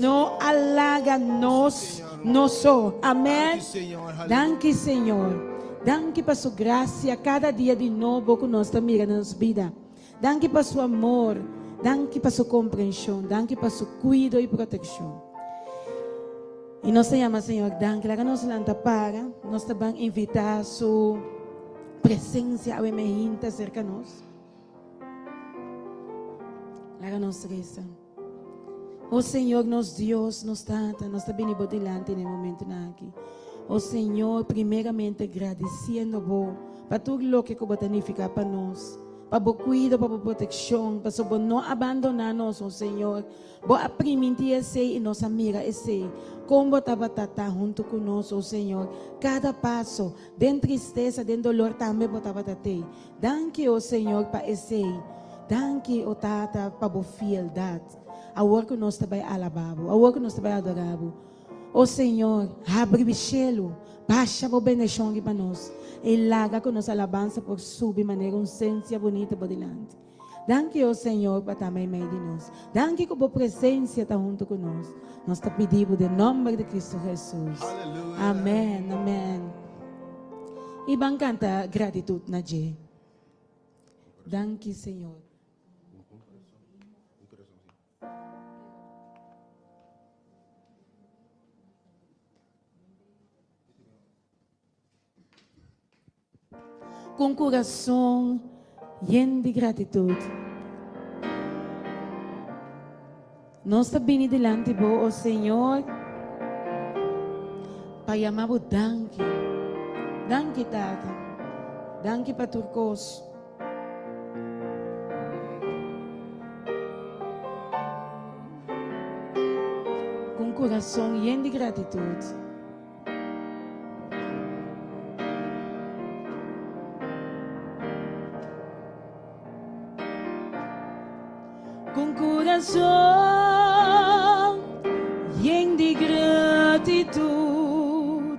No a laga nos nos so. Amen. Danki Señor. Danki pa su gracia cada dia di nobo cu nos ta mira na nos bida. Danki pa su amor. Danki pa su comprension. Danki pa su cuido y proteccion. Y nos ta yama Señor danki. Laga nos lanta para. Nos ta ban invita su presencia awe mehinta cerca nos. Laga nos reza. O Señor, nos Dios, nos Tata, nos ta bini bo dilanti na e momentonan aki. O Señor, primeramente gradiciendo bo pa tur loke ku bo ta nifiká pa nos, pa bo kuido, pa bo protekshon, pasobra bo no a bandoná nos, o Señor. Bo a primintí esei i nos a mira esei. Kon bo tabata ta huntu ku nos, o Señor, kada paso, den tristesa, den dolor tambe bo tabata tei. Danki, o Señor, pa esei. Danki, o Tata, pa bo fieldat. Awor ku nos ta bai alabá bo, awor ku nos ta bai adorá bo, o Señor, habri bo shelu, basha bo bendishon riba nos, i laga ku nos alabansa por subi manera un sensia bunita bo dilanti. Danki, o Señor, pa ta meimei di nos. Danki ku bo presensia ta huntu ku nos. Nos ta pidi bo den nomber di Cristo Jesus. Amen, amen. I ban kanta gratitut na dje. Danki, Señor. Ku un kurason yen di gratitut, nos ta bini dilanti Bo, o Señor, pa yama Bo danki. Danki, Tata. Danki pa tur kos. Ku un kurason yen di gratitut. Con corazón yen di gratitud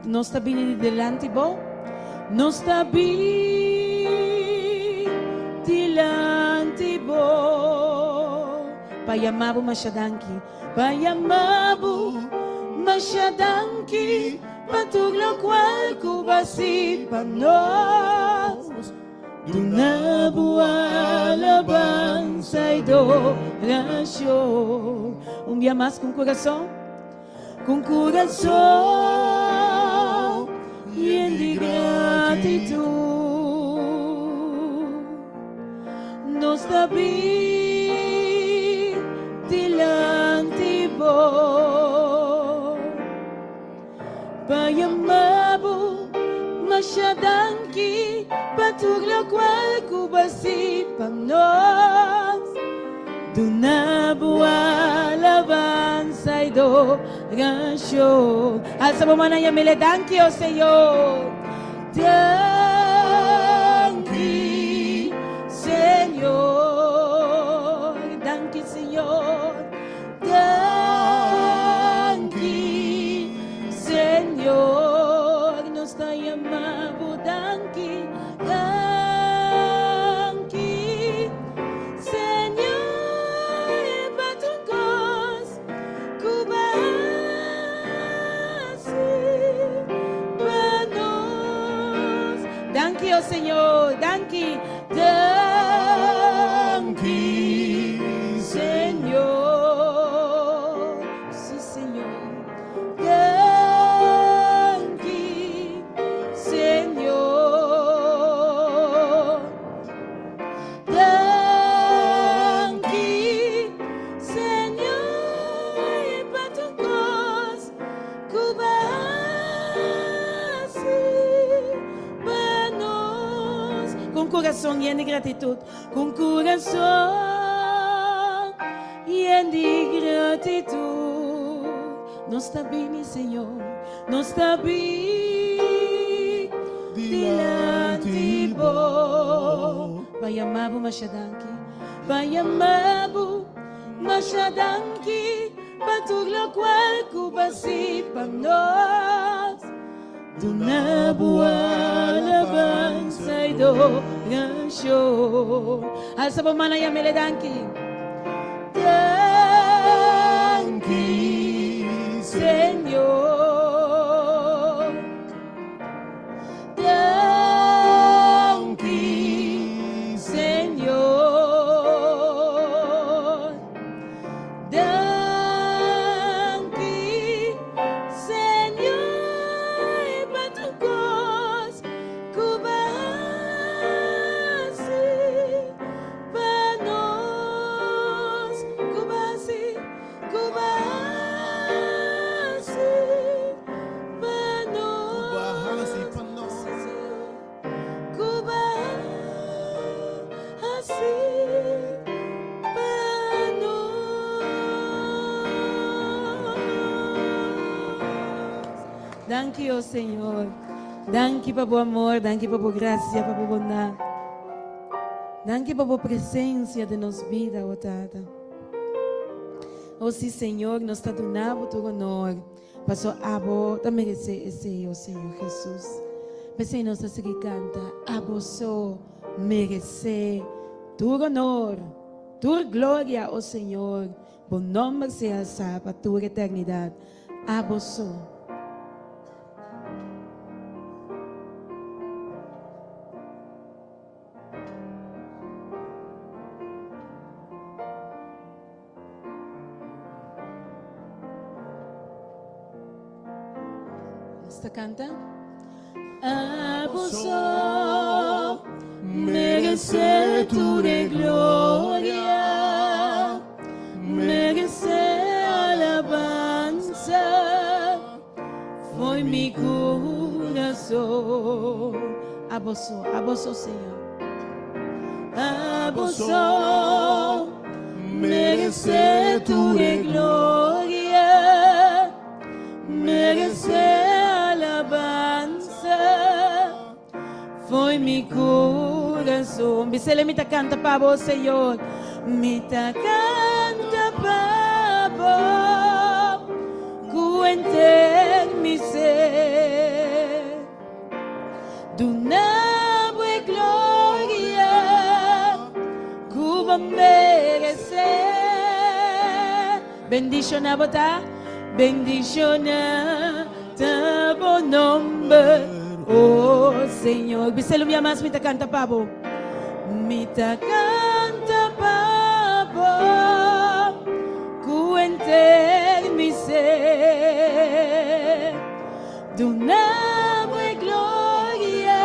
Nos ta bini di delanti bo Nos ta bini dilanti bo Pa yama bo masha danki Pa yama bo masha danki pa tur lokual ku bo a hasi pa nos. Duna bo alabansa i dorashon. Un bia mas ku un kurason, ku un kurason yen di gratitut. Nos ta bin dilanti bo pa yama bo masha danki pa tur lokual ku bo hasi pa nos. Duna bo alabansa i dorashon. Alsa bo mannan yam'El e danki, o Señor. Danki, Señor. Danki, Señor. Danki, Señor. Nos ta yama bo danki. Danki, Señor, pa tur kos ku bo a hasi pa nos. Danki, o Señor. Danki. Danki, Señor. Sí, Señor. Danki, Señor. Danki, Señor, pa tur kos ku bo a hasi pa nos. Ku un kurason yen di gratitut, ku un kurason yen di gratitut, nos ta bini, Señor, nos ta bini dilanti bo pa yama bo masha danki, pa yama bo masha danki pa tur lokual ku bo a hasi pa nos. Duna bo alabansa i dorashon. Alsa bo man a yam'El e danki. Danki. hasi pa nos. Danki, o Señor. Danki pa bo amor, danki pa bo gracia, pa bo bondad. Danki pa bo presencia den nos bida, o Tata. O si, Señor, nos ta duna bo tur honor. Paso abo ta meresé esei, o Señor Jesus. P'esei nos ta sigui kanta, Abo so meresé tur honor, tur gloria, o Señor, bo nomber sea alsá pa tur eternidat. Abo so. Nos ta canta. Abo so merece tur e gloria, merece alabanza, foi mi corazón. Abo so, abo so, Señor. Abo so merece tur e gloria, merece alabanza, foi mi corazón. Bisele mi ta canta pa bo, Señor. Mi ta canta pa bo, cu enter mi ser. Duna bo e gloria ku bo meresé. Bendishoná bo ta, bendishoná ta bo nomber, o Señor. Bis'é lo mia mas mi ta kanta pa bo. Mi ta kanta pa bo ku henter mi ser. Duna bo e gloria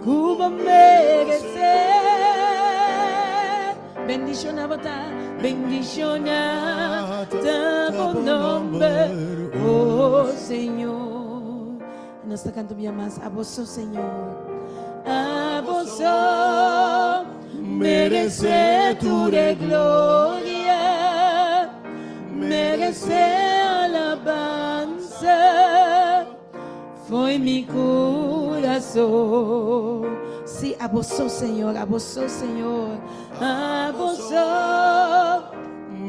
ku bo meresé. Bendishoná bo ta, bendishoná ta bo nomber, oh Señor. Nos ta kanta un bia mas, Abo so, Señor. Abo so meresé tur e gloria, meresé alabansa, foi mi kurason. Sí, abo so, Señor, abo so, Señor, abo so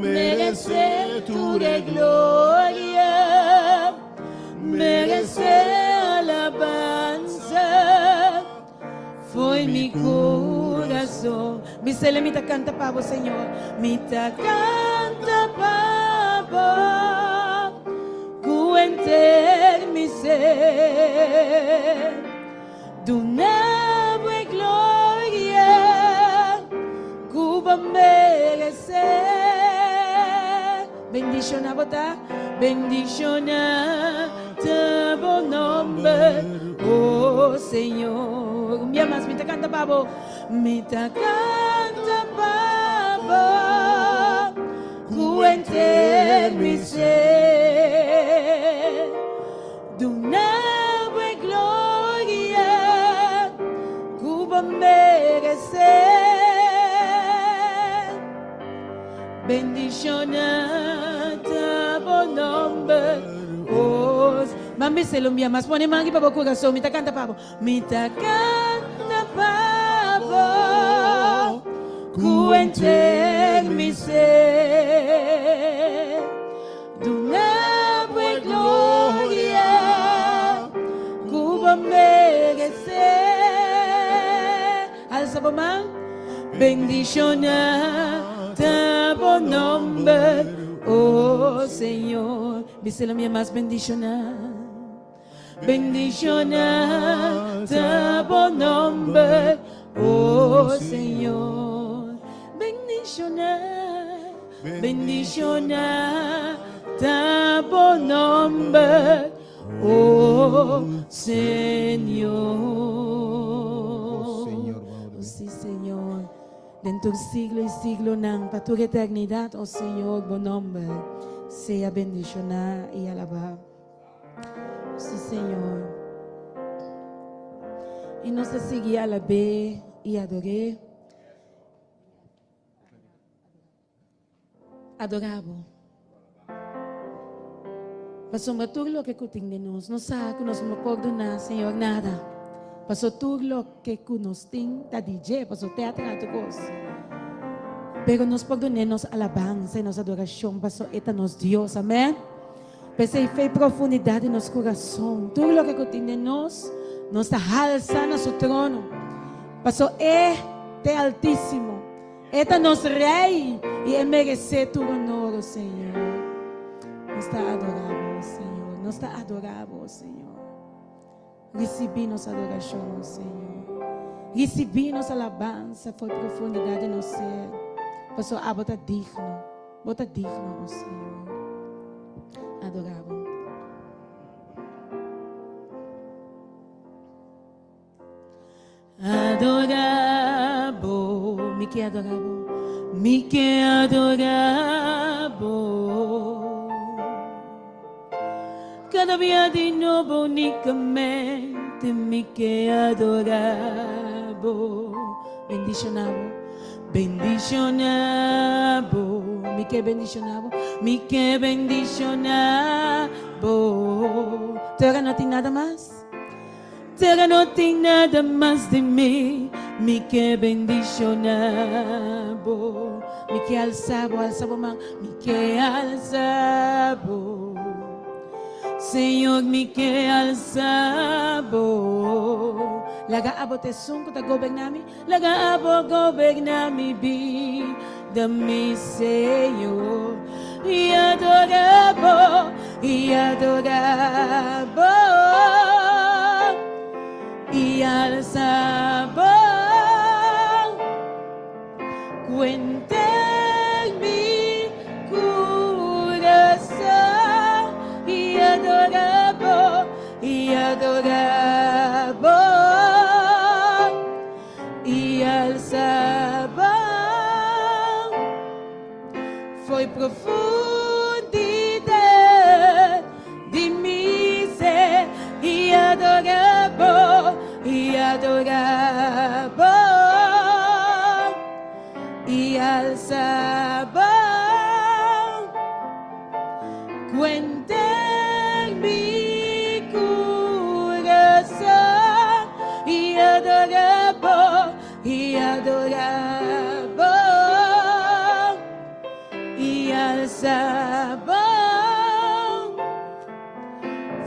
meresé tur e gloria. Meresé alabansa Foi mi kurason Bisele mi ta kanta pa bo Señor Mi ta kanta pa bo Ku henter mi ser Duna bo e gloria Ku bo meresé Bendiciona bo ta, bendiciona ta bo nomber, oh Señor. Un bia mas, mi ta canta pa bo, mi ta canta pa bo, cu henter mi ser. Duna bo e gloria cu bo merece. Bendiciona ta bo nomber, oh. Ban bisel un bia mas, pone man aki pa bo curason, mi ta canta pa bo. Mi ta canta pa bo, cu henter mi ser. Duna bo e gloria cu bo merece. Alsa bo man. Bendiciona ta bo nomber, oh Señor. Biselo mi mas bendiciona. Bendiciona ta bo nomber, oh Señor. Bendiciona, bendiciona ta bo nomber, Oh Señor. Oh sí, Señor. Den tur siglo y siglonan, pa tur eternidad, oh Señor, bo nomber sea bendicioná y alabá. Oh sí, Señor. Y nos ta sigui alab'é y ador'é. Adorá bo. Pasobra tur loke ku tin den nos, nos sa ku nos no por duna Señor nada. Paso tur loke ku nos tin ta di dje, paso te a traha tur kos. Pero nos por dun'é nos alabansa i nos adorashon, paso e ta nos Dios. Amèn. P'esei fe i profundidat di nos kurason, tur loke ku tin den nos, nos ta halsa na su trono. Paso e ta e Altísimo. E ta nos Rey y e merece tur honor, o Señor. Nos ta adora Bo, Señor. Nos ta adora Bo, Señor. Ricibi nos adoracion, o Señor. Ricibi nos alabanza for profundidad di nos ser. Pasobra abo ta digno. Bo ta digno, o Señor. Adora Bo. Adora bo, mi ke adora bo, mi ke adora bo. Kada bia di nobo unicamente mi ke adora bo. Bendiciona bo, bendiciona bo, mi ke bendiciona bo, mi ke bendiciona bo. Te ora no tin nada mas. Tera no tin nada mas di mi, mi ke bendiciona bo. Mi ke alsa bo, alsa bo man, mi ke alsa bo. Señor, mi ke alsa bo. Laga abo ta esun ku ta goberna mi, laga abo goberna mi bida, mi Señor. I adora bo, i adora bo, i alsa bo. Cuenta mi corazón i adora bo, i adora bo, i alsa bo. Foi profundidad di mi ser i adora bo, i adora bo, i alsa bo. Cuenta mi corazón i adora bo, I adora bo, i alsa bo.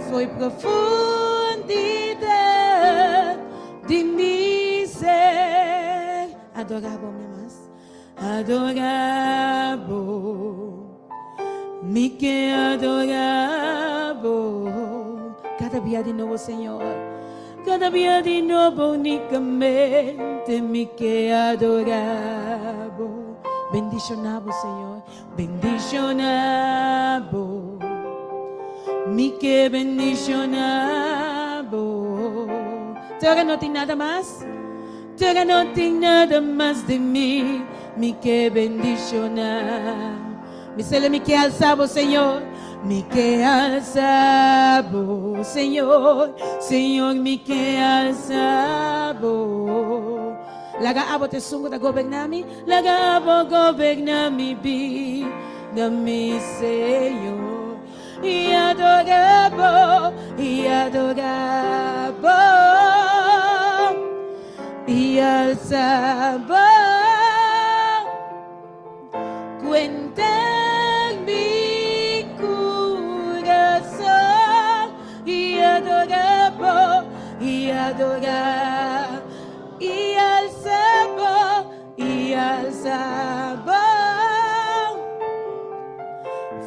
Foi profundidad di mi ser. Adora bo, mi mas. Adora bo. Mi ke adora bo. Kada bia di nobo, Señor. Kada bia di nobo unicamente mi ke adora bo. Bendiciona bo, Señor. Bendiciona bo. Mi ke bendiciona bo. Te ora no tin nada mas. Te ora no tin nada mas di mi. Mi ke bendiciona. Mi sele mi ke alsa bo, Señor. Mi ke alsa bo, Señor. Señor, mi ke alsa bo. Laga abo ta esun ku ta goberná mi. Laga abo goberná mi bida, mi Señor. I adorá bo, i adorá bo. I alsa bo. Cuenta mi corazón y adora bo, y adora, y alza bo, y alza bo.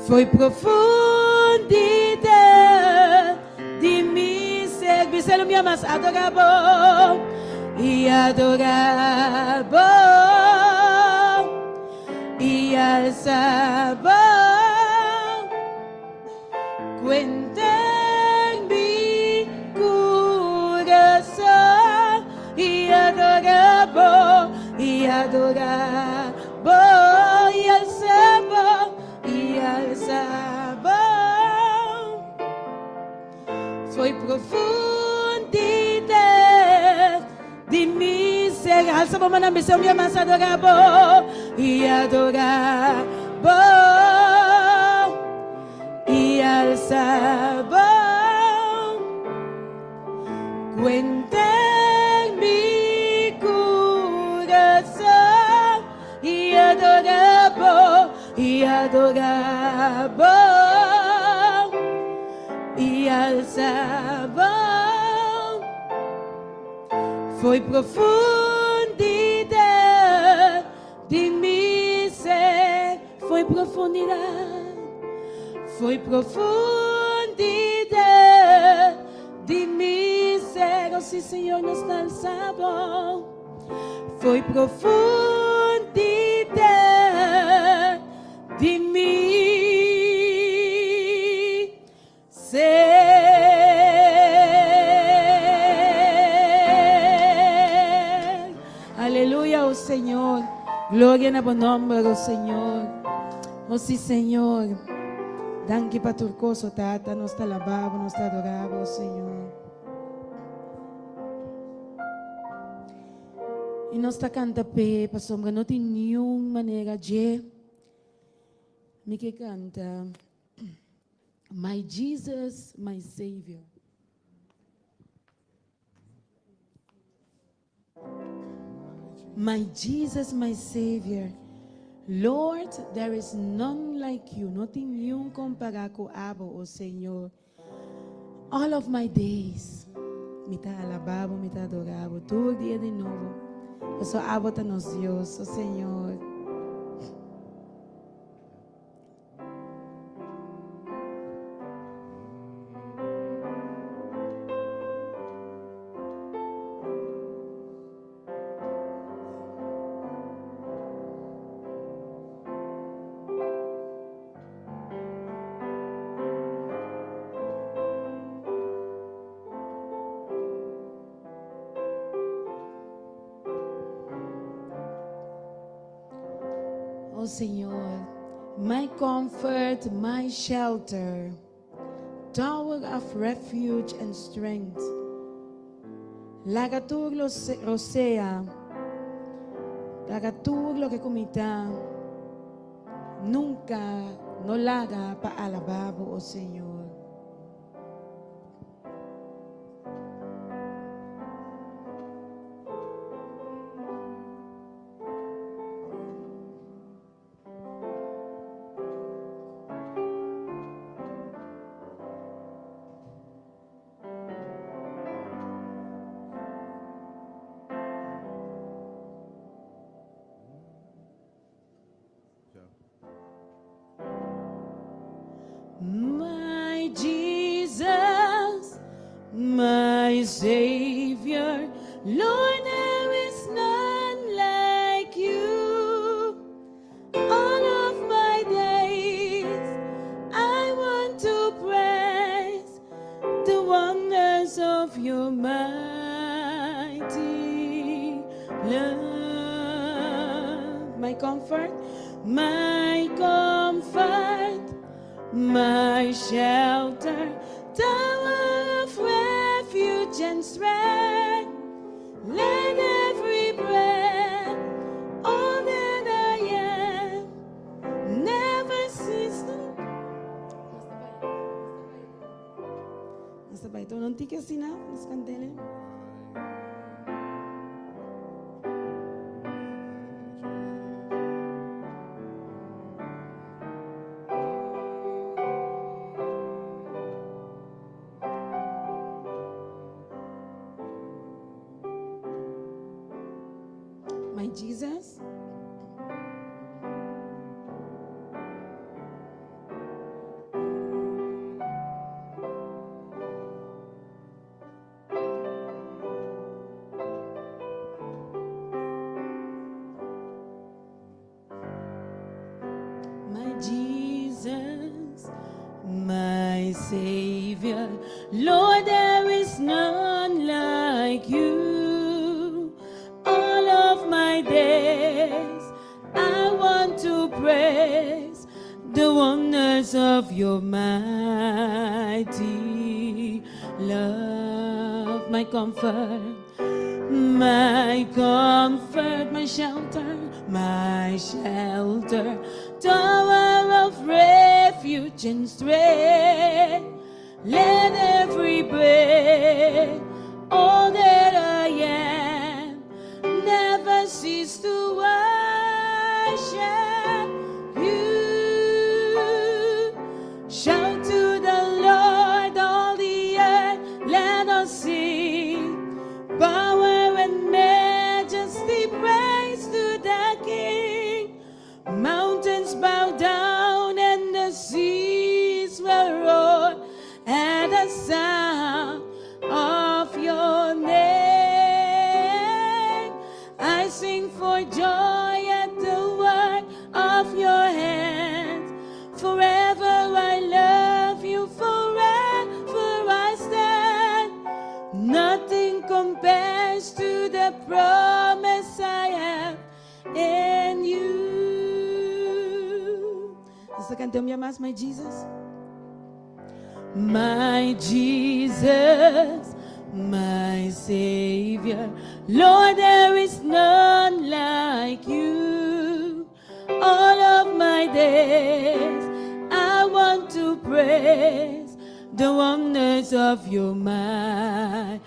Foi profundidad di mi ser, biselo mi amas, adora bo y adora bo y alza bo. Cuenta mi corazón y adora bo y adora bo y alza bo y alza bo. Foi profundidad di mi ser. Alza bo mannan, bisa un bia mas, adora bo y adora bo. alsa bo. Ku henter mi kurason i adorá bo, i adorá bo, i alsa bo. Fo'i profundidad di mi ser, fo'i profundidad, fo'i profundidad di mi ser, oh sí Señor, nos ta alsa bo, fo'i profundidad di mi Ser. Aleluya, oh Señor. Gloria na bo nomber, oh Señor. Oh sí, Señor. Danki pa tur cos, oh Tata. Nos ta alabá bo, nos ta adorá bo, oh Señor. I nos ta canta p'e, pasobra no tin niun manera dje. Mi ke canta. My Jesus, my Savior. My Jesus, my Savior. Lord, there is none like you. No tin niun kompará ku abo, o Señor. All of my days, mi ta alabá bo, mi ta adorá bo tur dia di nobo. Pasobra abo ta nos Dios, o Señor. Oh Señor, my comfort, my shelter, tower of refuge and strength. Laga tur lo rosea, laga tur loke ku mi ta, nunka no laga pa alabá bo, oh Señor. My Jesus, my Savior, Lord, there is none like you. All of my days, I want to praise the wonders of your mighty love. My comfort, my comfort, my shelter, tower of refuge and strength. Let every breath, all that I am, never cease to. Nos ta bai tuma un tiki asina, nos kant'el. My Jesus. My Jesus, my Savior, Lord, there is none like you. All of my days, I want to praise the wonders of your mighty love. My comfort, My comfort, my shelter, my shelter, tower of refuge and strength. Let every breath, all that I am, never cease to worship you. Shout to the Lord, all the earth, let us sing. Power and majesty, praise to the King. Mountains bow down and the seas will roar at the sound of your name. I sing for joy at the work of your hands. Forever I love you, forever I stand. Nothing compares to the promise I have in you. Nos ta kanta mas, My Jesus? My Jesus, my Savior, Lord, there is none like you. All of my days, I want to praise the wonders of your mighty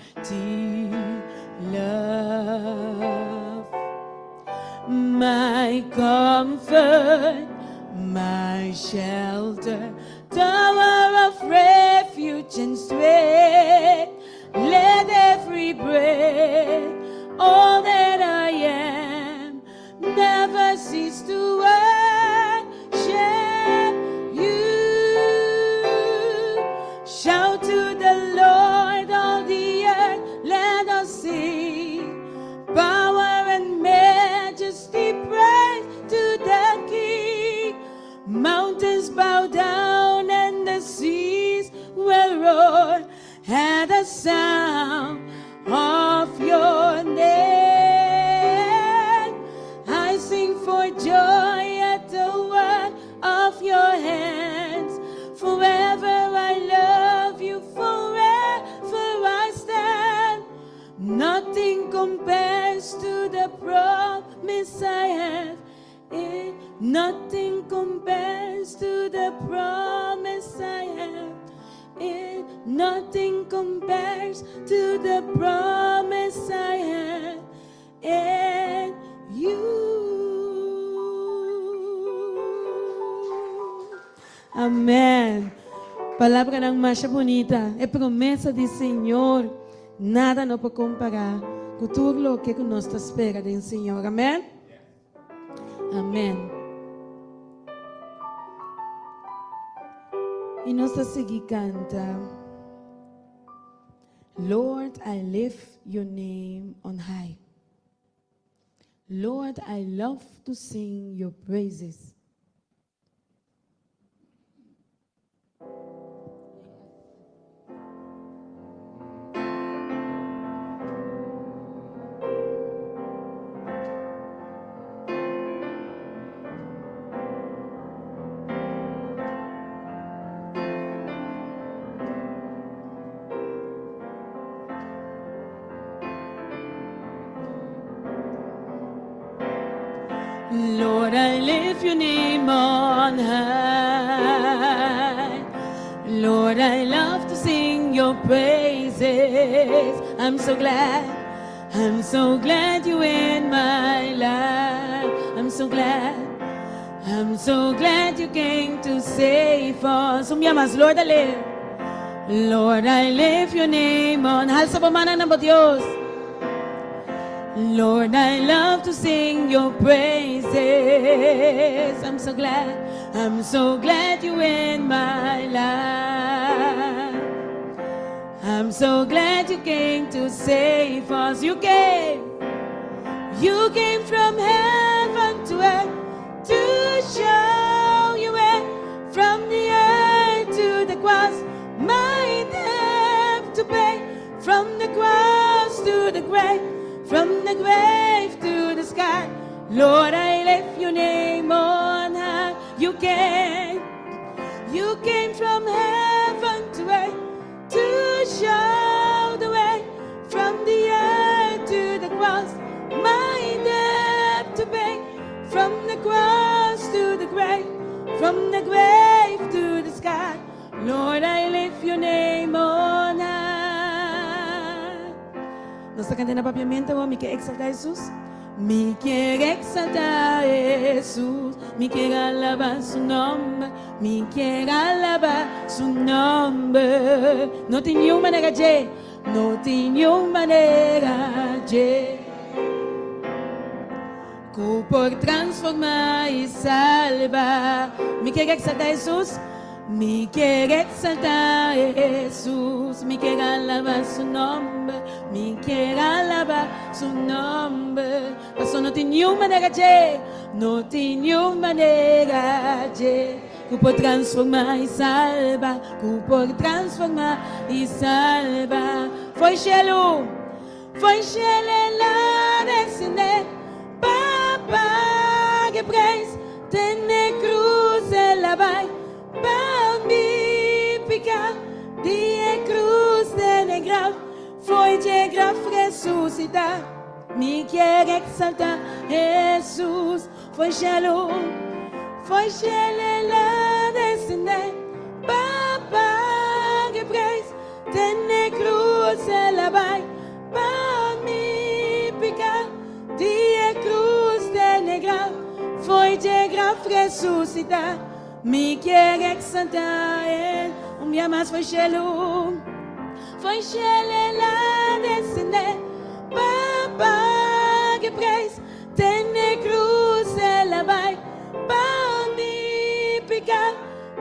love. My comfort, my shelter, tower of refuge and strength. Let every breath, all that I am, never cease to worship you. Shout to the Lord, all the earth, let us sing. Power and majesty, praise to the King. Mountains bow down and the seas will roar at the sound of your name. I sing for joy at the work of your hands. Forever I love you, forever I stand. Nothing compares to the promise I have. Nothing compares to the promise I have. Nothing compares to the promise I have in you. Amen. Palabranan mas bunita. E promesa di Señor. Nada no por kompará ku tur loke ku nos ta spera di Señor. Amen. Amen. I nos ta sigui kanta. Lord, I lift your name on high. Lord, I love to sing your praises. Lord, I lift your name on high. Lord, I love to sing your praises. I'm so glad, I'm so glad you in my life. I'm so glad, I'm so glad you came to save us. Un mas, Lord, I live. Lord, I lift your name on. Halsa bo mannan na Dios. Lord, I love to sing your praises. I'm so glad, I'm so glad you in my life. I'm so glad you came to save us. You came from heaven to earth to show you way from the earth to the cross. My debt to pay from the cross to the grave, from the grave to the sky. Lord, I lift your name on high. You came from heaven to earth to show the way from the earth to the cross. had to pay. From the cross to the grave, from the grave to the sky. Lord, I lift your name on high. Nos ta kanta na papiamento awor, Mi ke eksaltá Hesus. Mi kier eksaltá Hesus, mi kier alabá su nòmber, mi kier alabá su nòmber. No tin niun manera dje, no tin niun manera dje ku por transformá i salba. Mi kier eksaltá Hesus. Mi kier exalta Hesus, mi kier alaba su nomber, mi kier alaba su nomber. Paso no tin niun manera dje, no tin niun manera dje ku por transforma i salba, ku por transforma i salba. Fo'i shelu, fo'i shelu el a desende pa paga e prijs. Te n'e krus el a bai pa mi piká Di e krus te n'e graf Fo'i dje graf resusitá Mi kier eksaltá Hesus Fo'i shelu, fo'i shelu el a desendé Pa paga e prijs Te n'e krus el a bai pa mi piká Di e krus te n'e graf, fo'i dje graf resusitá, Mi kier eksaltá el un bia mas fo'i shelu. Fo'i shelu el a desendé pa paga e preis, Te n'e krus el a bai pa mi piká.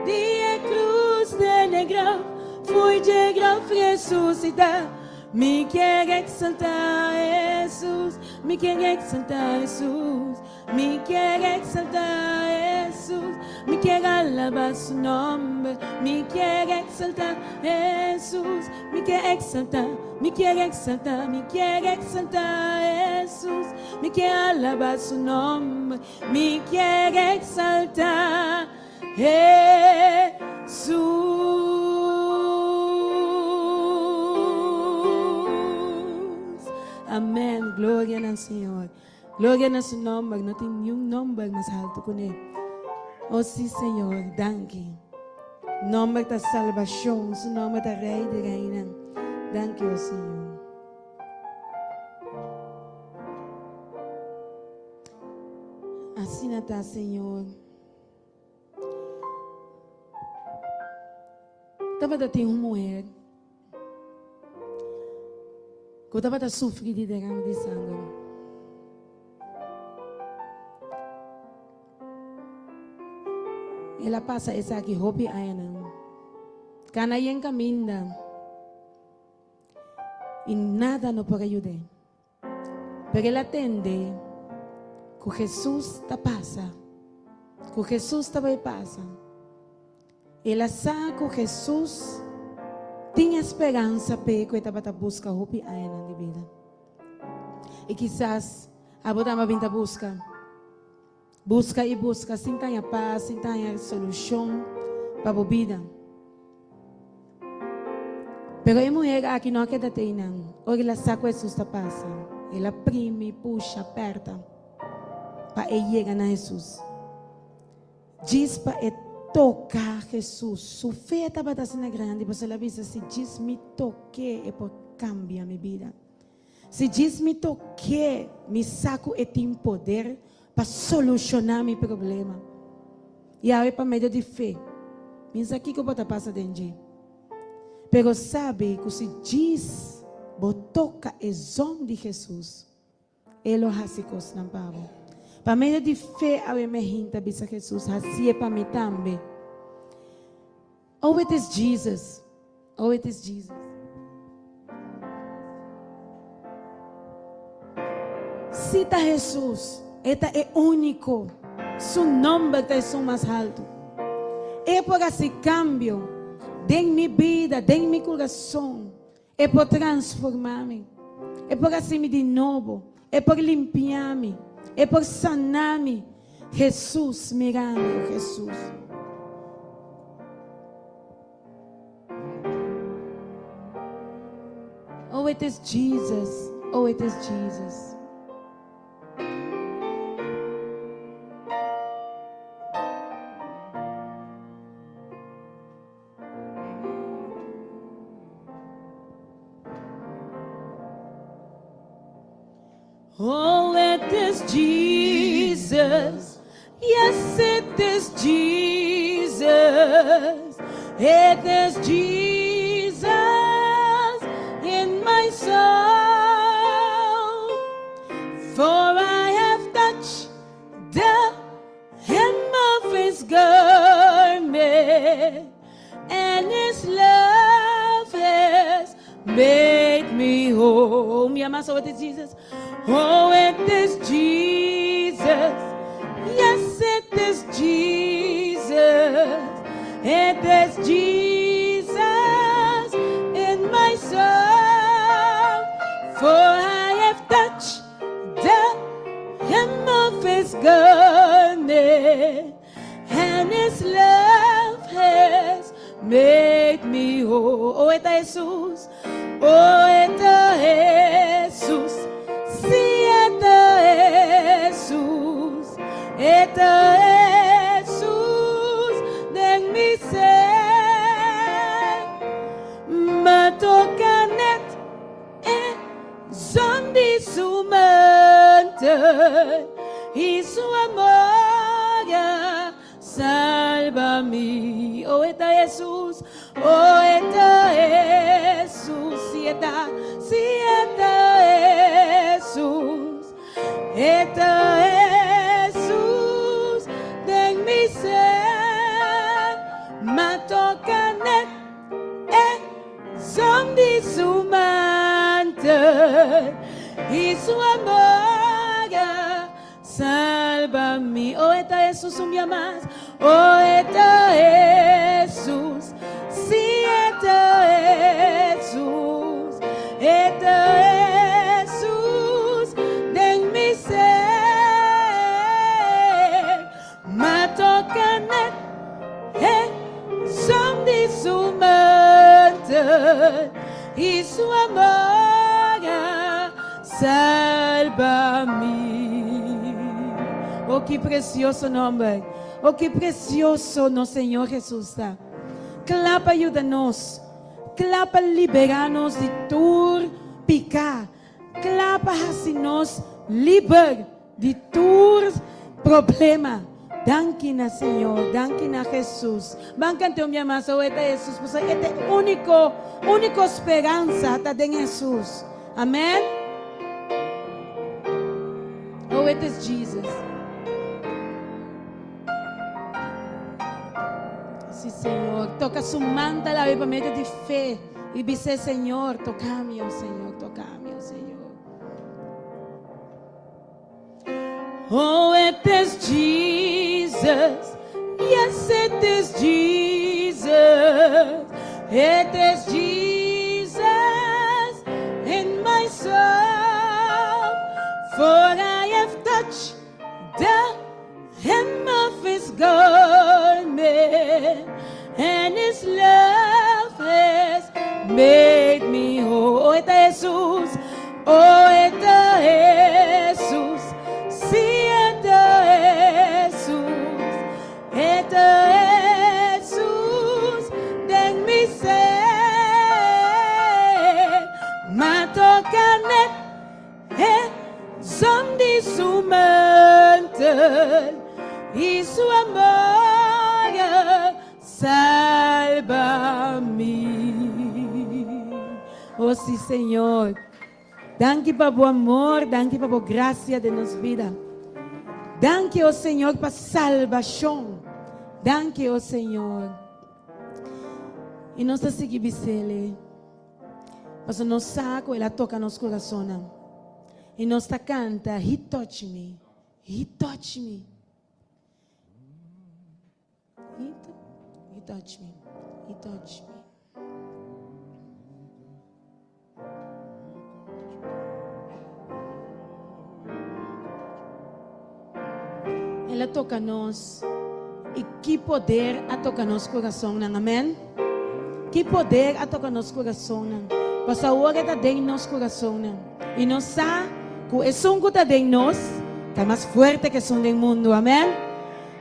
Di e krus te n'e graf, fo'i dje graf resusitá, Mi kier exalta Hesus, mi kier exalta Hesus, mi kier exalta Hesus, mi kier alaba su nomber, mi kier exalta Hesus, mi kier exalta, mi kier exalta, mi kier exalta Hesus, mi kier alaba su nomber, mi kier exalta Hesus. Amen. Gloria na Señor. Gloria na su nomber. No tin niun nomber mas haltu ku ne. Oh sí, Señor. Danki. Nomber ta salvacion. Su nomber ta Rey di Reinan. Danki, oh Señor. Asina ta, Señor. Tabata tin un muher ku tabata sufri di derame di sanger. El a pasa esaki hopi añanan. Kana yen kaminda i nada no por a yud'é. Pero el a tende ku Hesus ta pasa, ku Hesus ta bai pasa. El a sa ku Hesus tin e speransa p'e ku e tabata buska hopi añanan di bida. I kisas abo tambe a bin ta buska, buska i buska sin ta haña pas, sin ta haña solushon pa bo bida. Pero e muher aki no a keda te einan. Ora el a sa ku Hesus ta pasa, el a primi, pusha, pèrta pa e yega na Hesus. Djis pa e toka Hesus. Su fe tabata asina grandi, pasobra el a bisa, Si djis mi tok'é, e por kambia mi bida. Si djis mi tok'é, mi sa ku e tin poder pa solushoná mi problema. Yahweh pa medio di fe, mi sa kiko bo ta pasa den dje. Pero sabi ku si djis bo toka e zon di Hesus, e lo hasi kosnan pa bo. Pa medio di fe awe mi hinta bisa Hesus, hasié pa mi tambe. Oh it is Jesus, oh it is Jesus. Si ta Hesus, e ta e úniko, su nòmber ta esun mas haltu. E por hasi kambio den mi bida, den mi kurason. E por transformá mi. E por hasi mi di nobo. E por limpiá mi. E por saná mi. Hesus, mira mi, o Hesus. Oh, it is Jesus. Oh, it is Jesus. Oh, it is Jesus. Yes, it is Jesus. It is Jesus in my soul. For I have touched the hem of his garment, and his love has made me whole. Mi ama so it is Jesus. Oh, it is Jesus. Yes, it is Jesus. It is Jesus in my soul. For I have touched the hem of his garment, and his love has made me whole. Oh, e ta Jesus. Oh, e ta Jesus. Si, e ta Jesus. E ta Jesus den mi ser. M'a toka net e zom di su mantel i su amor a salba mi. Oh, e ta Jesus. Oh, e ta Jesus. Si e ta, si e ta Jesus. E ta Jesus den mi ser. M'a toka net e zom di su mantel i su amor a salba mi. Oh, e ta Jesus un bia mas. Oh, e ta Jesus. Si, e ta Jesus. E ta Jesus den mi ser. M'a toka net e zom di su mantel i su amor a salba mi. Oh, ki precioso nomber. Oh, ki precioso nos Señor Jesus ta. Kla pa yuda nos. Kla pa libera nos di tur piká. Kla pa hasi nos liber di tur problema. Danki na Señor, danki na Jesus. Ban kanta un bia mas, Oh, e ta Jesus, pasobra e ta e úniko, úniko speransa ta den Jesus. Amen. Oh, it is Jesus. Si, Señor. Toka su mantel awe pa medio di fe i bis'é, Señor, toka mi, oh Señor, toka mi, oh Señor. Oh, it is Jesus. Yes, it is Jesus. It is Jesus in my soul. For I have touched the hem of his garment, and his love has made me whole. Oh, e ta Jesus. Oh, e ta Jesus. Si, e ta Jesus. E ta Jesus den mi ser. M'a toka net e zom di su mantel i su amor a salba mi. Oh si Señor, danki pa bo amor, danki pa bo gracia den nos bida. Danki, oh Señor, pa salbacion. Danki, oh Señor. I nos ta sigui bisele. Pasobra nos sa ku el a toka nos kurasonnan. I nos ta kanta, He touch me, He touch me. He, he touch me, He touch me. El a toka nos i ki poder a toka nos kurasonnan. Amen. Ki poder a toka nos kurasonnan. Pasobra awor e ta den nos kurasonnan. I nos sa ku esun ku ta den nos ta mas fuerte ku esun den mundu. Amen.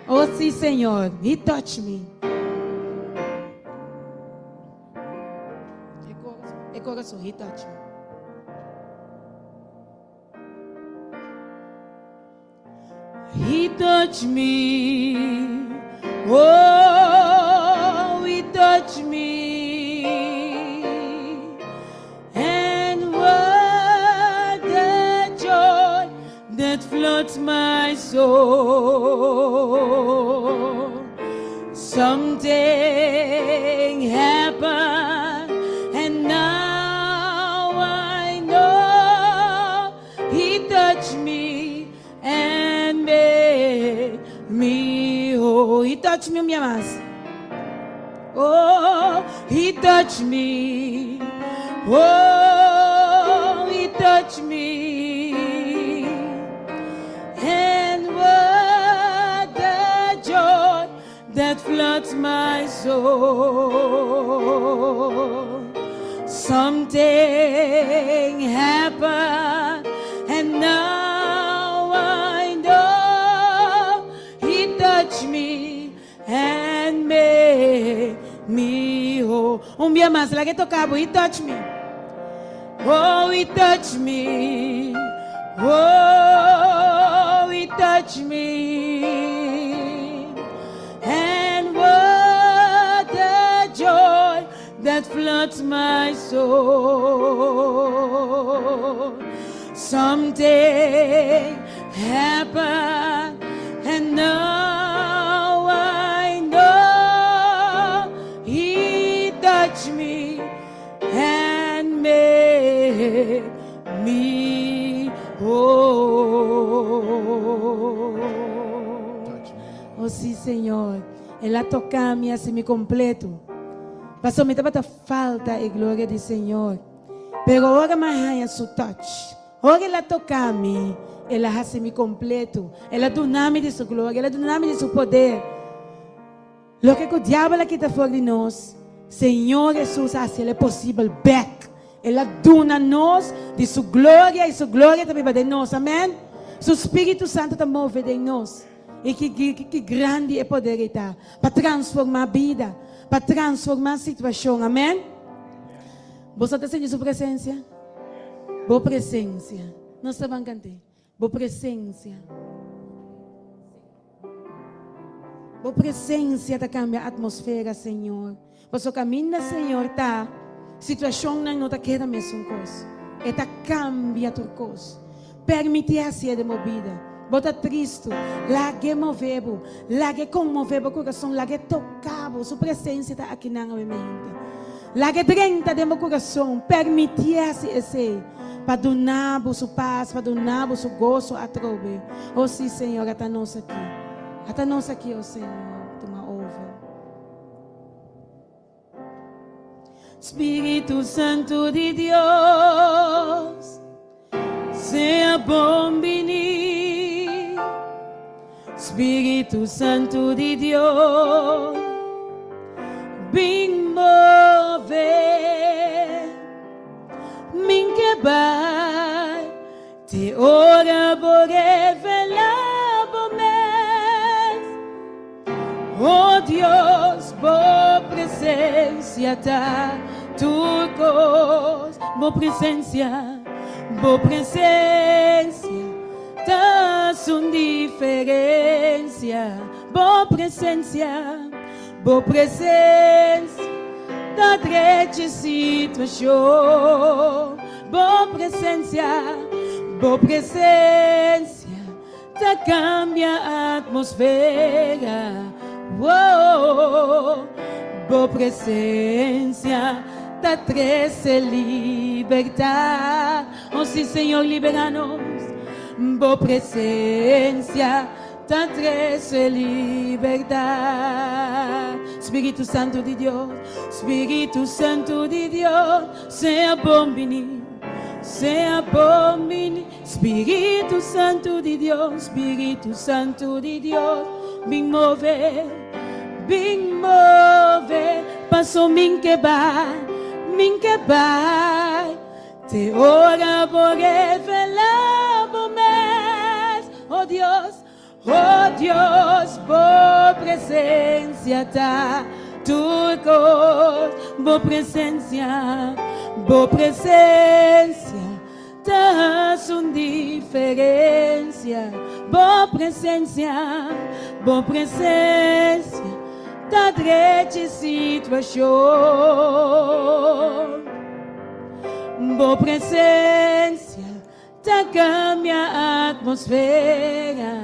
Oh si Señor, He touch me. E kurason, He touch me. He touch me, oh, he touch me. And what a joy that floods my soul. Something happened, and now I know He touched me and made me whole. He touched me, mi mas. Oh, He touched me. Oh, He touched me. And what a joy that floods my soul. Something happened, and now I know He touched me and made me whole. Un bia mas, lag'é toka bo, He touched me. Oh, He touched me. Oh, He touched me. And what a joy that floods my soul. Something happened, and now I know He touched me and made me whole. Touch me. Oh, si, Señor. El a toka mi, hasi mi kompleto. Paso mi tabata falta e gloria di Señor. Pero ora m'a haña su touch. Ora el a toka mi, el a hasi mi kompleto. El a duna mi di su gloria, el a duna mi di su poder. Loke ku diabel a kita for di nos, Señor Jesus a hasiel posibel bèk. El a duna nos di su gloria i su gloria ta biba den nos. Amèn. Su Spiritu Santu ta move den nos. I ki, ki, ki grandi e poder ei ta pa transformá bida, pa transformá situashon. Amèn. Bo ta sinti su presensia? Bo presensia. Nos ta ban kant'é. Bo presensia. Bo presensia ta kambia atmosfera, Señor. Paso kaminda Señor ta, situashonnan no ta keda mesun kos. E ta kambia tur kos. Permití hasié den bo bida. Bo ta tristu, lag'é move bo, lag'é konmové bo kurason, lag'é toka bo. Su presensia ta akinan awe mainta. Lag'é drenta den bo kurason, permití hasi esei pa duna bo su pas, pa duna bo su goso atrobe. Oh sí, Señor, ata nos aki. Ata nos aki, oh Señor, tuma over. Spiritu Santu di Dios, sea bon biní. Spiritu Santu di Dios, bin move. Mi'n ke bai, te ora bo revelá bo mes. Oh Dios, bo presensia ta tur kos. Bo presensia, bo presensia ta hasi un diferensia. Bo presensia, bo presensia ta drecha situashon. Bo presensia, bo presensia ta kambia atmosfera. Wow, bo presensia ta trese libertat. Oh sí, Señor, liberá nos. Bo presensia ta trese libertat. Spiritu Santu di Dios, Spiritu Santu di Dios, sea bon biní, sea bon biní. Spiritu Santu di Dios, Spiritu Santu di Dios, bin move, bin move. Paso mi'n ke bai, mi'n ke bai. Te ora bo revelá bo mes. Oh Dios, oh Dios, bo presensia ta tur kos. Bo presensia, bo presensia. Ta hasi un diferensia. Bo presensia, bo presensia ta drecha situashon. Bo presensia ta kambia atmosfera.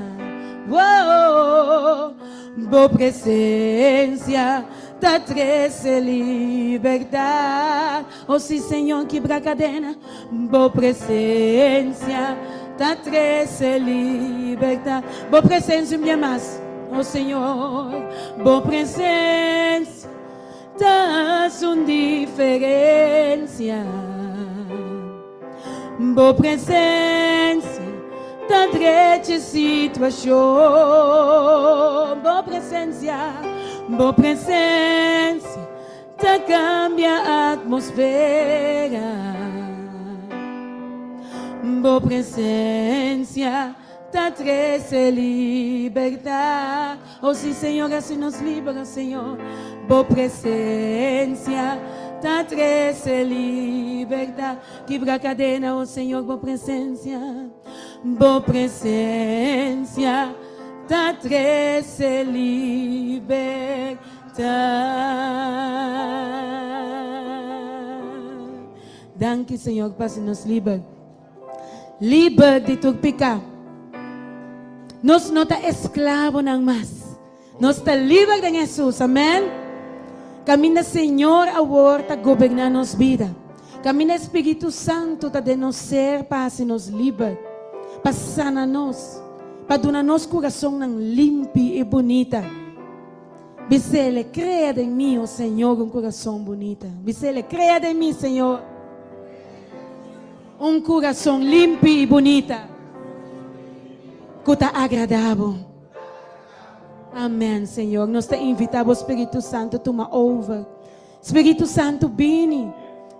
Wow, bo presensia ta trese libertat. Oh sí, Señor, kibra kadena. Bo presensia ta trese libertat. Bo presensia un bia mas. Oh Señor, bo presensia ta hasi un diferensia. Bo presensia ta drecha situashon. Bo presensia, bo presensia ta kambia atmosfera. Bo presensia ta trese libertat. Oh sí, Señor, hasi nos liber, Señor. Bo presensia ta trese libertat. Kibra kadena, oh Señor, bo presensia. Bo presensia ta trese libertat. Danki, Señor, pa hasi nos liber. Liber di tur piká. Nos no ta esklabonan mas. Nos ta liber den Hesus. Amen. Kaminda Señor awor ta goberná nos bida. Kaminda Spiritu Santu ta den nos ser pa hasi nos liber, pa sana nos, pa duna nos kurasonnan limpi i bunita. Bis'El, Krea den mi, o Señor, un kurason bunita. Bis'El, Krea den mi, Señor, un kurason limpi i bunita ku ta agradá bo. Amèn, Señor. Nos ta invitá bo Spiritu Santu tuma over. Spiritu Santu bini,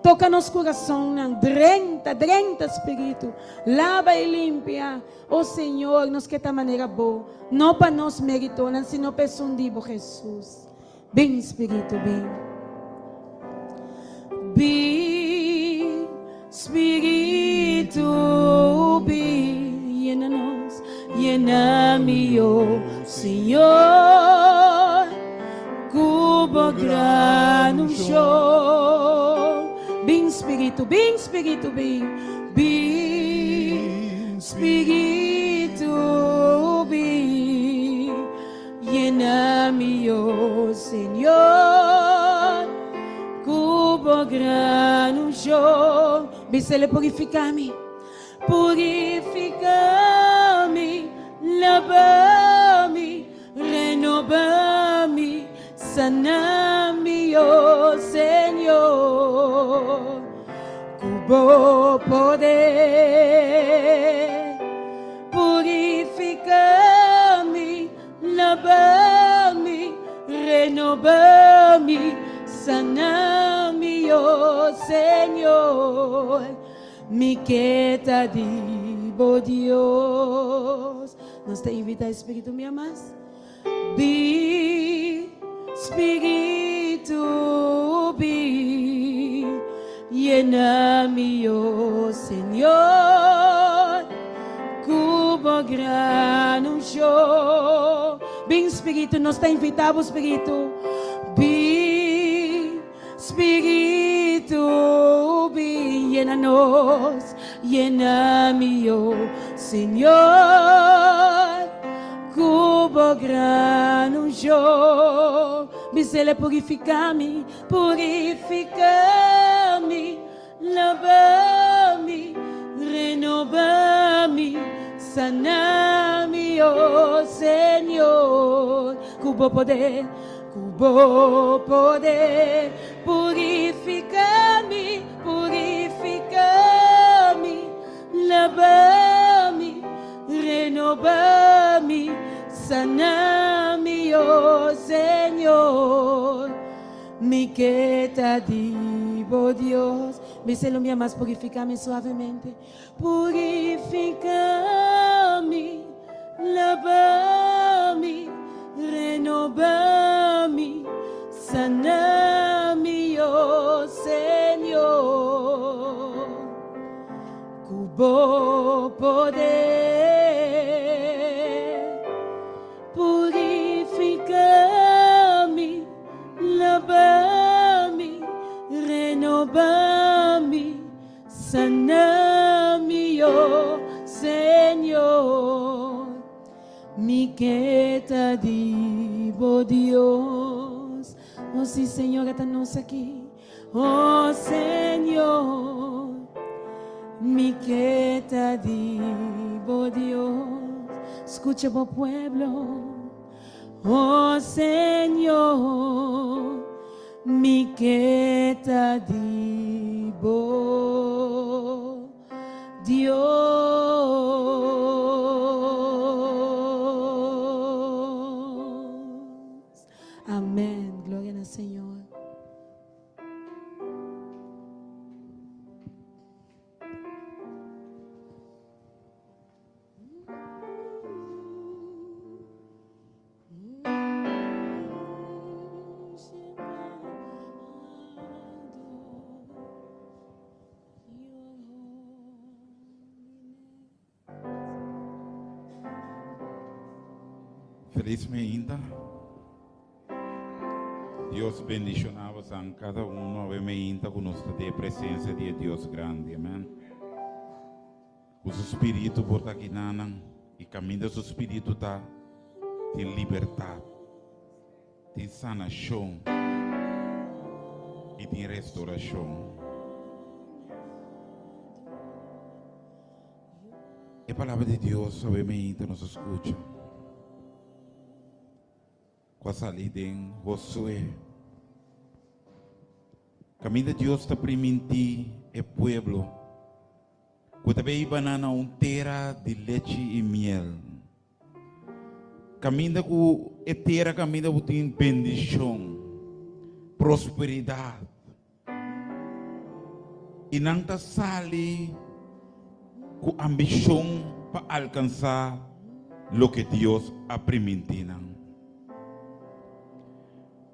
toka nos kurasonnan, drenta, drenta Spiritu, laba i limpia. O Señor, nos ke ta manera Bo, no pa nos meritonan, sino pa esun di Bo, Jesus. Bin, Spiritu, bin. Bin, Spiritu, bin. Yena nos, yena mi, o Señor, ku Bo gran unshon. Bin, Spiritu, bin, Spiritu, bin. Bin, Spiritu, bin, yena mi, o Señor, ku bo gran unshon. Bisele purifiká mi, purifiká mi, laba mi, renoba mi, sana mi, o Señor, ku bo poder. Purifiká mi, laba mi, renoba mi, sana mi, o Señor. Mi ke ta di bo Dios. Nos ta invitá e Spiritu mia mas. Bi, Spiritu, bi, yena mi, o Señor, ku bo gran unshon. Bin, Spiritu, nos ta invitá bo, Spiritu. Bi, Spiritu, bin, yena nos, yena mi, o Señor, ku bo gran unshon. Bis'El purifiká mi, purifiká mi, laba mi, renobá mi, sana mi, o Señor, ku bo poder. Ku bo poder purifiká mi, purifiká mi, laba mi, renoba mi, sana mi, o Señor. Mi ke ta di bo Dios. Bis'El un bia mas, purifiká mi suavemente. Purifiká mi, laba mi, renobá mi, sana mi, o Señor. Ku. Bo poder. Purifica mi, laba mi, renoba mi, sana mi, oh Señor. Mi ke ta di bo Dios. Oh si Señor, ata nos aki. Oh Señor, mi ke ta di bo Dios. Scucha bo pueblo. Oh Señor, mi ke ta di bo Dios. Amén. Gloria na Señor. Feliz meinta. Dios bendiciona bosan cada uno awe meinta cu nos ta den presencia di e Dios grandi. Amen. Cu su spiritu por ta kinanan y caminda su spiritu ta tin libertad, tin sanacion y tin restauracion. E palabra di Dios awe meinta nos a scucha cu a sali den Josué. Caminda Dios ta priminti e pueblo cu ta bay hiba nan na un tera di lechi y miel. Caminda cu e tera caminda cu tin bendicion, prosperidad. I nan ta sali ku ambishon pa alkansá loke Dios a primintí nan.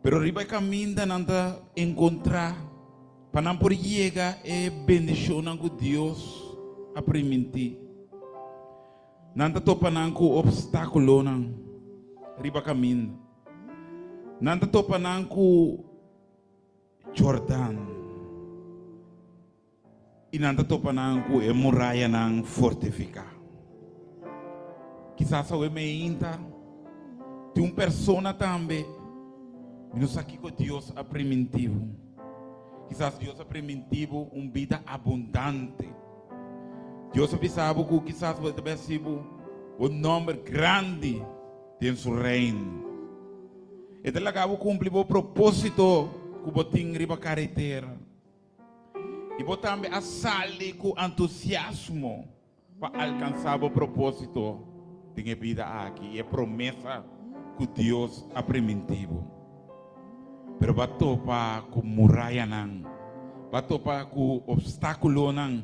Pero riba e kaminda nan ta enkontrá pa nan por yega e bendishonnan ku Dios a primintí. Nan ta topa nan ku opstákulonan riba kaminda. Nan ta topa nan ku Jordan, i nan ta topa nan ku e murayanan fortifiká. Kisas awe meinta tin un persona tambe, mi no sa kiko Dios a primintí bo. Kisas Dios a primintí bo un bida abundante. Dios a bisa bo ku kisas bo ta bai hasi bo un nòmber grandi den su reino. E ta laga bo kumpli bo propósito ku bo tin riba karetera. I bo tambe a sali ku entusiasmo pa alkansá bo propósito den e bida aki i e promesa ku Dios a primintí bo. Pero bo a topa ku murayanan, bo a topa ku opstákulonan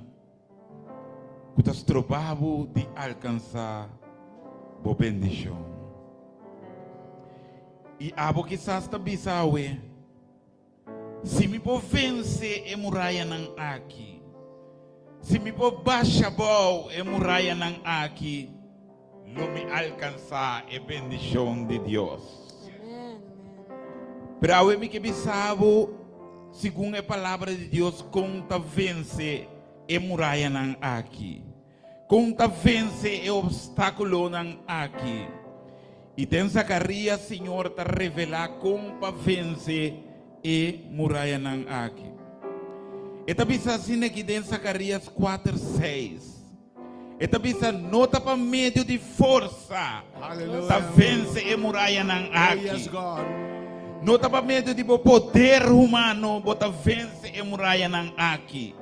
ku ta stroba bo di alkansá bo bendishon. I abo kisas ta bisa awe, Si mi por vense e murayanan aki, si mi por basha abou e murayanan aki, lo mi alkansá e bendishon di Dios. Pero awe mi ke bisa bo, segun e Palabra di Dios, kon ta vense e murayanan aki, kon ta vense e opstákulonan aki. I den Zakarías Señor ta revelá kon pa vense e murayanan aki. E ta bisa asina aki den Zakarías kuater seis. E ta bisa, No ta pa medio di forsa ta vense e murayanan aki. No ta pa medio di bo poder humano bo ta vense e murayanan aki,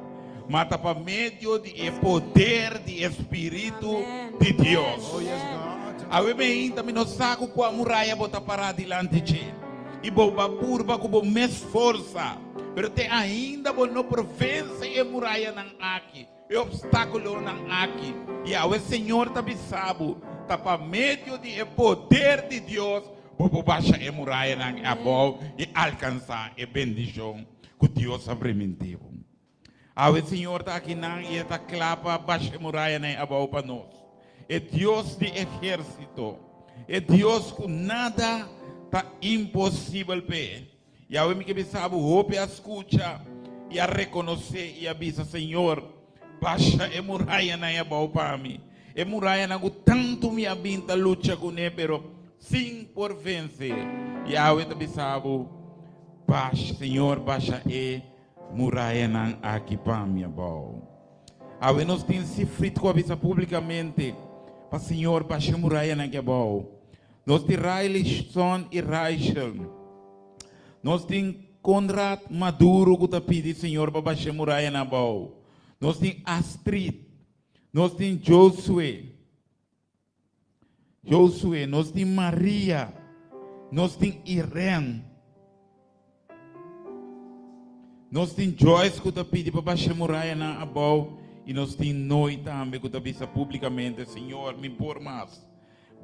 ma ta pa medio di e poder di e Spiritu di Dios. Awe meinta mi no sa ku kua muraya bo ta pará dilanti dje, i bo ba purba ku bo mes forsa, pero te ainda bo no por vense e murayanan aki. E obstákulonan aki, i awe Señor ta bisa bo, ta pa medio di e poder di Dios bo por basha e murayanan abou i alkansá e bendishon ku Dios a primintí bo. Awe Señor ta akinan i e ta kla pa basha e murayanan abou pa nos. E Dios di ehérsito, e Dios ku nada ta imposibel p'e. I awe mi ke bisa bo, hopi a skucha i a rekonosé i a bisa, Señor, basha e murayanan abou pa mi, e murayanan ku tantu mi a bin ta lucha kuné, pero sin por vense. I awe ta bisa bo, Basha, Señor, basha e murayanan aki pa mi abou. Awe nos tin Sifrit ku a bisa públikamente pa Señor basha e murayanan aki abou. Nos tin Riley, Son i Rachel. Nos tin Conrad Maduro ku ta pidi Señor pa basha e murayanan abou. Nos tin Astrid. Nos tin Josué. Josué, nos tin Maria, nos tin Irene. Nos tin Joyce ku ta pidi pa basha murayanan abou i nos tin Noy tambe ku ta bisa públikamente, Señor, mi por mas.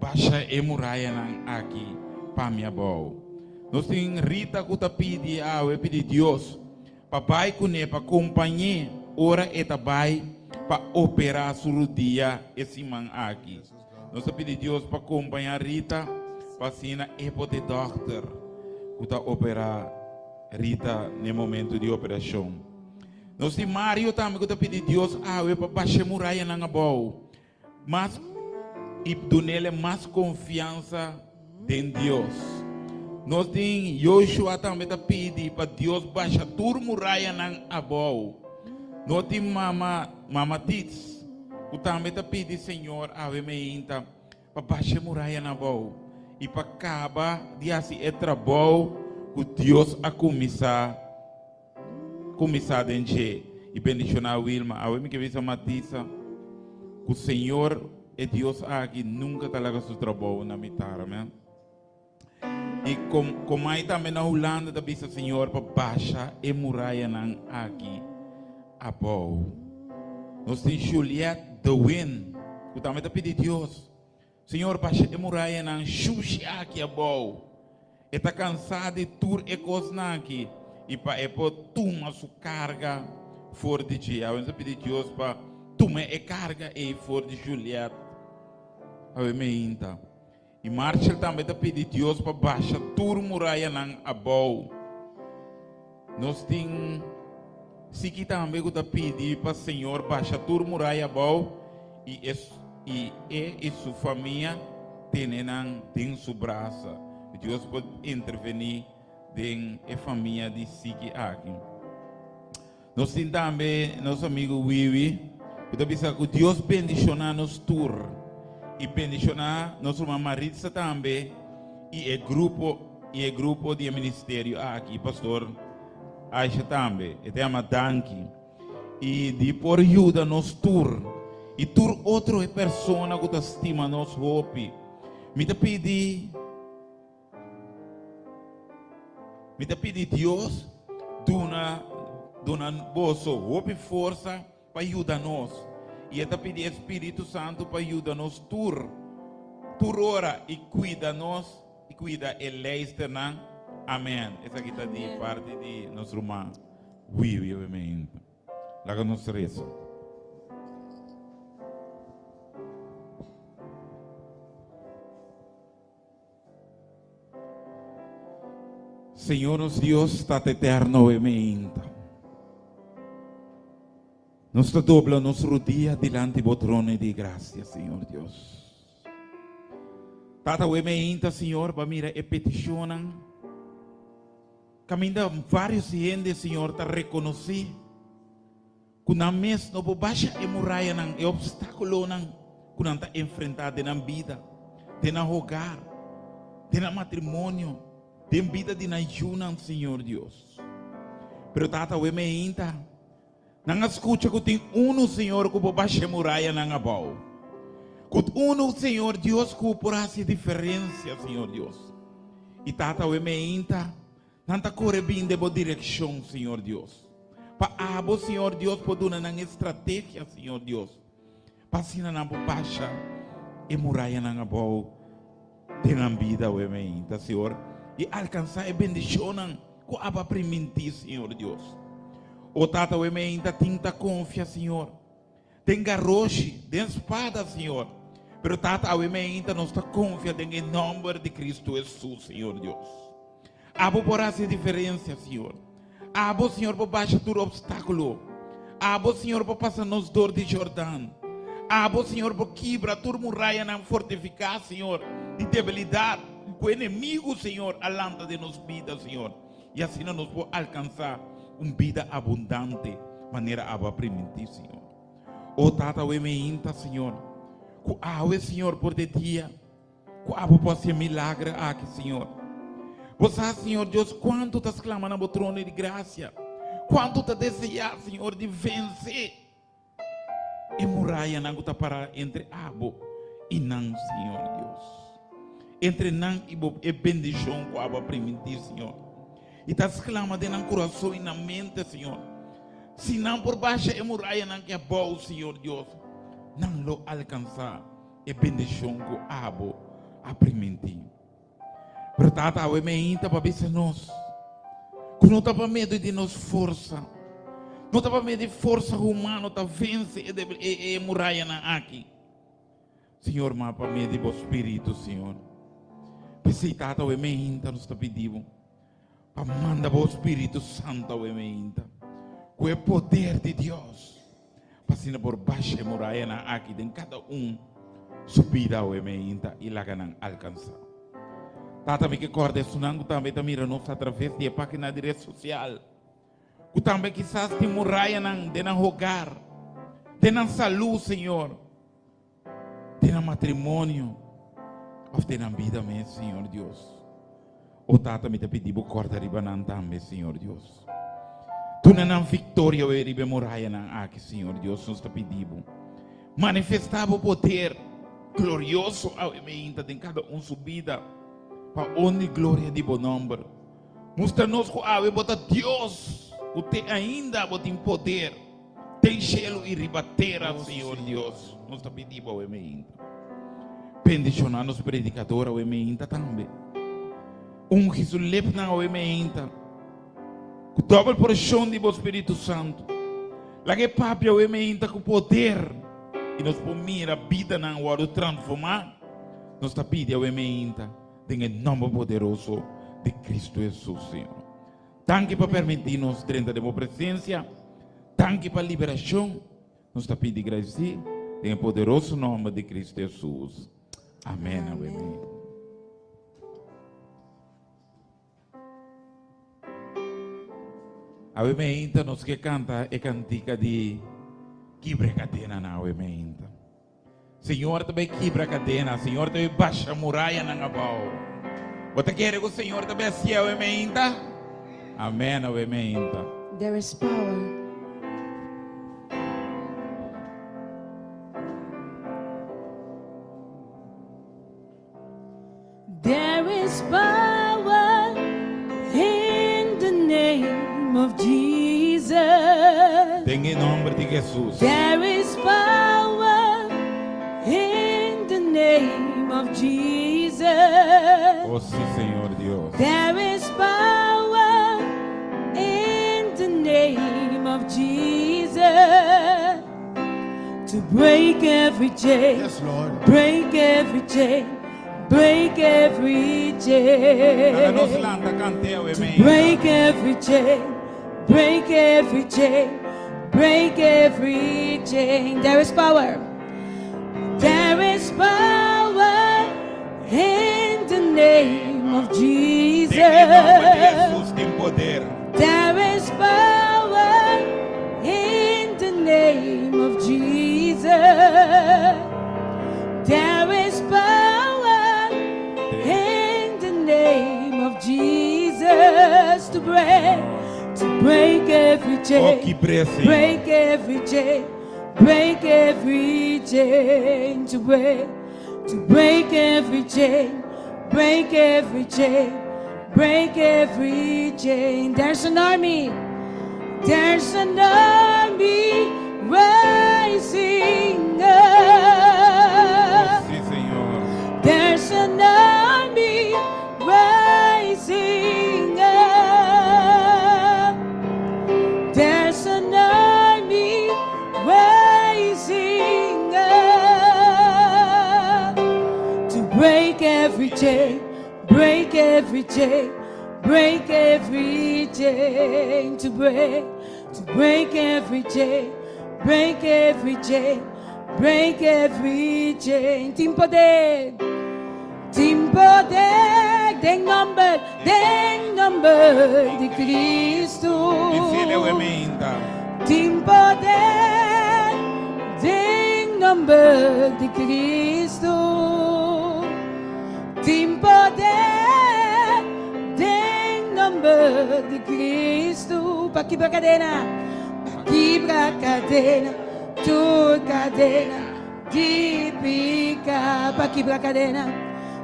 Basha e murayanan aki pa mi abou. Nos tin Rita ku ta pidi awe, pidi Dios pa bai kuné, pa kompañ'é ora e ta bai pa operá su rudia e siman aki. Nos ta pidi Dios pa kompañá Rita pa asina e por ta e dòkter ku ta operá Rita n'e momentu di operashon. Nos tin Mario tambe ku ta pidi Dios awe pa basha e murayanan abou mas i dun'el mas konfiansa den Dios. Nos tin Joshua tambe ta pidi pa Dios basha tur murayanan abou. Nos tin mama mama Tits ku tambe ta pidi Señor awe meinta pa basha e murayanan abou i pa kaba di hasi e trabou ku Dios a kuminsá Kuminsá den dje i bendishoná Wilma. Awe mi ke bisa Matisa ku Señor e Dios aki nunka ta laga su trabou na mitar. Amen. I kom komai tambe na Hulanda ta bisa Señor pa basha e murayanan aki abou. Nos tin Juliette de Win ku tambe ta pidi Dios. Señor, basha e murayanan shushi aki abou. E ta kansá di tur e kosnan aki i pa e por tuma su karga for di dje. Awe nos ta pidi Dios pa tuma e karga ei for di Juliet. Awe meinta. I Marshall tambe ta pidi Dios pa basha tur murayanan abou. Nos tin Siki tambe ku ta pidi pa Señor basha tur muraya abou i e i e i su famia tene nan den su brasa. Dios por intervení den e famia di Siki aki. Nos tin tambe nos amigu Wiwi ku ta bisa ku Dios bendishoná nos tur i bendishoná nos ruman Maritza tambe i e grupo i e grupo di e ministerio aki, Pastor Aisha tambe. E ta yama danki i di por yuda nos tur i tur otro e persona ku ta stima nos hopi. Mi ta pidi. Mi ta pidi Dios duna duna boso hopi forsa pa yuda nos. I e ta pidi e Spiritu Santu pa yuda nos tur tur ora i kuida nos i kuida e leisternan. Amen. Esaki ta di parti di nos ruman Wiwi obviamente. Laga nos resa. Señor nos Dios, Tata Eterno, e meinta. Nos ta dobla nos rodia dilanti bo trono di gracia, Señor Dios. Tata, we meinta, Señor, pa mira e peticionnan. Caminda varios hende, Señor, ta reconocí Ku nan mes no por basha e murayanan, e opstákulonan ku nan ta enfrentá den nan bida, den nan hogar, den nan matrimonio, den bida di nan yunan, Señor Dios. Pero Tata, awe meinta, nan a skucha ku tin unu, Señor, ku por basha e murayanan abou. Ku unu, Señor Dios, ku por hasi diferensia, Señor Dios. I Tata, awe meinta, Nan ta kore bin den bo direkshon, Señor Dios. Pa abo, Señor Dios, por duna nan e strategia, Señor Dios, pa asina nan por basha e murayanan abou den nan bida awe meinta, Señor, i alkansá e bendishonnan ku abo a primintí, Señor Dios. O Tata, awe meinta tin ta konfia, Señor, den garoshi, den spada, Señor. Pero Tata, awe meinta nos ta konfia den e nòmber di Kristu Hesus, Señor Dios. Abo por hasi e diferensia, Señor. Abo, Señor, por basha tur opstákulo. Abo, Señor, por pasa nos dor di Jordan. Abo, Señor, por kibra tur murayanan fortifiká, Señor, di debilidat ku enemigu, Señor, a lanta den nos bida, Señor. I asina nos por alkansá un bida abundante manera abo a primintí, Señor. O Tata, awe meinta, Señor, ku awe, Señor, por de dia, Ku abo por hasi e milagre aki, Señor. Bo sa, Señor Dios, kuantu ta sklama na bo trono di grasia, kuantu ta deseá, Señor, di vense e murayanan ku ta pará entre abo i nan, Señor Dios. Entre nan i bo e bendishon ku abo a primintí, Señor. I ta sklama den nan kurason i nan mente, Señor. Si nan por basha e murayanan ki abou, Señor Dios, nan lo alkansá. E bendishon ku abo a primintí. Pero Tata, awe meinta pa bisa nos ku no ta pa medio di nos forsa, no ta pa medio di forsa humano ta vense e, e, e murayanan aki. Señor, ma pa medio di bo spiritu, Señor. P'esei, Tata, awe meinta nos ta pidi bo pa manda bo Spiritu Santo awe meinta ku e poder di Dios. Pa asina por basha e murayanan aki den kada un su bida awe meinta i laga nan alkansá. Tata, mi ke kòrda esunnan ku tambe ta mira nos atraves di e página di ret sosial, ku tambe kisas tin murayanan den nan hogar, den nan salú, Señor, den nan matrimonio òf den nan bida mes, Señor Dios. O Tata, mi ta pidi bo kòrda riba nan tambe, Señor Dios. Duna nan viktoria awe riba e murayanan aki, Señor Dios, nos ta pidi bo. Manifestá bo poder glorioso awe meinta den kada un su bida, pa honra i gloria di bo nòmber. Mustra nos ku awe bo ta Dios, ku te ainda bo tin poder den shelu i riba tera, Señor Dios. Nos ta pidi bo awe meinta. Bendishoná nos predikador awe meinta tambe. Ungi su lepnan awe meinta ku dòbel porshon di bo Spiritu Santu. Laga e papia awe meinta ku poder i nos por mira bidanan wòrdu transformá. Nos ta pidi awe meinta den e nòmber poderoso di Kristu Hesus, Señor. Danki pa permití nos drenta den bo presensia. Danki pa liberashon. Nos ta pidi gradisí den e poderoso nòmber di Kristu Hesus. Amèn. Amèn. Awe meinta nos ke kanta e kantika di kibra kadenanan awe meinta. Señor ta bai kibra kadena, Señor ta bai basha murayanan abou. Bo ta kere ku Señor ta bai hasié awe meinta? Amèn awe meinta. There is power. There is power in the name of Jesus. Den e nomber di Jesus. There is power in the name of Jesus. Oh si, Señor Dios. There is power in the name of Jesus to break every chain. Yes, Lord. Break every chain. Break every chain. Laga nos lanta kant'é awe To meinta. break every chain. Break every chain. Break every chain. There is power. There is power in the name of Jesus. Den e nòmber di Hesus tin poder. There is power in the name of Jesus. There is power in the name of Jesus to break, to break every Oh, chain, kibr'é, Señor. break every chain, break every chain, to break, to break every chain, break every chain, break every chain. There's an army. There's an army rising Oh, up. sí, Señor. There's an army rising up. There's an. chain, break every chain, break every chain. To break, to break every chain, break every chain, break every chain. Tin poder, tin poder, den nomber, den nomber di Cristo. Tin poder den nomber di Cristo. Tin poder den nomber di Cristo. Pa kibra kadena, pa kibra kadena, tur kadena di pika. Pa kibra kadena,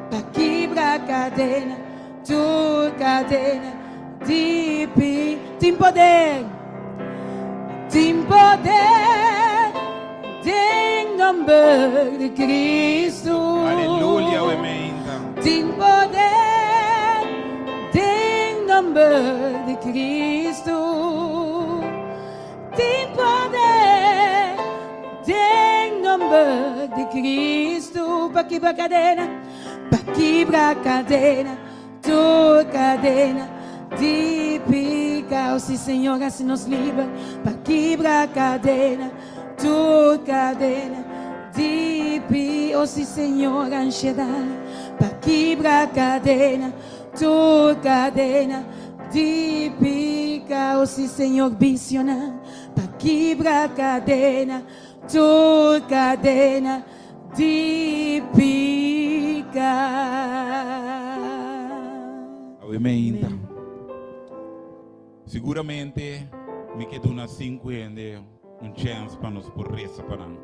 pa kibra kadena, tur kadena. Di pi tin poder, tin poder den nomber di Cristo. Aleluya, awe meinta. Tin poder den nomber di Cristo. Tin poder den nomber di Cristo. Pa kibra kadena, pa kibra kadena. Tur kadena di pika, oh si Señor hasi nos liber pa kibra kadena. Tur kadena di pi, oh si Señor ansiedad pa kibra kadena. Tur kadena di pika, oh si Señor bisionan pa kibra kadena. Tur kadena Di pica. Awe meinta. Siguramente mi ke duna sinku hende un chèns pa nos por resa pa nan.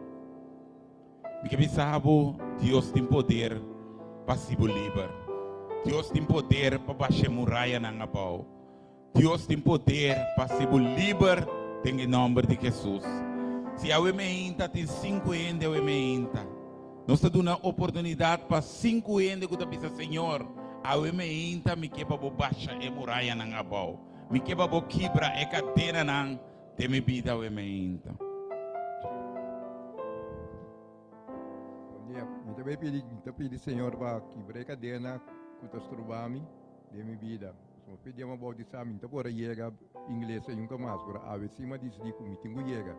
Mi ke bisa bo, Dios tin poder pa hasi bo liber. Dios tin poder pa basha e murayanan abou. Dios tin poder pa hasi bo liber den e nomber di Jesus. Si awe meinta tin sinku hende awe meinta, nos ta duna oportunidad pa sinku hende ku ta bisa, Señor, awe meinta mi ke pa bo basha e murayanan abou. Mi ke pa bo kibra e kadenanan den mi bida awe meinta. Bon dia. Mi ta bay pidi, mi ta pidi Señor pa kibra e kadena ku ta stroba mi den mi bida. So mi pidi ama bautisa mi no ta por a yega inglesia nunca mas, pero awe si mi a disidi ku mi tin ku yega.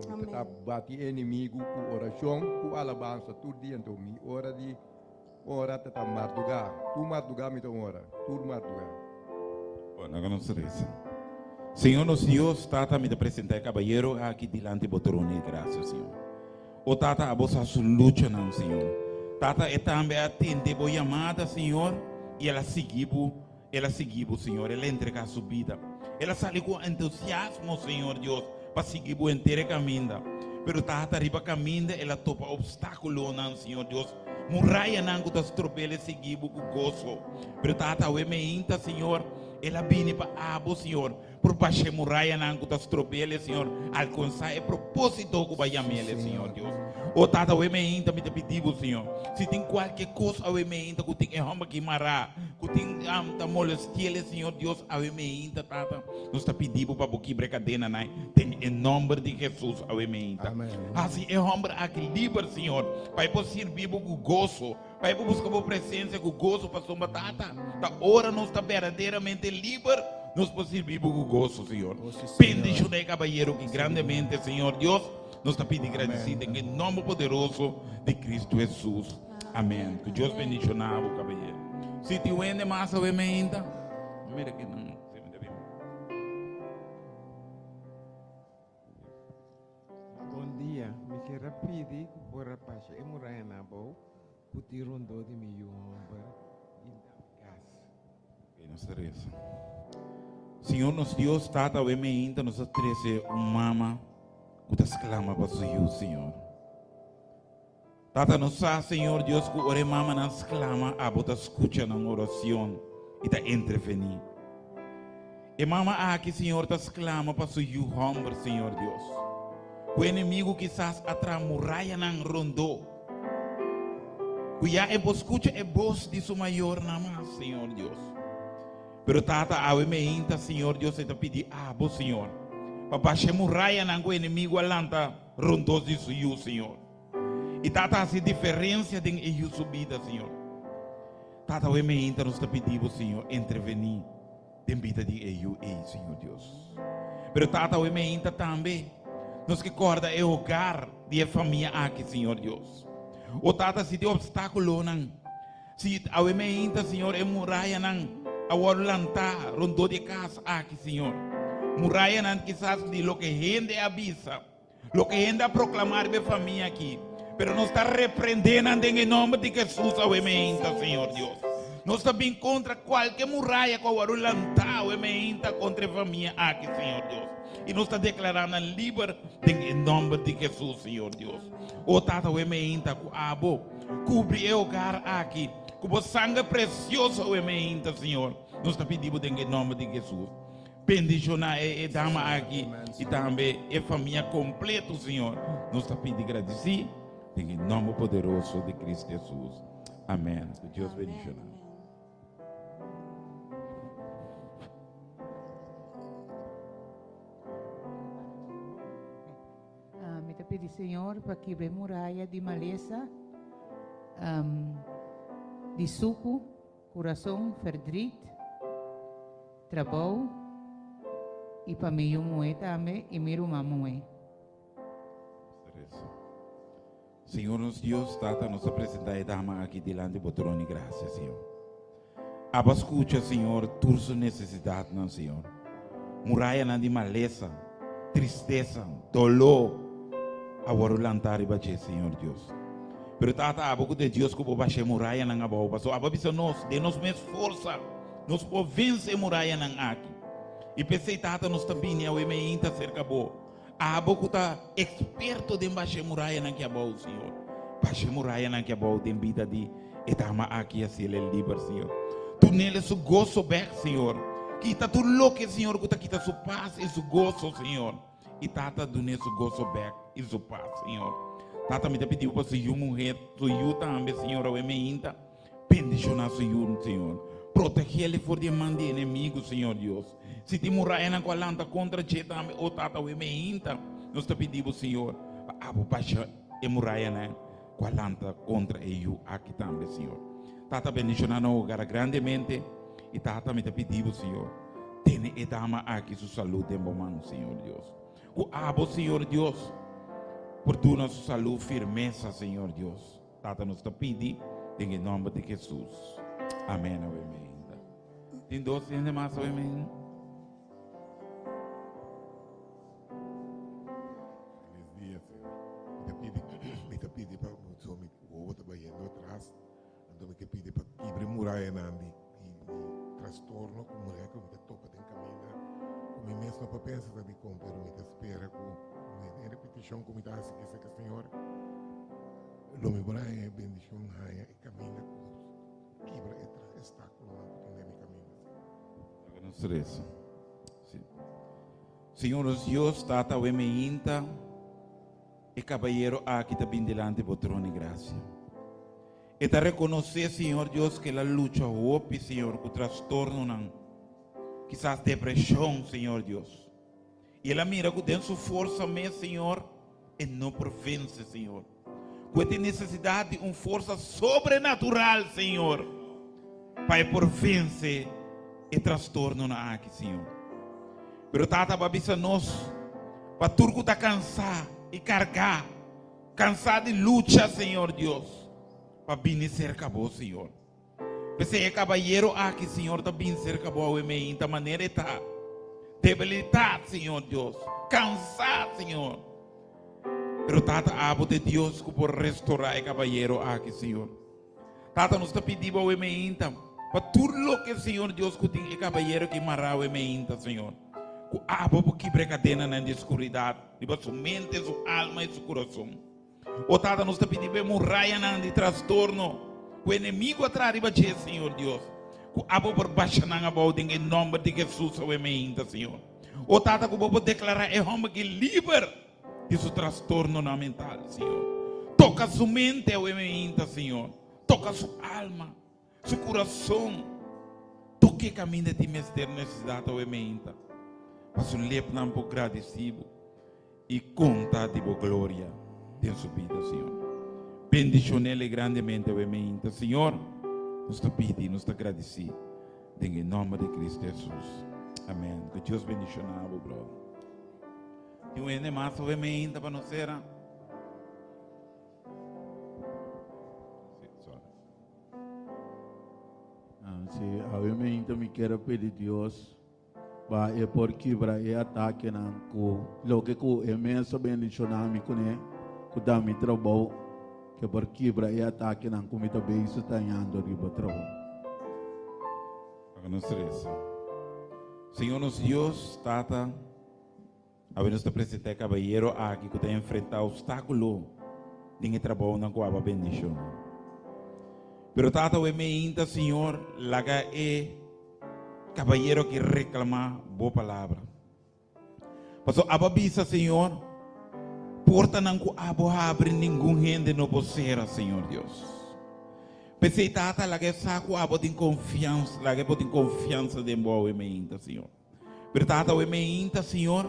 So mi ta bati e enemigu ku orashon, ku alabansa tur dia. Anto mi ora di ora ta ta marduga, tur marduga mi ta ora, tur marduga. Bueno, laga nos resa. Señor nos Dios, Tata, mi ta presenta e cabayero aki dilanti bo trono di gracia, Señor. O Tata, abo sa su luchanan, Señor. Tata, e tambe a tende bo yamada, Señor, i el a sigui bo, el a sigui bo, Señor. El a entregá su bida. El a sali ku entusiasmo, Señor Dios, pa sigui bo henter e kaminda. Pero, Tata, riba kaminda el a topa opstákulonan, Señor Dios, murayanan ku ta strob'el e sigui bo ku goso. Pero, Tata, awe meinta, Señor, el a bini pa abo, Señor. Por basha e murayanan ku ta strob'el, Señor, alkansá e propósito ku bo a yam'el, Señor Dios. O Tata, awe meinta mi ta pidi bo, Señor, si tin kualke kos awe meinta ku tin e hòmber aki mará, ku tin ta molesti'el, Señor Dios, awe meinta, Tata, nos ta pidi bo pa bo kibra e kadenanan den e nòmber di Hesus awe meinta. Hasi e hòmber aki liber, Señor, pa e por sirbi bo ku goso, pa e por buska bo presensia ku goso, pasobra, Tata, ta ora nos ta berdaderamente liber, nos por sirbi bo ku goso, Señor. Bendiciona e cabayero aki grandemente, Señor Dios. Nos ta pidi gradeci den e nomber poderoso di Cristo Jesus. Amen. Ku Dios bendiciona bo, cabayero. Si tin wende mas awe meinta, mira ki nan. Bon dia, mi kier a pidi ku por a basha e murayanan abou ku tin rondó di mi yu hòmber i da mi kas. Oké, nos ta resa. Señor nos Dios, Tata, awe meinta nos a trese un mama ku ta sklama pa su yu, Señor. Tata, nos sa, Señor Dios, ku ora e mamanan sklama, abo ta skucha nan oracion i ta entrevení. E mama aki, Señor, ta sklama pa su yu hòmber, Señor Dios. Ku enemigu kisas a traha murayanan rondó, ku ya e por skucha e bos di su mayornan mas, Señor Dios. Pero Tata, awe meinta, Señor Dios, e ta pidi abo, Señor, pa basha e murayanan ku enemigu a lanta rondó di su yu, Señor. I Tata hasi diferensia den e yu su bida, Señor. Tata awe meinta nos ta pidi bo Señor intervení den bida di e yu ei Señor Dios. Pero Tata awe meinta tambe nos ke kòrda e hogar di e famia aki Señor Dios. O Tata si tin opstákulonan, si awe meinta Señor e murayanan a wòrdu lantá rondó di e kas aki Señor. Murayanan kisas di loke hende a bisa. Loke hende a proklamá riba e famia aki, pero nos ta reprendé nan den e nòmber di Hesus awe meinta, Señor Dios. Nos ta bin kontra kualke muraya ku a wòrdu lantá awe meinta kontra e famia aki, Señor Dios. I nos ta deklará nan liber den e nòmber di Hesus, Señor Dios. O Tata, awe meinta ku abo kubri e hogar aki ku bo sanger presioso awe meinta, Señor. Nos ta pidi bo den e nòmber di Hesus. Bendiciona e e dama aki y tambe e famia completo, Señor. Nos ta pidi gradici den e nomber poderoso di Cristo Jesus. Amen. Cu Dios bendiciona. Ah, mi ta pidi Señor pa kibra e muraya di malesa, um, di suku, Kurason ferdrit, trabou i pa mi yu muhé tambe i mi ruman muhé. Señor nos Dios, Tata, nos ta presenta e dama aki dilanti bo trono di gracia, Señor. Abo a scucha, Señor, tur su necesidadnan, Señor. Murayanan di malesa, tristesa, doló a wòrdu lantá riba dje, Señor Dios. Pero Tata, abo ku ta e Dios ku por basha e murayanan abou, pasobra abo a bisa nos, den nos mes forsa nos por vense e murayanan aki. I p'esei, Tata, nos ta bini awe meinta serka bo, abo ku ta eksperto den basha e murayanan aki abou, Señor. Basha e murayanan aki abou den bida di e dama aki i hasi el e liber, Señor. Tun'el su goso bèk, Señor. Kita tur loke, Señor, ku ta kita su pas i su goso, Señor. I Tata dun'é su goso bèk i su pas, Señor. Tata, mi ta pidi bo pa su yu muher, su yu tambe, Señor, awe meinta. Bendishoná su yu, Señor. Protegéle for di e man di enemigu, Señor Dios. Si tin murayanan ku a lanta kontra dje tambe, o Tata, awe meinta, nos ta pidi bo, Señor, pa abo basha e murayanan ku a lanta kontra e yu aki tambe, Señor. Tata, bendishoná nan hogar grandemente. I Tata, mi ta pidi bo, Señor, tene e dama aki su salud den bo man, Señor Dios. Ku abo, Señor Dios, por duna su salud firmesa, Señor Dios. Tata, nos ta pidi den e nomber di Jesus. Amen. Amen. Tin dos hende mas, amen. Feliz dia, Señor. Mi ta pidi, mi ta pidi pa so mi wowo ta bayendo atras. Anto mi ke pidi pa kibra e murayanan di di di trastorno ku muhé ku mi ta topa den kaminda ku mi mes no por pensa ta dikon pero mi ta spera ku den e petishon ku mi ta hasi kisa ke Señor lo mi por haña e bendishon haña e kaminda ku kibra e obstákulonan ku tin den mi kaminda Señor. Laga nos resa. Sí. Señor nos Dios, Tata, awe meinta. E kabayero aki ta bin dilanti bo trono di grasia. E ta rekonosé, Señor Dios, ku el a lucha hopi, Señor, ku trastornonan, kisas depreshon, Señor Dios. I el a mira ku den su forsa mes, Señor, e no por vense, Señor. Ku e tin nesesidat di un forsa sobrenatural, Señor, pa e por vense e trastornonan aki, Señor. Pero Tata bo a bisa nos pa tur ku ta kansá i kargá, kansá di lucha, Señor Dios, pa bini serka bo, Señor. P'esei e kabayero aki, Señor, ta bini serka bo awe meinta manera e ta, debilitá, Señor Dios, kansá, Señor. Pero Tata, abo ta e Dios ku por restorá e kabayero aki, Señor. Tata, nos ta pidi bo awe meinta, pa tur loke, Señor Dios, ku tin e kabayero ki mará awe meinta, Señor, ku abo por kibra e kadenanan di skuridat riba su mente, su alma i su kurason. O Tata, nos ta pidi bo e murayanan di trastorno ku enemigu a traha riba dje, Señor Dios, ku abo por basha nan abou den e nòmber di Hesus awe meinta, Señor. O Tata, ku bo por deklará e hòmber ki liber di su trastornonan mental, Señor. Toca su mente awe meinta, Señor. Toca su alma, su curason. Toque caminda di mester necesidad awe meinta. Pa su lepnan por gradici bo y conta di bo gloria den su bida, Señor. Bendicionele grandemente awe meinta, Señor. Nos ta pidi, nos ta gradisí den e nòmber di Cristo Hesus. Amèn. Ku Dios bendishoná bo, bròder. Tin un hende mas awe meinta pa nos sera? Sí, sorry. Ah, sí, awe meinta mi kier a pidi Dios pa e por kibra e atakenan ku loke ku e mes a bendishoná mi kuné, ku da mi trabou, ke por kibra e atakenan ku mi ta bezig ta hañando riba trabou. Laga nos resa. Señor nos Dios, Tata, awe nos ta presentá e kabayero aki ku ta enfrentá opstákulo den e trabounan ku abo a bendishoná. Pero Tata, awe meinta, Señor, laga e Kabayero ki reklamá bo palabra. Paso abo a bisa, Señor, portanan ku abo habri ningun hende no por sera, Señor Dios. P'esei, Tata, laga e sa ku abo tin konfiansa, laga e por tin konfiansa den bo awe meinta, Señor. Pero Tata, awe meinta, Señor,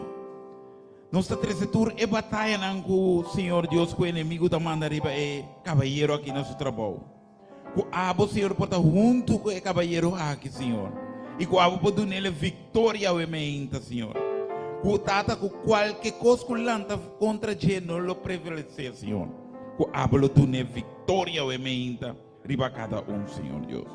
nos ta trese tur e batayanan ku, Señor Dios, ku enemigu ta manda riba e kabayero aki na su trabou. Ku abo, Señor, por ta huntu ku e kabayero aki, Señor, i ku abo por dun'el e viktoria awe meinta, Señor. Ku, Tata, ku kualke kos ku lanta kontra dje no lo prevalesé, Señor. Ku abo lo dun'é viktoria awe meinta riba kada un, Señor Dios.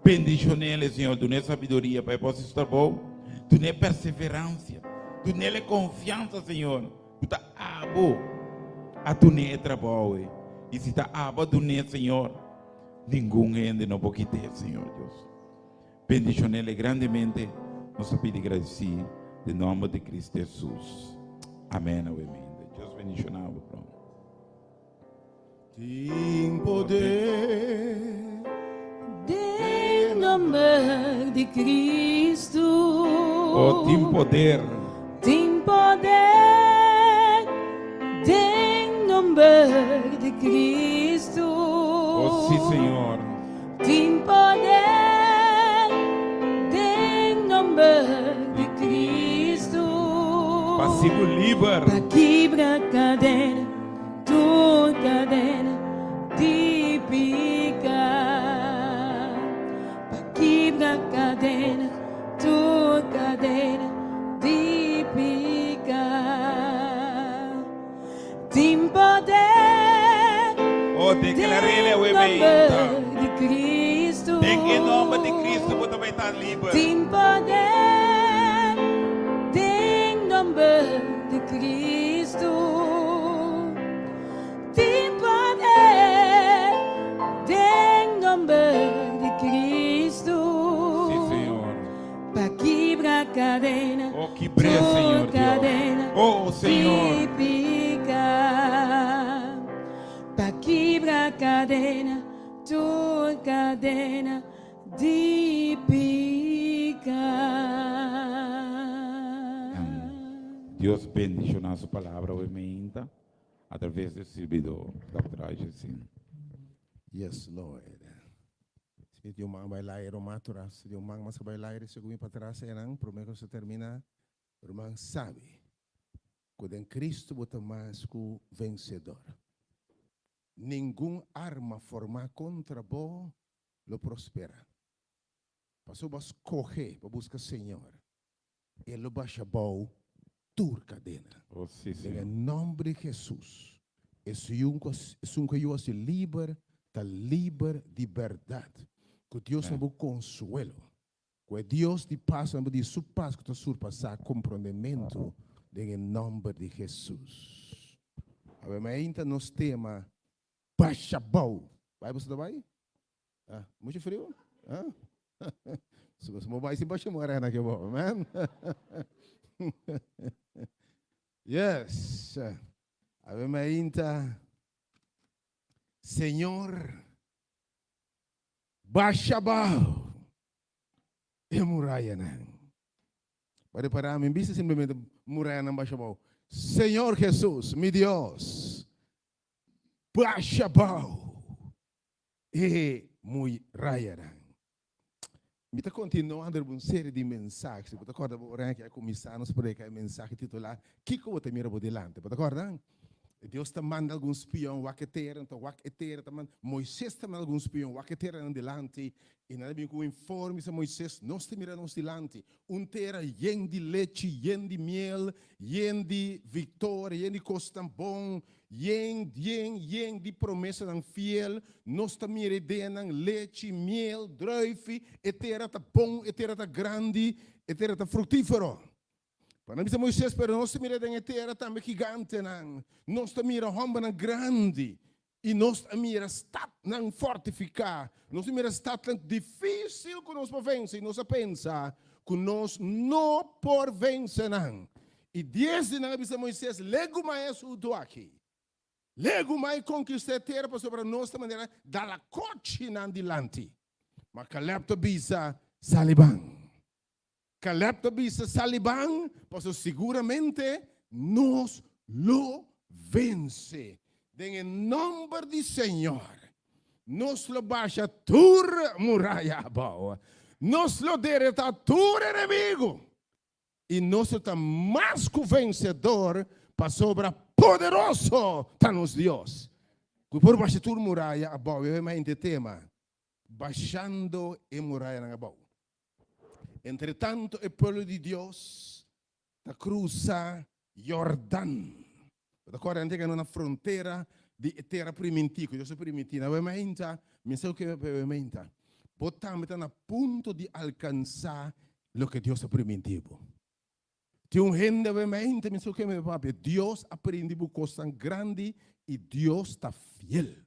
Bendishon'el, Señor, dun'é sabiduria pa e por hasi su trabou, dun'é perseveransia, dun'el e konfiansa, Señor. Ku ta abo a dun'é e trabou ei. I si ta abo a dun'é, Señor, ningun hende no por kit'é, Señor Dios. Bendishon'é grandemente, nos ta pidi gradisí den nòmber di Cristo Hesus. Amèn. Awe Dios bendishoná bo pronto. Tin poder. Den nomber di Cristo. Oh, tin poder. Tin poder. Den nomber di Cristo. Oh, sí, Señor. Tin poder. Den nomber di Cristo. Pa sibu liber. Pa kibra cadena. Tur cadena di pica Pa kibra cadena Tur cadena di pica Tin poder Oh, declarele Den awe nomber meinta. di Cristo Den e nomber di Cristo bo ta bai ta liber. Tin poder Den nomber di Cristo tin poder den nomber di Cristo. Sí, Señor. Pa kibra cadena. Oh, kibr'é, tur Señor Dios. cadena Oh, Señor. Di pica. Pa kibra cadena, tur cadena di pica. Dios bendiciona su palabra hoy meinta a través de su sirbidor, Dòkter Aisha Singh. Yes, Lord. Si di un man bai laire o matura, si di un man mas bai laire, segun mi patras enan, prome ku se termina, ruman sabi ku den Cristo bo ta mas ku vencedor. Ningun arma formá kontra bo lo prospera. Pasobra bo a skohe pa buska Señor. E lo basha bou tur kadena. Oh, sí, Den e Señor. nòmber di Hesus, esun ku esun ku a yu hasi liber ta liber di bèrdat. Ku Dios na Amèn. bo konsuelo. Ku e Dios di pas na bo di su pas ku ta surpasá komprondementu den e nòmber di Hesus. Awe mainta nos tema basha bou. Bai boso ta bai? Ah, mucho frio? Ah? Si boso mo bai sin basha morena ke bo, amen? Yes. Awe mainta Señor basha bou e murayanan. Pa repará, mi bisa simplemente murayanan basha bou. Señor Jesus, mi Dios, basha bou E murayanan. Mi ta kontinuando riba un serie di mensahe. Si bo ta kòrda bo ora ki a kuminsá nos prediká e mensahe titulá Kiko bo ta mira bo dilanti? Bo ta kòrda? Dios ta manda algun spion wak e tera, anto wak e tera ta manda, Moises ta manda algun spion wak e tera nan dilanti, i nan a bin ku un informe, bisa Moises, nos ta mira nos dilanti un tera yen di lechi, yen di miel, yen di viktoria, yen di kosnan bon, yen, yen, yen di promesanan fiel, nos ta mira e deanan, lechi, miel, druifi, e tera ta bon, e tera ta grandi, e tera ta fruktífero. Pa nan bisa Moisés, Pero nos ta mira den e tera tambe gigantenan, nos ta mira hòmbernan grandi, i nos ta mira statnan fortifiká, nos ta mira statnan difísil ku nos por vense, i nos a pensa ku nos no por vense nan. I dies di nan a bisa Moisés, Legumai e asuntu aki. Legumai konkistá e tera, pasobra nos ta manera dalakochinan dilanti. Ma Kalèb ta bisa, Sali ban. Caleb ta bisa sali ban, pasobra siguramente nos lo vense. Den e nomber di Señor, nos lo basha tur muraya abou. Nos lo derota tur enemigu. I nos lo ta mas ku vensedor, pasobra poderoso ta nos Dios, ku por basha tur muraya abou. E mente tema, Bashando e murayanan abou. Entretanto e pueblo di Dios ta cruza Jordan. Bo ta corda nan yega na frontera di e tera primintí, cu Dios a primintí. Na wementa, mi sa cu wementa, bo tambe ta na punto di alcansa loke Dios a primintí bo. Tin un hende wementa, mi sa cu mi papia, Dios a prindi bo cosnan grandi y Dios ta fiel.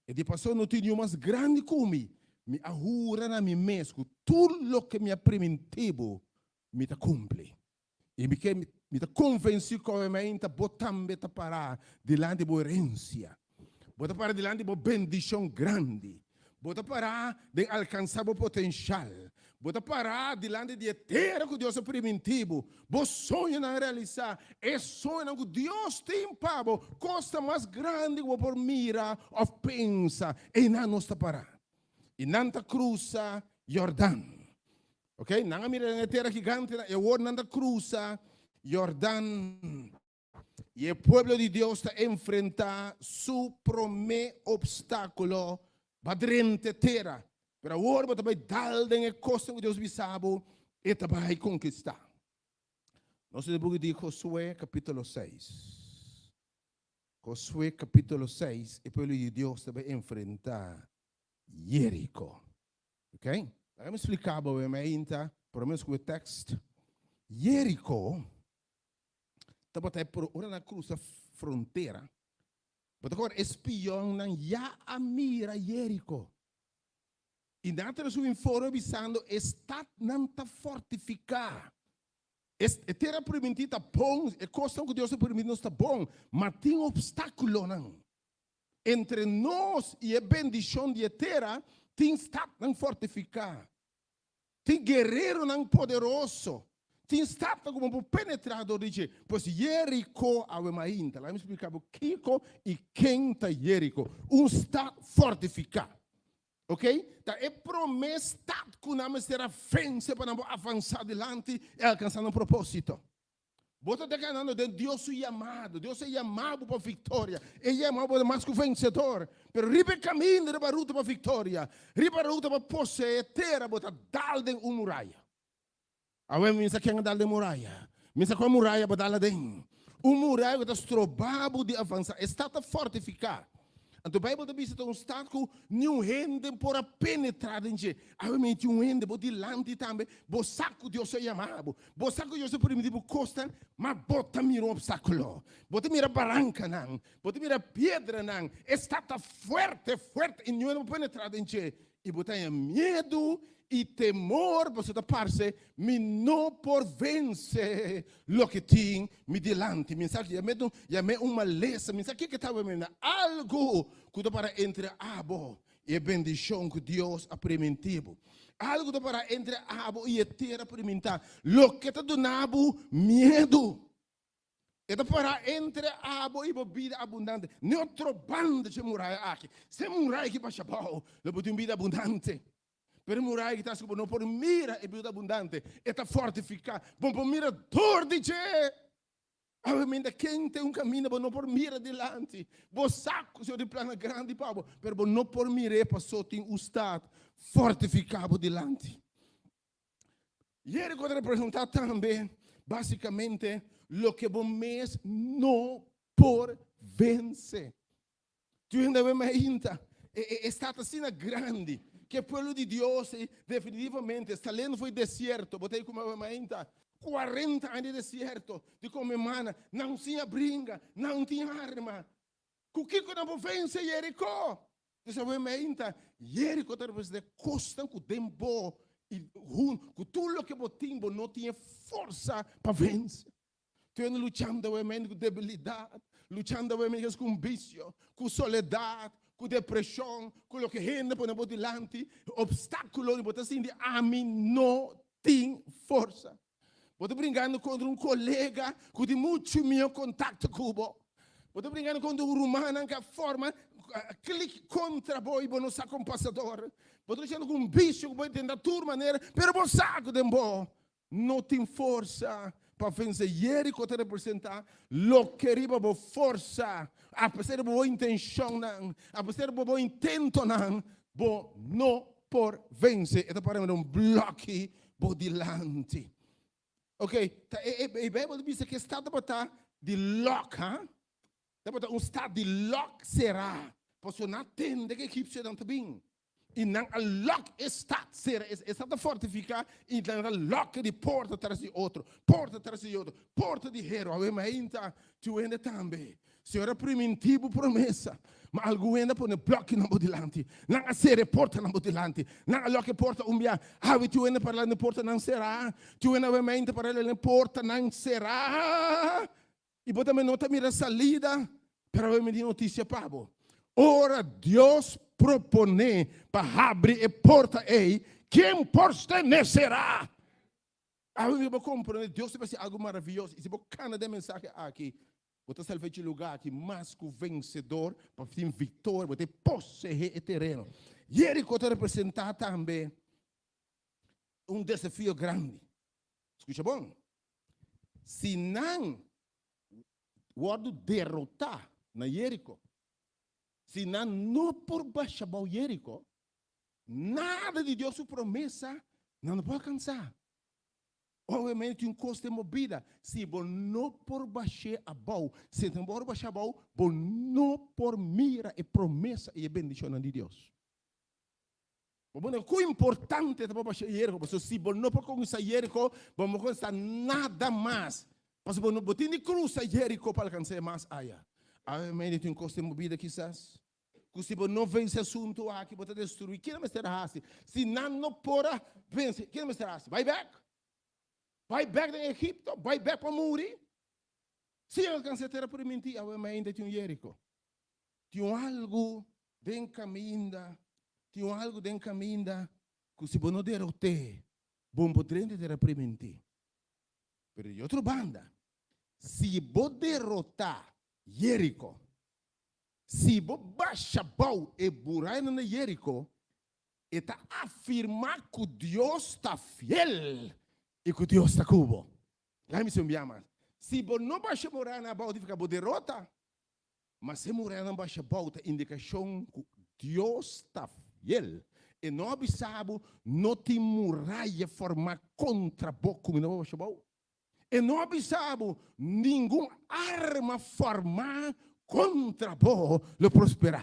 E di, Pasó no tin niun mas grandi ku mi. Mi a hura na mi mes ku tur loke mi a primintí bo, mi ta kumpli. I mi ke, mi ta konvensí ku awe mainta bo tambe ta pará dilanti bo herensia. Bo ta pará dilanti bo bendishon grandi. Bo ta pará den alkansá bo potenshal. Bo ta pará dilanti di e tera ku Dios a primintí bo. Bo soñonan realisá, e soñonan ku Dios tin pa bo, kos ta mas grandi ku bo por mira òf pensa. Einan nos ta pará. I nan ta krusa Yordan. Oké, nan a mira den e tera gigantenan, i awor nan ta krusa Yordan. I e pueblo di Dios ta enfrentá su promé opstákulo, Ba drenta e tera, pero awor bo ta bai dal den e kosnan ku Dios bisa bo, e ta bai konkistá. Nos ta den buki di Josué kapítulo seis. Josué kapítulo seis, e pueblo di Dios ta bai enfrentá Jeriko. Ok? Laga mi splika bo ainda, por lo menos ku e tekst. Jeriko tabata e pro, ora nan cruza frontera, bo ta kòrda e spionnan ya a mira Jerico. I nan a trae su informe bisando e stadnan ta fortifiká. E, e tera primintí ta bon, e kosnan ku Dios a primintí nos ta bon, ma tin opstákulonan. Entre nos i e bendishon di e tera tin stadnan fortifiká. Tin guereronan poderoso. Tin stadnan ku bo por penetrá dor di dje. Pues Jeriko awe mainta. Laga mi splika bo kiko i ken ta Jeriko. Un stad fortifiká. Ok? Ta e promé stad ku nan mester a vense pa nan por avansá dilanti i alkansá nan propósito. Bo ta ganando den Dios su yamado. Dios a yama bo pa victoria. E yama bo mas ku vencedor. Pero riba e kaminda, riba ruta pa victoria, riba ruta pa posee tera, bo ta dal den un muraya. Awe mi sa ken a dal den muraya. Mi sa kua muraya bo dal aden. Un muraya ku ta stroba bo di avansa. E stad ta fortifiká. Anto Bijbel ta bisa ta un stad ku niun hende por a penetrá den dje. Awe mi tin un hende bo dilanti tambe, bo sa ku Dios a yama bo, bo sa ku Dios a permití bo kosnan, ma bo ta mira un opstákulo. Bo ta mira barankanan, bo ta mira piedranan, e stad ta fuerte, fuerte i niun hende por penetrá den dje. I bo ta haña miedu i temor, pasobra ta parse mi no por vense loke tin mi dilanti. Mi sa yam'é yam'é un malesa, mi sa kiko ta na algu ku ta para entre abo i e bendishon ku Dios a primintí bo. Algu ta para entre abo i e tera primintá, loke ta duna bo miedu. E ta para entre abo i bo bida abundante. Ni otro banda dje muraya aki. Si e muraya aki basha abou, lo bo tin un bida abundante. Pero e muraya aki ta hasi ku bo no por mira e bida abundante. E ta fortifiká. Bo por mira dor di dje. Awe ken tin un kaminda bo no por mira dilanti. Bo sa ku Señor tin plan grandi pa bo, pero bo no por mira paso tin un stat fortifiká bo dilanti. Jeriko ta representá tambe básikamente loke bo mes no por vense. Tur hende a mainta. E stat asina grandi ku e pueblo di Dios definitivamente saliendo for di desierto, bo ta ku mainta 40 aña di desierto, di kome mana, nan sin bringa, nan tin arma. Ku kiko nan por vense Jeriko? Dus awe mainta, Jeriko ta representá kosnan ku den bo i ku tur loke bo tin, bo no tin forsa pa vense. Tur luchando ku debilidat, luchando ku visio, ku soledat, ku depreshon, ku loke hende pone bo dilanti, opstákulo, i bo ta sinti, ami no tin forsa. Bo ta bringando kontra un kolega ku tin muchu mihó kontakto ku bo. Bo ta bringando kontra un ruman ku forma clique kontra bo i bo no sa kon pasador. Bo ta luchando ku un visio ku bo intentá tur manera, pero bo sa ku den bo no tin forsa pa vense. Jeriko ta representá loke riba bo forsa, apesar di bo intenshonnan, apesar di bo intentonan, bo no por vense. E ta para un bloke bo dilanti. Ok, ta, e, e, e Beibel ta bisa ku e stat tabata di lock, ha? Tabata un stat di lock será. Paso nan a tende ku egipsionan ta bin. I nan a lock e stat sera, e stat ta fortifiká i nan a lock di porta tras di otro, porta tras di otro, porta di heru. Awe mainta tur hende tambe. Señor a primintí bo promesa, ma algun hende a pone blòkinan bo dilanti. Nan a sera e portanan bo dilanti. Nan a lock e porta un bia. Awe tur hende para den portanan será. Tur hende awe mainta para den portanan será. I bo tambe no ta mira salida, pero awe mi tin notisia pa bo. Ora Dios proponé pa habri e porta ei, ken por stené será? Awe mi bo komprendé, Dios ta hasi algu maravioso. I si bo kana den mensahe aki, bo ta sali for di lugá aki mas ku vensedor pa tin viktoria, bo ta poseé e tereno. Jeriko ta representá tambe un desafio grandi. Skucha bon. Si nan wòrdu derotá na Jeriko, si nan no por basha bou Jeriko, nada di Dios su promesa nan no por alkansá. Obviamente tin un kos den bo bida, si bo no por bash'é abou, si bo no por basha abou, bo no por mira e promesa i e bendishonnan di Dios. Bo pone ku importante ta pa basha Jeriko, pasobra si bo no por konkistá Jeriko, bo no por konkistá nada mas. Pasobra bo no bo tin di krusa Jeriko pa alkansá mas aya. Awe medio tin kos den bo bida kisas ku si bo no vense asuntu aki bo ta destruí. Kiko mester a hasi? Si nan no por a vense, kiko mester a hasi? Bai bèk? Bai bèk den Egipto? Bai bèk pa muri? Si alkansá e tera primintí, awe mainta tin un Jeriko. Tin un algu den kaminda, tin un algu den kaminda ku si bo no derot'é, bo no por drenta e tera primintí. Pero di otro banda, si bo derotá Jeriko, si bo basha bou e burayanan di Jeriko, e ta afirmá ku Dios ta fiel i ku Dios ta ku bo. Laga mi si un bia mas. Si bo no basha murayanan abou, significa bo derota. Ma si murayanan basha abou ta indikashon ku Dios ta fiel. E no a bisa bo no tin muraya formá kontra bo ku mi no por basha abou. E no a bisa bo ningun arma formá kontra bo lo prosperá.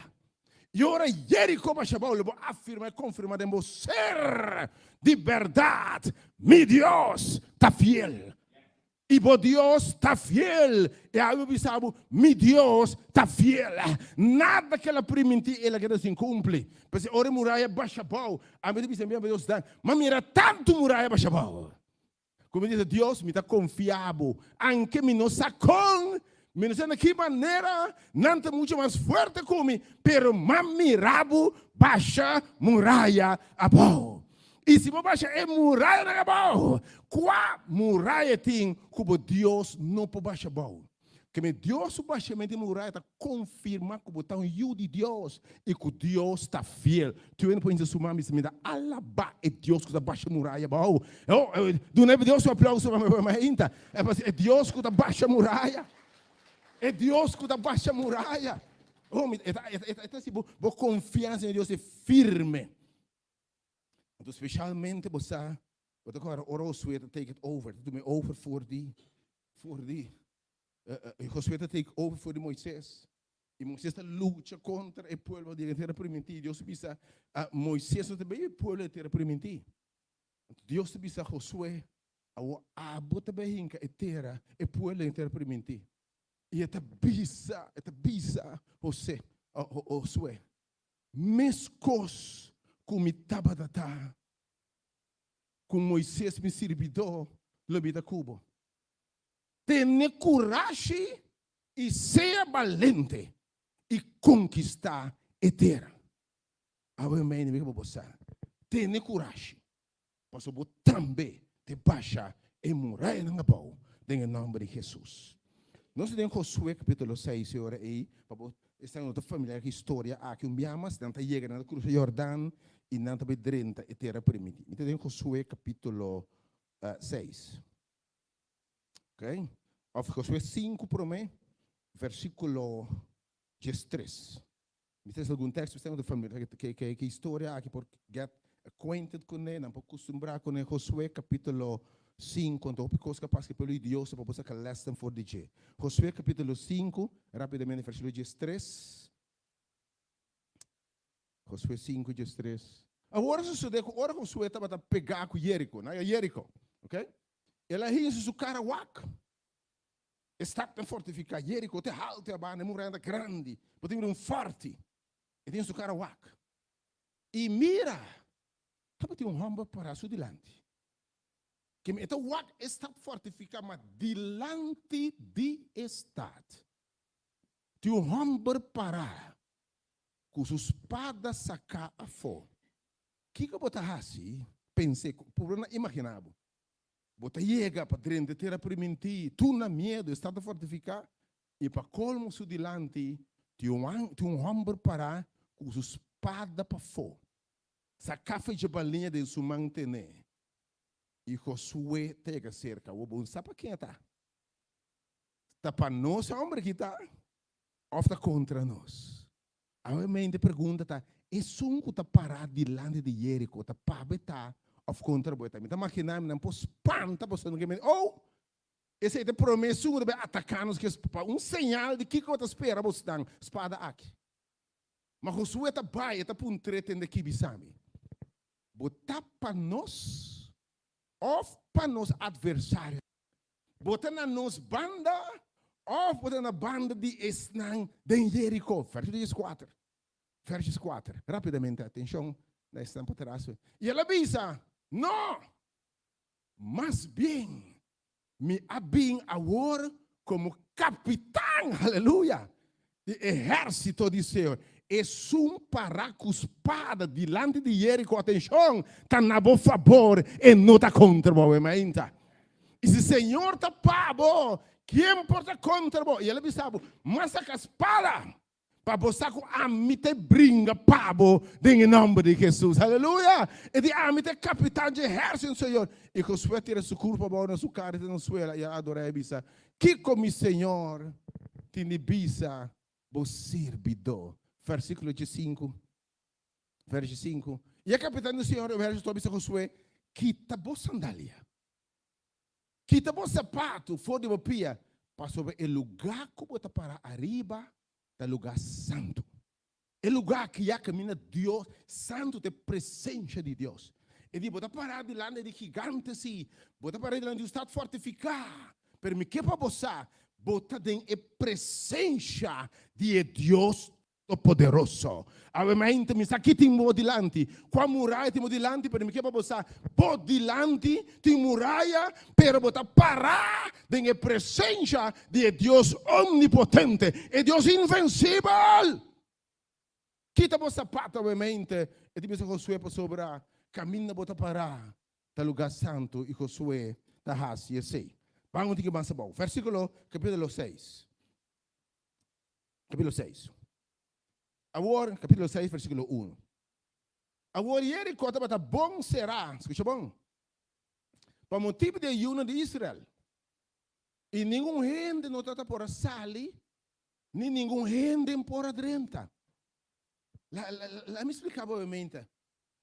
I ora Jeriko basha abou lo bo afirmá i konfirmá den bo ser di bèrdat, Mi Dios ta fiel. I bo Dios ta fiel. E awe bisa bo, Mi Dios ta fiel. Nada ku el a primintí, el a keda sin kumpli. P'esei ora e muraya basha abou, ami ta bisa mi Dios danki. M'a mira tantu muraya basha abou. Ku mi bisa, Dios, mi ta konfia bo. Anke mi no sa kon, mi no sa na ki manera, nan ta muchu mas fuerte ku mi, pero m'a mira bo basha muraya abou. I si bo basha e murayanan abou, kua muraya tin ku bo Dios no por basha abou? Ke men Dios su bashamentu di muraya ta konfirmá ku bo ta un yu di Dios i ku Dios ta fiel. Tur hende por hincha su man bisa, Mi ta alabá e Dios ku ta basha muraya abou. Oh, duna e Dios un aplauso pa mi ainda. E pasobra e Dios ku ta basha muraya. E Dios ku ta basha muraya. Oh, mi, e ta, e ta, e ta hasi bo, bo konfiansa den Dios e firme. Anto spesialmente bo sa, bo ta kòrda ora Josué ta take it over, ta tuma e over for di, for di, Josué ta take over for di Moisés. I Moisés ta lucha kontra e pueblo di e tera primintí. Dios bisa, uh, Moisés no ta bay e pueblo di tera primintí. Dios ta bisa Josué, awo abo ta bay hinka e tera, e pueblo di tera primintí. I e ta bisa, e ta bisa José, Josué, meskos ku mi tabata ta ku Moisés mi sirbidó, lo mi ta ku bo. Tene kurashi i sea balente i konkistá e tera. Awe mei mi ke bo sa, tene kurashi, pasobra bo tambe te basha e murayanan abou den e nòmber di Hesus. Nos ta den Josué kapítulo seis e ora ei, pa bo esnan ku no ta familiar ku e historia aki, un bia mas nan ta yega, nan ta krusa Yordan i nan ta bai drenta e tera primintí. Mi ta den Josué kapítulo seis. Ok? Of Josué 5 promé, versículo 13. Mi ta algun teksto ku ta familiar ku e historia aki por get acquainted kuné, nan por kustumbrá kuné. Josué kapítulo 5, anto hopi kos kapas ku e pueblo di Dios ta por saka lèsnan for di dje. Josué kapítulo 5, rápidamente versíkulo 13. Josué 5, 13. Awor a sosodé ku ora Josué tabata pegá ku Jeriko, na Jeriko, ok? El a hinsa su kara wak. E stat ta fortifiká, Jeriko te haltu abanda, e muraya ta grandi, bo tin mira un fòrti. E tin su kara wak. I mira, tabatin un hòmber pará su dilanti. Keme e ta wak e stat fortifiká, ma dilanti di e stat tin un hòmber pará ku su spada saká afó. Kiko bo ta hasi? Pens'é, purba na imaginá bo. Bo ta yega pa drenta e tera primintí, tur na miedu, e stat ta fortifiká, i pa kolmo su dilanti tin un tin un hòmber pará ku su spada pafó, saká fe dje baliña den su man tené. I Josué ta yega serka. Awor bo no sa pa ken e ta. Ta pa nos e hòmber aki ta, òf ta kontra nos? Awe mente pregunta ta, esun ku ta pará dilanti di Jeriko ta pa bo e ta òf kontra bo e ta? Mi ta maginá mi nan por spanta pasobra nan ke mende, Oh! Esei ta e promé esun ku ta bai ataká nos ku pa un señal di kiko bo ta spera bosnan spada aki. Ma Josué ta bai, e ta puntr'é tende ki bisa mi, Bo ta pa nos òf pa nos atversario? Bo ta na nos banda òf bo ta na banda di esnan den Jeriko? Verso dieskuater. Verso dieskuater. Rápidamente, atenshon na esnan patras. I el a bisa, No! Mas bien, mi a bin awor komo kapitan, aleluya, di ehérsito di Señor. Esun pará ku spada dilanti di Jeriko, atenshon, ta na bo fabor, e no ta kontra bo. Awe mainta. I si Señor ta pa bo, ken por ta kontra bo? I el a bisa bo, M'a saka spada pa bo sa ku ami ta e bringa pa bo den e nòmber di Hesus. Aleluya! E di, Ami ta e kapitan dje ehérsito, Señor. I Josué a tira su kurpa abou na su kara te na suela i a adorá i a bisa, Kiko mi Señor tin di bisa bo sirbidó? Versíkulo diesinku, verso sinku, I e kapitan di Señor ehérsito a bisa Josué, Kita bo sandalia, kita bo sapatu for di bo pia, pasobra e lugá ku bo ta pará ariba ta lugá santu. E lugá aki ya kaminda Dios santu ta e presensia di Dios. E di bo ta pará dilanti di gigante sí, bo ta pará dilanti di un stat fortifiká, pero mi ke pa bo sa, bo ta den e presensia di e Dios Todopoderoso. Awe mainta mi sa ki tin bo dilanti, kua muraya tin bo dilanti, pero mi ke pa bo sa, bo dilanti tin muraya, pero bo ta pará den e presensia di e Dios omnipotente, e Dios invensibel! Kita bo sapato awe mente, e ta bisa Josué, pasobra kaminda bo ta pará ta lugá santu, i Josué ta hasi esei. Ban un tiki mas abou, versíkulo, kapítulo seis. Kapítulo 6. Awor, kapítulo 6, versíkulo 1. Awor Jeriko tabata bon será, skucha bon, pa motibu di e yunan di Israel, i ningun hende no tabata por a sali, ni ningun hende por a drenta. Laat mi splika bo obviamente.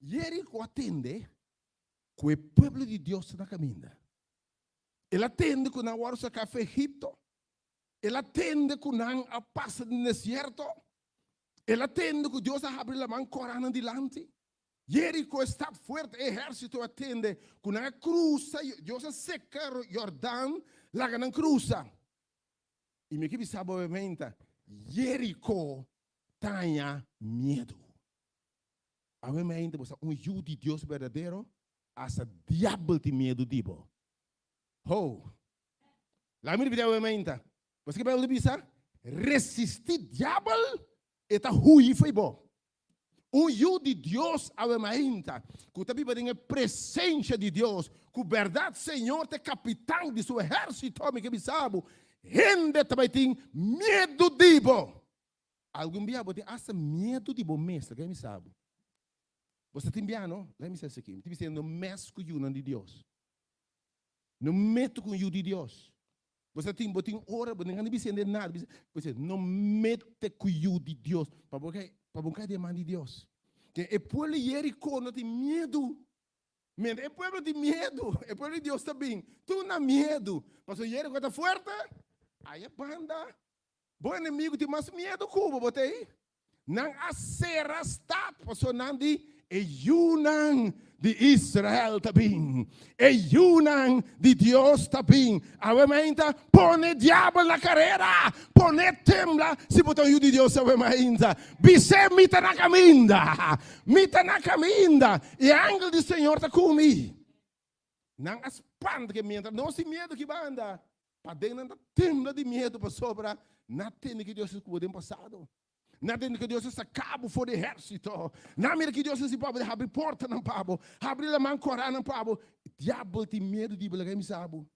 Jeriko a tende ku e pueblo di Dios ta na kaminda. El a tende ku nan a wòrdu saká for Egipto. El a tende ku nan a pasa den desierto. El a tende ku Dios a habri laman kòrá nan dilanti. Jeriko, e stat fuerte, e ehérsito a tende ku nan a krusa, Dios a seka Yordan laga nan krusa. I mi ke bisa bo obviamente, Jeriko taña miedu. Awe mente bo sa un yu di Dios berdadero, hasta diabel tin miedu di bo. Ho! Laga mi ripiti awe mainta. Bo sa ke Bijbel ta bisa? Resistí diabel, e ta hui fo'i bo. Un yu di Dios awe mainta, ku ta biba den e presensia di Dios, ku bèrdat Señor ta e kapitan di su ehérsito, mi ke bisa bo, hende ta bai tin miedu di bo. Algun bia bo tin asta miedu di bo mes, laga mi sa bo. Bo sa tin bia no? Laga mi sa esaki. Mi ta bisa no mes ku yunan di Dios. No mete ku un yu di Dios. Bo sa tin, bo tin ora, bo no gana bisa hende nada. Bo bisa, no mete ku yu di Dios. Pa bo kai, pa bo kai den man di Dios. Ke e pueblo di Jeriko no tin miedu. Mientras e pueblo tin miedu, e pueblo di Dios ta bin, tur nan miedu. Pasobra Jeriko ta fuerte, aya banda, bo enemigo tin mas miedu ku bo, bo ta ei. Nan a sera stat, pasobra nan di, E yunan di Israel ta bin. E yunan di Dios ta bin. Awe mainta, pone diabel na karera. Pone tembla si bo ta un yu di Dios awe mainta. Bis'é, Mi ta na kaminda. Mi ta na kaminda. I e angel di Señor ta ku mi. Nan a spanta ke mientras nos tin miedu ki banda, paden nan ta tembla di miedu pasobra nan a tende ke Dios a ku bo den pasado. Nan tende ku Dios a saka bo for di ehérsito. Nan mira ku Dios a hasi pa bo di habri portanan pa bo, habri laman koranan pa bo. Diabel tin miedu di bo, laga mi sa bo.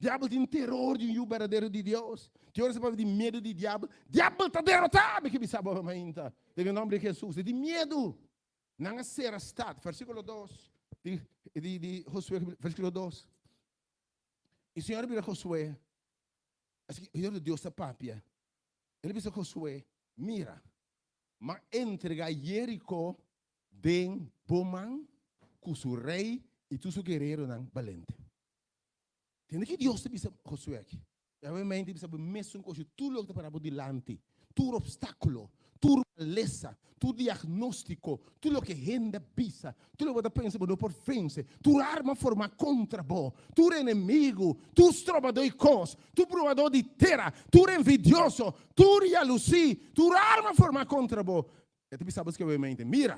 Diabel tin teror di un yu berdadero di Dios. Tin ora sa papia di miedu di diabel. Diabel ta derotá, mi ke bisa bo mainta. Den e nomber di Hesus. E tin miedu. Nan a sera stat. Versíkulo dos di di di Josué, versíkulo dos. I Señor a bira Josué. Así ke Señor Dios ta papia. El a bisa Josué, Mira, m'a entregá Jeriko den bo man ku su rei i tur su guereronan balente. Tende ki Dios ta bisa Josué aki. Obviamente bisa bo mesun kos, tur loke ta para bo dilanti, tur obstákulo, tur malesa, tur diagnóstiko, tur loke hende a bisa, tur loke bo ta pensa bo no por vense, tur arma formá kontra bo, tur enemigu, tur strobadó i kos, tur bruadó di tera, tur envidioso, tur yalusí, tur arma formá kontra bo. E ta bisa bo skebamente, Mira,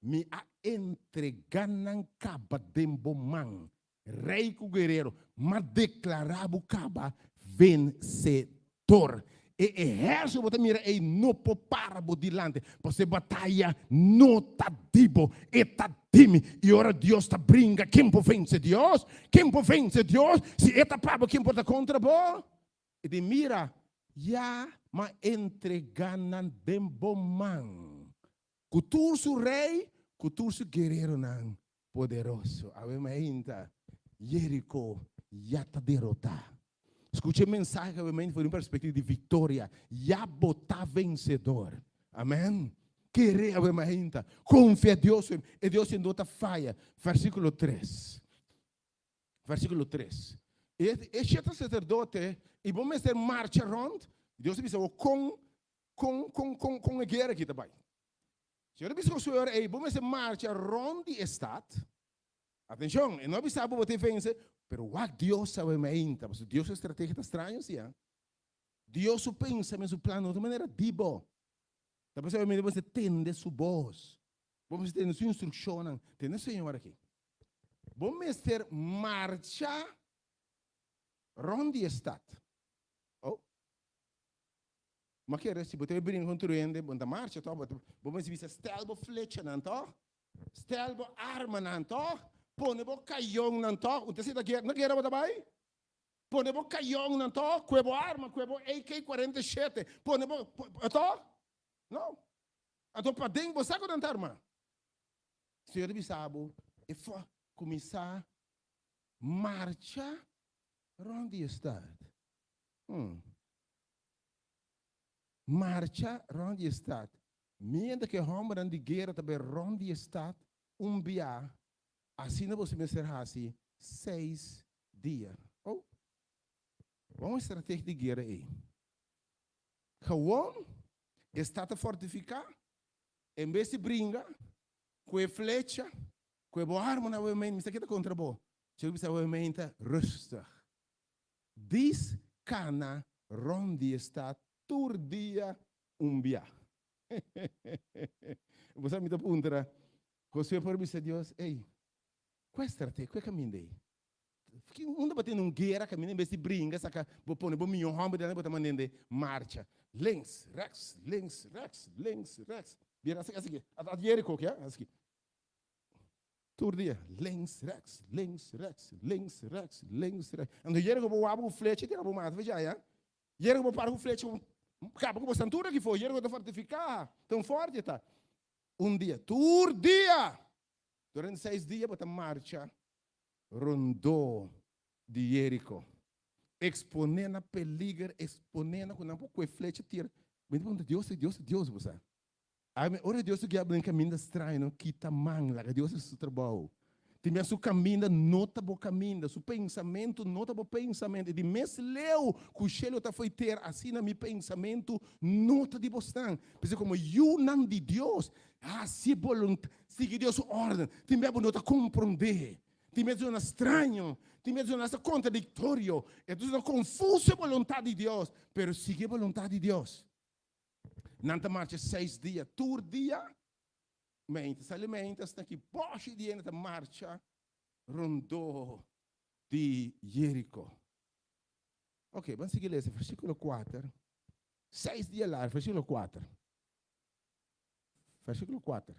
mi a entregá nan kaba den bo man, Rei ku guerero, m'a deklará bo kaba vensedor. E ehérsito bo ta mira ei no por para bo dilanti, pasobra e bataya no ta di bo, e ta di mi. I ora Dios ta bringa, ken por vense Dios? Ken por vense Dios? Si e ta pa bo, ken por ta kontra bo? E di, Mira, ya m'a entregá nan den bo man, ku tur su rei, ku tur su guereronan Poderoso. Awe mainta, Jeriko ya ta derotá. Skucha e mensahe awe mainta for di un perspektiva di viktoria. Ya bo ta vensedor. Amen. Kere awe mainta. Konfia Dios. E Dios no ta faya. Versíkulo tres. Versíkulo tres. E e shete saserdote i bo mester marcha rònt. Dios a bisa bo kon kon kon kon kon e guera aki ta bai. Señor a bisa Josué ora ei, Bo mester marcha rond di e stat. Atencion, e no a bisa bo bo ta e vence, pero wak Dios sabe mainta, pasobra Dios su estrategia ta straño si, ha. Dios su pensamiento, su plan no ta manera di bo. Ta p'esei bo mester tende su bos. Bo mester tende su instruccionnan. Tende Señor aki. Bo mester marcha rond di e stat. Oh. Ma kere si bo ta bringa ku otro hende, bo no ta marcha tòg, bo ta bo mester bisa stel bo flechanan tòg, stel bo armanan tòg, pone bo kayonnan tòg, un ta sinta guera, na guera bo ta bai? Pone bo kayonnan to, kue bo arma, kue bo AK 47, pone bo, to? No. Anto paden bo sa ku nan ta armá. Señor ta bisa bo, e fo kuminsá marcha rònt di e stat. Hmm. Marcha rònt di e stat. Mientras ku e hòmbernan di guera ta bai rònt di e stat un bia, asina boso mester hasi seis dia. Oh, wou un estrategia di guera ei. Gewoon e stat ta fortifiká, en bes di bringa ku e flecha, ku e bo armanan awe mester keda kontra bo. Señor bisa awe meinta rustig. Dis kana rònt di e stat tur dia un bia. Bo sa mi ta puntra, Josué por bisa Dios, Ey, kua e strategia, kua e kaminda ei? Unda bo tene un guera kaminda en bes di bringa saka bo pone bo mion hòmber dilanti bo ta mandende marcha links, rechts, links, rechts, links, rechts. Bira asina asina, at Jericho oke, asina. Tur dia, links, rechts, links, rechts, links, rechts, links, rechts. Anto Jericho bo wak ku flecha tira bo mata fecha ya. Jericho bo para ku flecha kaba ku bo stan tur aki for. Jericho ta fortifiká, tan forte ta. Un dia, tur dia, durante seis dia bo ta marcha rondó di Jericho. Eksponé na peliger, eksponé na ku nan por kue flecha tira. Mi ta puntra Dios, Dios, Dios bo sa. Ami, ora Dios ta guia bo den kaminda straño, no kita man, laga Dios hasi su trabou. Tin bia su kaminda no ta bo kaminda, su pensamentu no ta bo pensamentu. I di mes leu ku shelu ta fo'i tera, asina mi pensamentu no ta di bosnan. P'esei komo yunan di Dios, hasi e boluntat, sigui Dios su órden. Tin bia bo no ta komprondé, tin bia zona straño, tin bia zona asta kontradiktorio, e ta zona konfuso e boluntat di Dios, pero sigui e boluntat di Dios. Nan ta marcha seis dia, tur dia meinta sali meinta asina ki boshi di hende ta marcha rondó di Jeriko. Ok, ban sigui lesa versíkulo kuater. Seis dia largu, versíkulo kuater. Versíkulo kuater.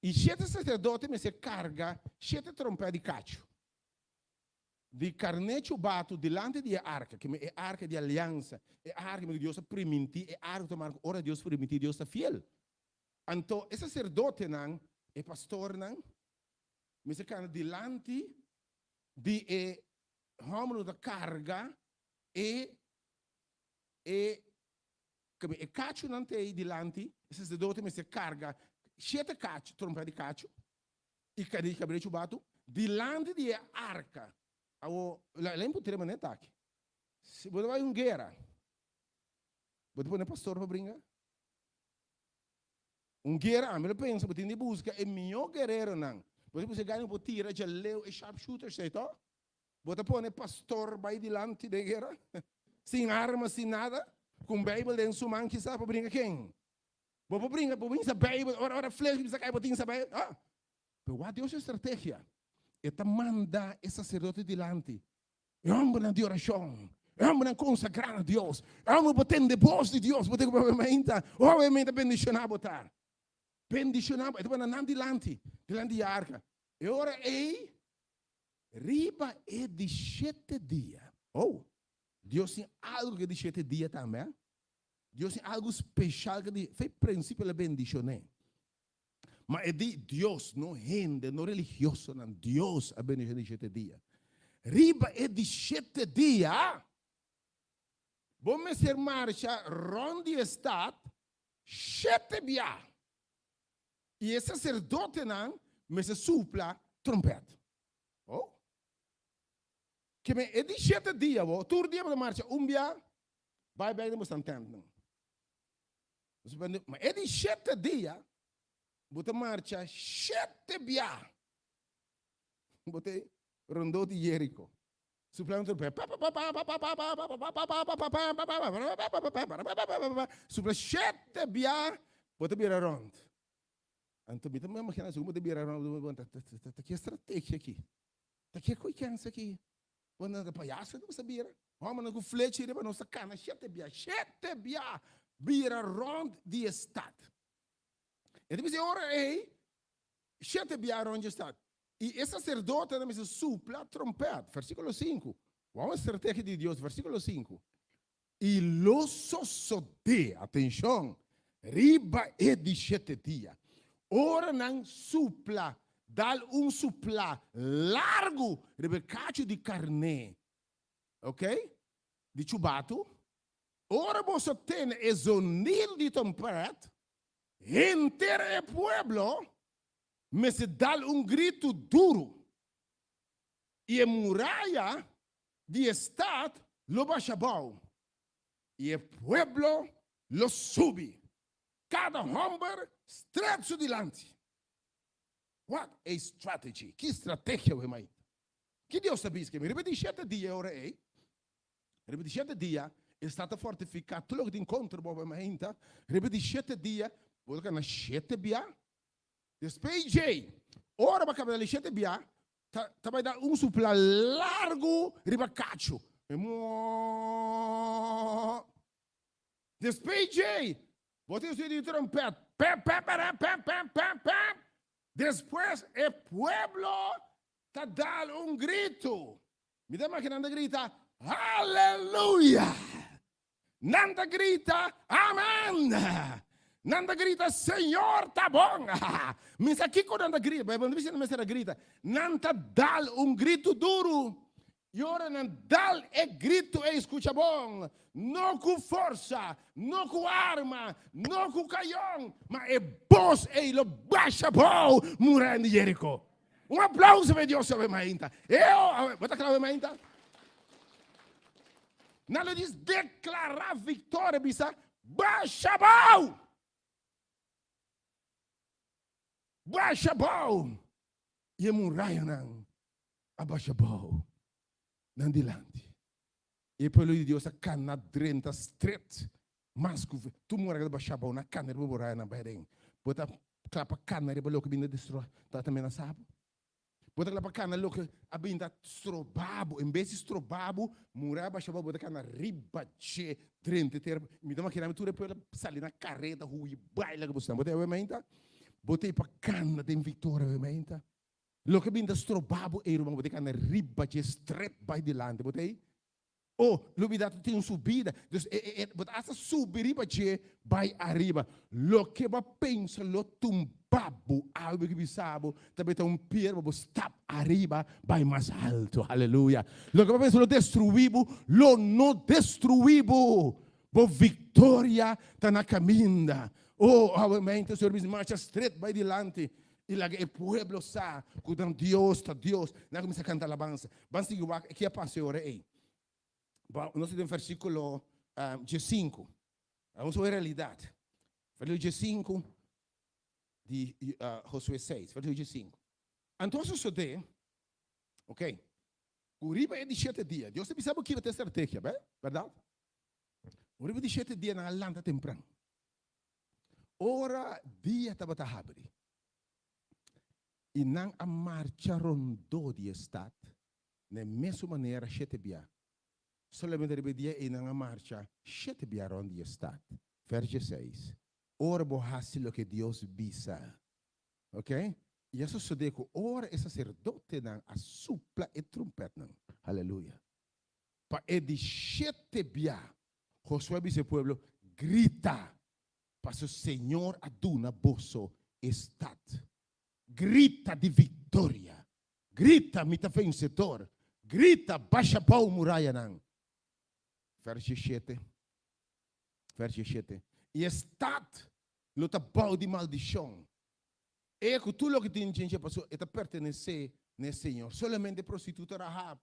I shete saserdote mester karga shete trompèt di kachu. Di karné chubatu dilanti di e arka, keme e arka di aliansa, e arka ku Dios a primintí, e arka ku ta marka ora Dios primintí, Dios ta fiel. Anto e saserdotenan, e pastornan, mester kana dilanti di e hòmber ku ta karga e e keme e kachunan ta ei dilanti, e saserdote mester karga shete kachu, trompèt di kachu, i kadi kabel chubatu dilanti di e arka. Awo, la in putre manera ta aki. Si bo ta bai un guera, bo ta pone pastor pa bringa? Un guera, ami lo pensa, bo tin di buska e mihó guereronan. Bo ta buska e gana ku por tira djaleu, e sharpshooters ei to. Bo ta pone pastor bai dilanti den guera? Sin arma, sin nada, ku un Beibel den su man kisas pa bringa ken? Bo por bringa, bo por sa Bijbel, ora ora flesh bisa kai bo tin sa Bijbel. Ah. Pero wak Dios su estrategia. E ta manda e sacerdote dilanti. E hombernan di oracion. E hombernan consagra na Dios. E homber bo tende bos di Dios. Bo tin ku mainta. Oh, e mainta bendiciona bo ta. Bendiciona bo. E ta manda nan dilanti. Dilanti di arca. E ora ei, riba e di shete dia. Oh, Dios tin algo ku e di shete dia tambe, eh? Dios tin algu special ku di fe principio el a bendicion'é. Ma e di Dios, no hende, no religiosonan, Dios a bendicion'é di shete dia. Riba e di shete dia, bo mester marcha rond di e stad shete bia, i e sacerdotenan mester supla trompet. Oh. Keme e di shete dia bo, tur dia bo ta marcha un bia, Bai bek den bo stan tentnan. Ma e di shete dia, bo ta marcha shete bia. Bo ta rondó di Jeriko. Supla un trompet. Supla shete bia, bo ta bira rond. Anto mi ta imagina segun bo ta bira rond, ta ki estrategia aki? Ta ki koikensa aki? Bo nan ta payaso ku sa bira. Hòmbernan ku flecha riba nos ta kana shete bia, shete bia bira rònt di e stat. E ta bisa e ora ei, shete bia rònt di e stat. I e saserdotenan mester supla trompèt. Versíkulo sinku. Wou un strategia di Dios, versíkulo sinku. I lo sosodé, atenshon, riba e di shete dia, ora nan supla, dal un suplá largu riba e kachu di karné, ok, di chubatu, ora boso tene e zonido di trompèt, henter e pueblo mester dal un gritu duru, i e muraya di e stat lo basha abou, i e pueblo lo subi, kada hòmber stret su dilanti. What a strategy! Ki strategia we mai! Ki Dios ta bisa? Riba e di shete dia e ora ei, riba e di shete dia e stat ta fortifiká tur loke tin kontra bo we mainta. Riba e di shete dia bo ta kana shete bia. Despues djei, ora bo a kaba dal e shete bia, Ta ta bai da un supla largu riba kachu. E muoooh. Despues djei, bo tin oí di trompèt, pèp pèp pèrè pèp pèp pèp pèp. Despues e pueblo ta dal un gritu. Mi ta imagina nan ta grita, Aleluya! Nan ta grita, Amen! Nan ta grita, Señor ta bon! Mi sa kiko nan ta grita, Bijbel no bisa nan mester a grita. Nan ta dal un gritu duru. I ora nan dal e gritu ei, skucha bon, no ku forsa, no ku arma, no ku kayon, ma e bos ei lo basha bou murayan di Jeriko. Un aplauso pa e Dios awe mainta. Eo, bo ta kla awe mainta? Nan lo dis deklará viktoria, bisa, Basha abou! Basha abou! I e murayanan a basha abou nan dilanti. I e pueblo di Dios a kana drenta stret mas ku tur muraya ta basha abou, nan a kana riba murayanan bai aden. Bo ta kla pa kana riba loke bin ta destrua, ta ta menasá bo? Bo ta kla pa kana loke a bin ta stroba bo? En bes di stroba bo, muraya basha abou, bo ta kana riba dje drenta e tera. Mi ta makina mi tur e pueblo a sali na kareda, hui, bai laga bo stan. Bo ta awe mainta? Bo ta ei pa kana den viktoria awe mainta? Loke a bin ta stroba bo ei, ruman, bo ta kana riba dje stret bai dilanti. Bo ta ei? Oh, lubida ta tin un subida. Dus e, e, e, bo ta hasta subi riba dje bai ariba. Loke bo a pensa lo tumba bo. Algo ki bisa bo ta beta un pier pa bo stap ariba bai mas alto. Haleluya. Loke bo a pensa lo destrui bo, lo no destrui bo. Bo victoria ta na caminda. Oh, awe mente Señor bisa marcha stret bai dilanti i laga e pueblo sa ku nan Dios ta Dios. Nan kuminsá kanta alabansa. Ban sigui wak ke a pasa e ora ei. Nos ta den versíkulo diesinku. Vamos wak e realidat. Versíkulo diesinku di Josué seis, versíkulo diesinku. Anto a sosodé, ok, ku riba e di shete dia, Dios ta bisa bo kiko ta e strategia, bèrdat? Riba di shete dia nan a lanta tempran. Ora dia tabata habri i nan a marcha rondó di e stat na e mesun manera shete bia. Solamente riba e dia ei nan a marcha shete bia rònt di e stat. Vèrs dieseis, Ora bo hasi loke Dios bisa. Oke? I a sosodé ku ora e saserdotenan a supla e trumpètnan, haleluya, pa e di shete bia, Josué a bisa e pueblo, Grita, pasobra Señor a duna boso e stat. Grita di viktoria! Grita, mi ta vensedor! Grita, basha bou murayanan! Vers diesshete, vers diesshete, I e stat lo ta bou di maldishon, e ku tur loke tin dje, pasobra e ta pertenesé na e Señor. Solamente e prostituta Rahab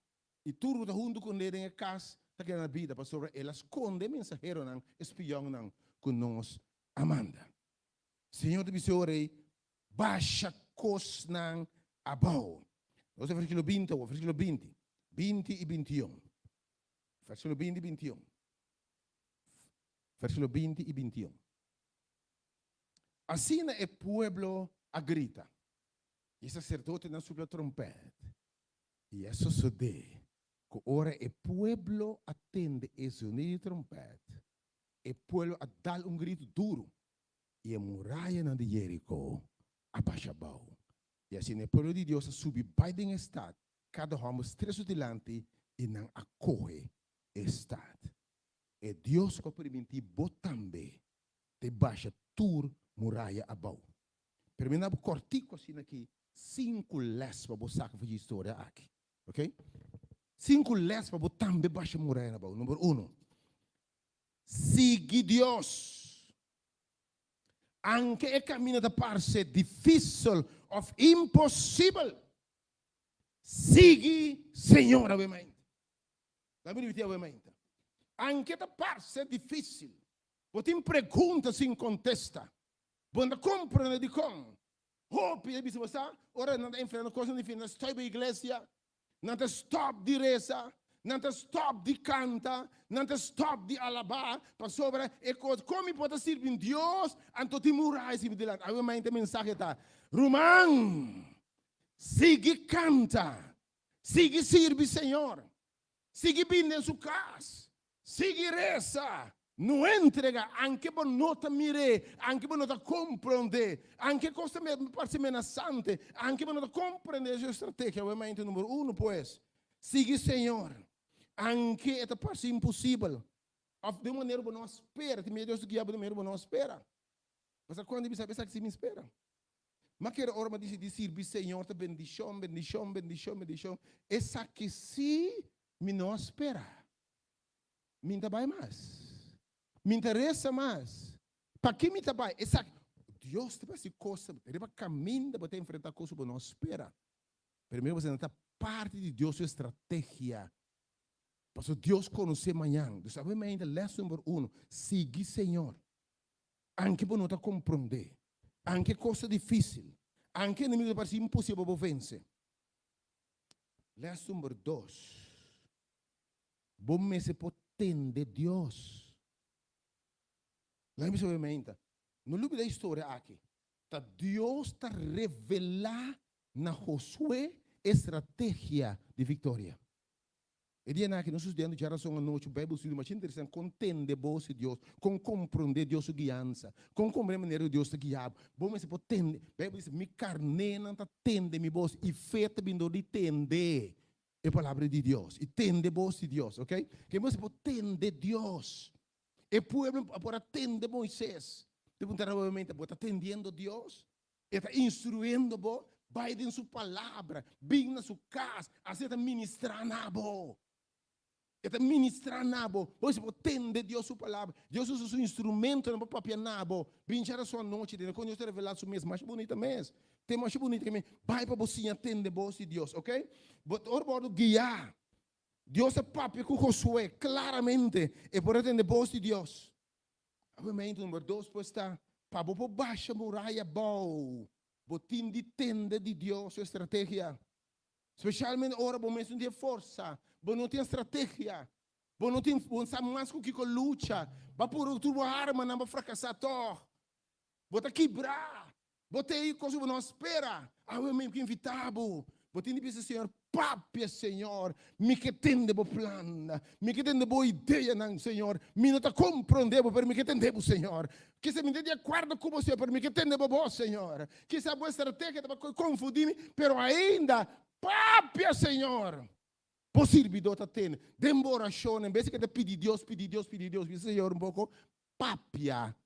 I tur ku ta huntu kuné den e kas ta keda na bida, pasobra el a skonde e mensaheronan, e spionnan ku nos a manda. Señor ta bisa e ora ei, Basha kosnan abou. Nos ta versíkulo binti awor, versíkulo binti, binti i bintiun. Versíkulo binti i bintiun. Versíkulo binti i bintiun. Asina e pueblo a grita, i e saserdotenan supla trompèt. I a sosodé ku ora e pueblo a tende e zonido di trompèt, e pueblo a dal un gritu duru, i e murayanan di Jeriko a basha abou. I asina e pueblo di Dios a subi bai den e stat, kada hòmber stret su dilanti, i nan a kohe e stat. E Dios ku a primintí bo tambe ta basha tur muraya abou. Pero mi na bo kòrtiku asina aki sinku lès pa bo saka for dje historia aki. Ok? Sinku lès pa bo tambe basha muraya abou. Number uno, sigui Dios. Anke e kaminda ta parse difísil òf imposibel, sigui Señor awe mainta. Laga mi ripití awe mainta. Anke ta parse difísil, bo tin pregunta sin kontesta, bo no ta komprende dikon. Hopi ta bisa bo sa, ora nan ta enfrenta kosnan difísil, nan ta stòp e iglesia, Nan ta stòp di resa, nan ta stòp di kanta, nan ta stòp di alabá, pasobra e kos, kon mi por ta sirbi un Dios anto tin muraya si mi dilanti? Awe mainta e mensahe ta, Ruman, sigui kanta, sigui sirbi Señor, sigui bini den su kas, Sigui resa, no entrega, anke bo no ta mir'é, anke bo no ta komprondé, anke kos ta parse menasante, anke bo no ta komprendé su estrategia. Awor mente numero uno pues, sigui Señor, anke e ta parse imposibel, òf den un manera bo no a spera, tin bia Dios ta guia bo den un manera bo no a spera. Bo sa kuando bisa esaki si mi spera. Ma kere ora mi a disidí sirbi Señor ta bendishon, bendishon, bendishon, bendishon, esaki si mi no a spera. Mi ta bai mas. Mi ta resa mas. Paki mi ta bai? Esaki. Dios ta hasi kos riba kaminda bo ta enfrenta kos ku bo no a spera. Primero bo ta parti di Dios su estrategia. Pasobra Dios konosé mañan. Dus awe mainta les number uno, sigui Señor. Anke bo no ta komprondé. Anke kos ta difísil. Anke enemigo ta parse imposibel pa bo vense. Les number dos. Bo mester por tende Dios. Laga mi bisa bo mainta, no lubida e historia aki. Ta Dios ta revelá na Josué e strategia di viktoria. E dianan aki nos ta studiando djarason anochi un Bijbel studio masha interesante kon tende bos di Dios, kon komprondé Dios su guiansa, kon komprendé e manera ku Dios ta guia bo. Bo mester por tende. Bijbel bisa, Mi karnénan ta tende mi bos i fe ta bini dor di tende. E palabra di Dios i tende bos di Dios, ok? Ke mester por tende Dios. E pueblo a por a tende Moises. Te puntra nuevamente, bo ta tendiendo Dios? E ta instruyendo bo? Bai den su palabra, bin na su kas, asina e ta ministra na bo. E ta ministra na bo. Bo mester por tende Dios su palabra. Dios usa su instrumentonan pa papia na bo. Bin djarason anochi, tende kon Dios ta revela su mes. Masha bunita mes. Te masha bunita ke mi bai pa bo siña tende bos di Dios, ok? Bo ora bo wòrdu guiá, Dios a papia ku Josué klaramente, e por a tende bos di Dios. Obviamente, number dos pues ta, pa bo por basha muraya abou, bo tin di tende di Dios su estrategia. Spesialmente ora bo mes no tin e forsa, bo no tin estrategia, bo no tin, bo no sa mas ku kiko lucha, bo a puru tur bo armanan, bo a frakasá tòg, bo ta kibrá. Bo ta ei kos ku bo no a spera. Awe mi ke invitá bo. Bo tin di bisa Señor, Papia, Señor, mi ke tende bo plan. Mi ke tende bo ideanan, Señor. Mi no ta komprondé bo, pero mi ke tende bo, Señor. Kisa mi no ta di akuerdo ku bo, Señor, pero mi ke tende bo bos, Señor. Kisa bo estrategia ta pa konfundí mi, pero ainda, papia, Señor. Bo sirbidó ta tende. Den bo orashon, en bes di ke ta pidi Dios, pidi Dios, pidi Dios, bisa Señor un poko, papia.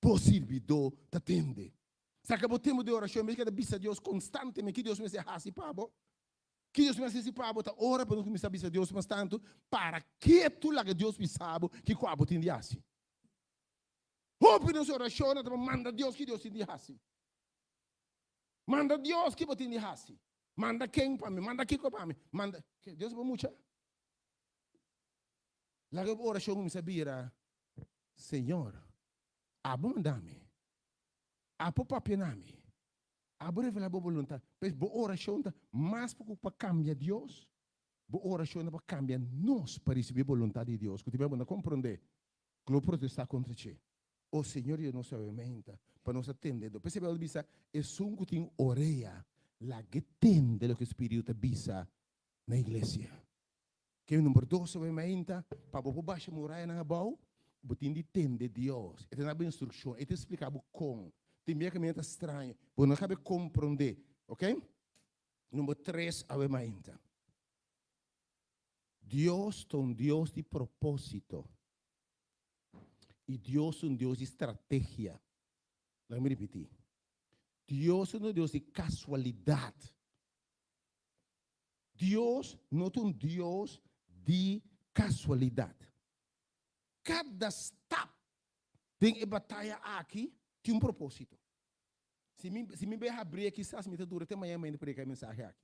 Bo sirbidó ta tende. Saka bo tempu di orashon en bes di ta bisa Dios konstantemente ki Dios mester hasi pa bo. Ki Dios mester hasi pa bo ta ora pa nos kuminsá bisa Dios mas tantu para ketu laga Dios bisa bo kiko abo tin di hasi. Hopi nos orashonnan ta pa manda Dios ki Dios tin di hasi. Manda Dios ki bo tin di hasi. Manda ken pa mi, manda kiko pa mi, manda Dios bo mucha. Laga bo orashon kuminsá bira Señor, abo manda mi, abo papia na mi, abo revela bo boluntat. Pues bo orashon ta mas pa ku pa kambia Dios, bo orashon ta pa kambia nos pa risibí boluntat di Dios. Ku tin bo no komprondé ku lo protestá kontra dje. O Señor Dios nos obviamente pa nos a tende. P'esei Beibel ta bisa, Esun ku tin orea, lag'é tende loke Spiritu ta bisa na iglesia. Ke number dos awe mainta, pa bo por basha murayanan abou, bo tin di tende Dios. E ta duna bo instrukshon, e ta splika bo kon. Tin bia kaminda ta straño, bo no kabe komprondé. Ok? Number 3 awe mainta. Dios ta un Dios di propósito. I Dios ta un Dios di strategia. Laga mi ripití. Dios no ta un Dios di kasualidat. Dios no ta un Dios di kasualidat. Kada stap den e bataya aki tin un propósito. Si mi, si mi bai habri kisas mi ta dura te mañana mainta prediká e mensahe aki.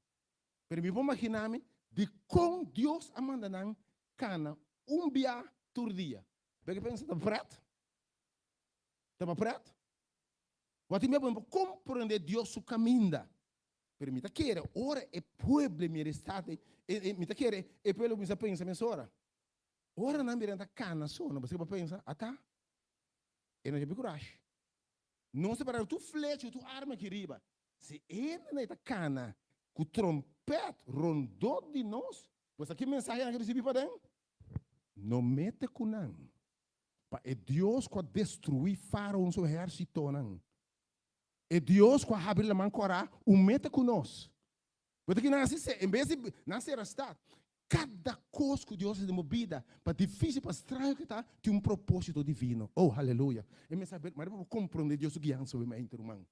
Pero mi por imaginá mi dikon Dios a manda nan kana un bia tur dia. Bo ke pensa ta pret? Ta pa pret? Bo tin miedo bo no por komprendé Dios su kaminda. Pero mi ta kere ora e pueblo mira e stat ei, mi ta kere e pueblo kuminsá pensa mesora. Ora nan mira nan ta kana so, nan bo pensa, ata, e no hopi kurashi. Nos ta para tur flecha, tur arma aki riba. Si e hende ta kana ku trompèt rondó di nos, bo sa ki mensahe nan a risibí paden? No mete ku nan, pa e Dios ku a destruí Fáraon su ehérsitonan, e Dios ku a habri Laman Kòrá, un mete ku nos. Bo ta kina hasi se, en bes di nan sera stat, kada kos ku Dios hasi den bo bida, pa difísil, pa straño ku ta, tin un propósito divino. Oh, haleluya! E mensahe, mari pa bo komprondé Dios su guiansa, mi ruman.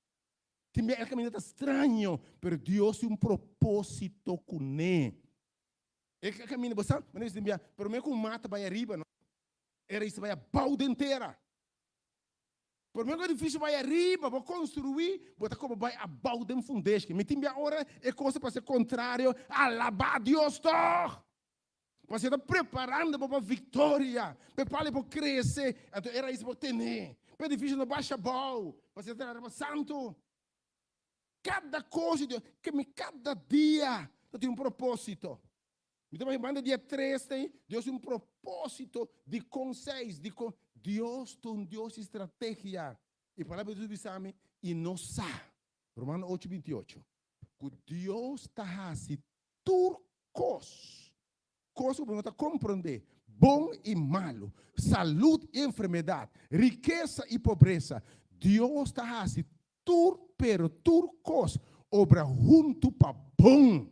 Tin bia el kaminda ta straño, pero Dios tin un propósito kuné. E kaminda, bo sa, manera tin bia, promé ku un mata bai ariba, no, e rais ta bai abou den tera. Promé ku edifisio bai ariba, bo konstruí, bo ta komo bai abou den fundeshi. Mi tin bia ora e kos ta parse kontrario, alabá Dios tòg! Pasobra e ta preparando bo pa viktoria, pa e palu por krese, anto e rais por tene, pa e edifisio no basha abou, pasobra e ta trata pa santu. Kada kos di Dios, ke mi kada dia ta tin un propósito. Mi ta banda dia tres ta ei, Dios tin un propósito dikon seis, dikon. Dios ta un Dios di strategia. I palabra di Dios bisa mi, i nos sa, Romano ocho 28, ku Dios ta hasi tur kos, kos ku bo no ta komprondé, bon i malu, salud i enfermedat, rikesa i pobresa, Dios ta hasi tur, pero tur kos obra huntu pa bon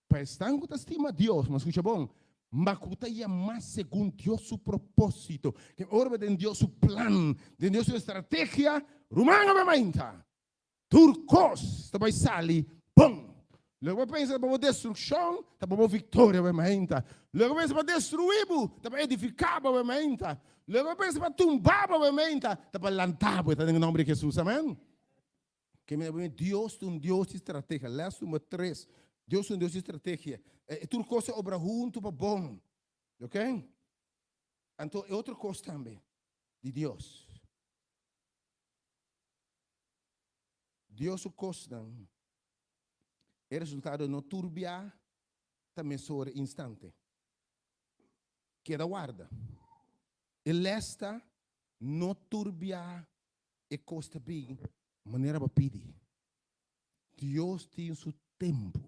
pa esnan ku ta stima Dios, ma skucha bon, ma ku ta yamá segun Dios su propósito. Ke ora bo den Dios su plan, den Dios su estrategia, ruman a mainta. Tur kos ta bai sali bon. Loke bo pensa ta pa bo destrukshon, ta pa bo viktoria bo mainta. Loke bo pensa pa destruí bo, ta pa edifiká bo mainta. Loke bo pensa pa tumba bo mainta, ta pa lanta bo. Ta den nomber di Hesus. Amen. Ke mi a Dios ta un Dios di strategia. Les number tres. Dios ta un Dios di strategia. E tur kos ta obra huntu pa bon. Ok? Anto e otro kos tambe di Dios. Dios su kosnan, e resultado no tur bia ta mesora instante. Keda warda. E les ta no tur bia e kos ta bin manera bo pidi. Dios tin su tempu.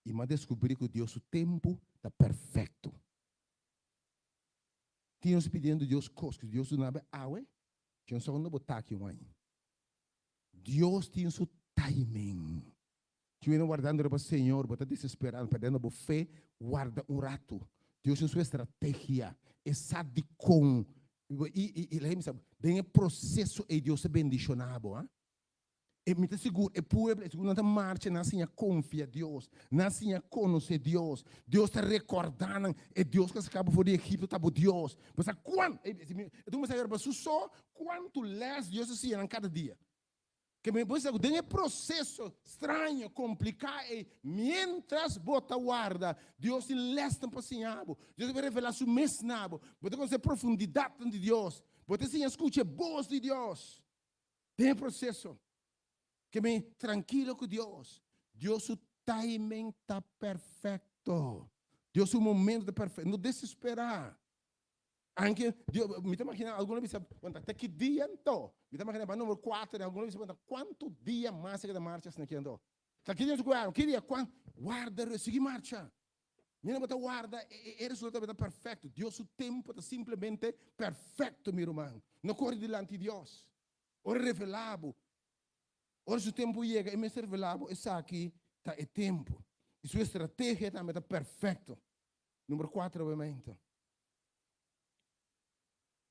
I mi a deskubrí ku Dios su tempu ta perfekto. Tin nos pidiendo Dios kos ku Dios duna bo awe, Dje un segundo bo ta aki wai. Dios tin su timing. Si bo wardando riba Señor, bo ta desesperando, perdiendo bo fe, warda un ratu. Dios tin su estrategia. E sa dikon. I, i, i, laga mi sa, den e proseso ei Dios ta bendishoná bo, ha. E mi ta sigur e pueblo, segun nan ta marcha, nan a siña konfia Dios, nan a siña konosé Dios. Dios ta rekordá nan, e Dios ku a saka bo for di Egipto ta bo Dios. Bo sa kuan, e ta kuminsá yora su so, kuantu lès Dios a siña nan kada dia. Ke mi bo sa ku den e proseso straño, kompliká ei, miéntras bo ta warda, Dios tin lèsnan pa siña bo. Dios ta revelá su mes na bo. Bo ta konosé profundidatnan di Dios. Bo ta siña skucha e bos di Dios. Den e proceso, ke mi trankilo ku Dios. Dios su timing ta perfecto. Dios su momento ta perfecto. No desesperá. Anke, Dios, mi ta imagina alguno bisa, wanta, te ki dia anto? Mi ta imagina ba numero 4, alguno bisa, wanta, kuantu dia mas e keda marcha asina aki anto? Ta ki dia su guerra? Ki dia? Kuan? Warda, sigui marcha. Mira bo ta warda e e resultado ta perfecto. Dios su tempo ta simplemente perfecto, mi ruman. No kore dilanti Dios. Ora revelá bo. Ora su tempu yega, e mester revelá bo esaki ta e tempu. I su estrategia tambe ta perfekto. Number kuater, obviamente.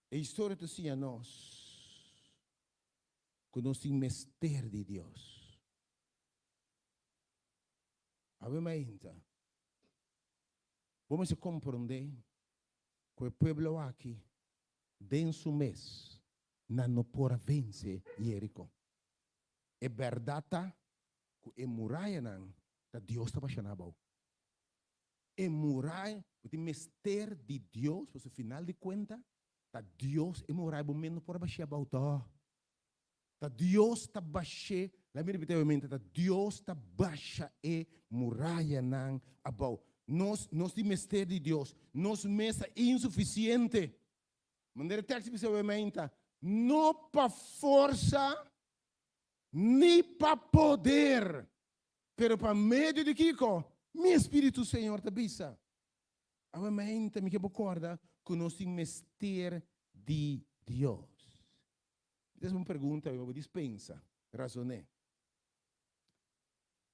E historia ta siña nos ku nos tin mester di Dios. Awe mainta, bo mester komprondé ku e pueblo aki den su mes nan no por a vense Jeriko. E bèrdat ta ku e murayanan ta Dios ta basha nan abou. E muraya, bo tin mester di Dios, pasobra final di kuenta ta Dios e muraya bo mes no por a bash'é abou tòg. Ta Dios ta bash'é, laat mi repití nuevamente, ta Dios ta basha e murayanan abou. Nos, nos tin mester di Dios. Nos mes ta insufisiente. Manera e tekst bisa nuevamente, no pa forsa ni pa poder, pero pa medio di kiko? Mi Espíritu, Señor ta bisa. Awe mainta mi ke bo korda ku nos tin mester di Dios. Mi ta hasi un pregunta awe, bo dispensa, razoné.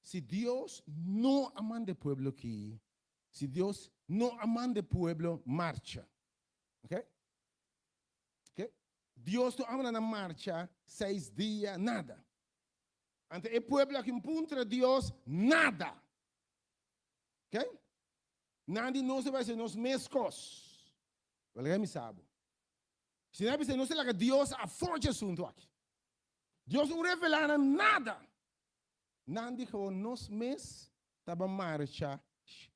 Si Dios no a manda e pueblo aki, si Dios no a manda e pueblo marcha, ok? Ok? Dios no a manda nan marcha seis dia, nada. Anto e pueblo aki no puntra Dios nada. Ok? Nan di nos a bai hasi nos mes kos. Bo laga mi sa bo. Si nan a bisa nos a laga Dios afó dje asuntu aki. Dios no revelá nan nada. Nan di gewoon nos mes taba marcha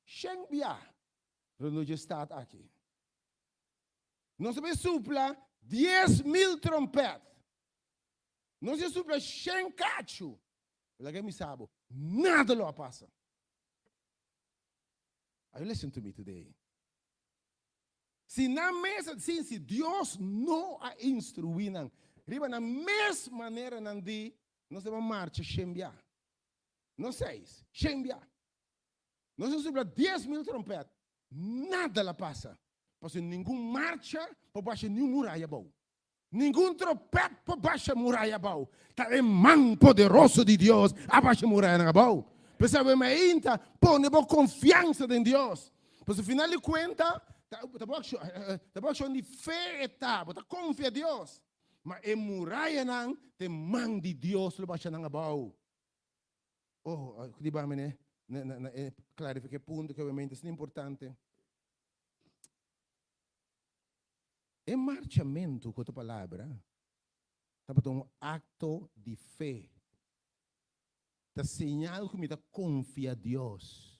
shen bia rondó dje stat aki. Nos a bai supla 10,000 trompèt. Nos a supla shen kachu. Bo laga mi sa bo, nada lo a pasa. Are you listen to me today? Si nan mes a si, si Dios no a instruí nan riba nan mes maneranan di nos debe marcha shen bia. No seis, shen bia. Nos a supla 10,000 trompèt, nada la pasa. Pasobra ningun marcha por basha niun muraya abou. Ningun tropèt por basha muraya abou. Ta e man poderoso di Dios a basha murayanan abou. P'esei awe mainta, pone bo konfiansa den Dios. Pasobra final di kuenta, ta bo akshon, ta bo akshon di fe e ta, bo ta konfia Dios. Ma e murayanan ta e man di Dios lo basha nan abou. Oh, di ba mi ne, na e klarifiká e punto ku awe mainta asina importante. E marchamentu, ku otro palabra, tabata un akto di fe. Ta señal ku mi ta konfia Dios.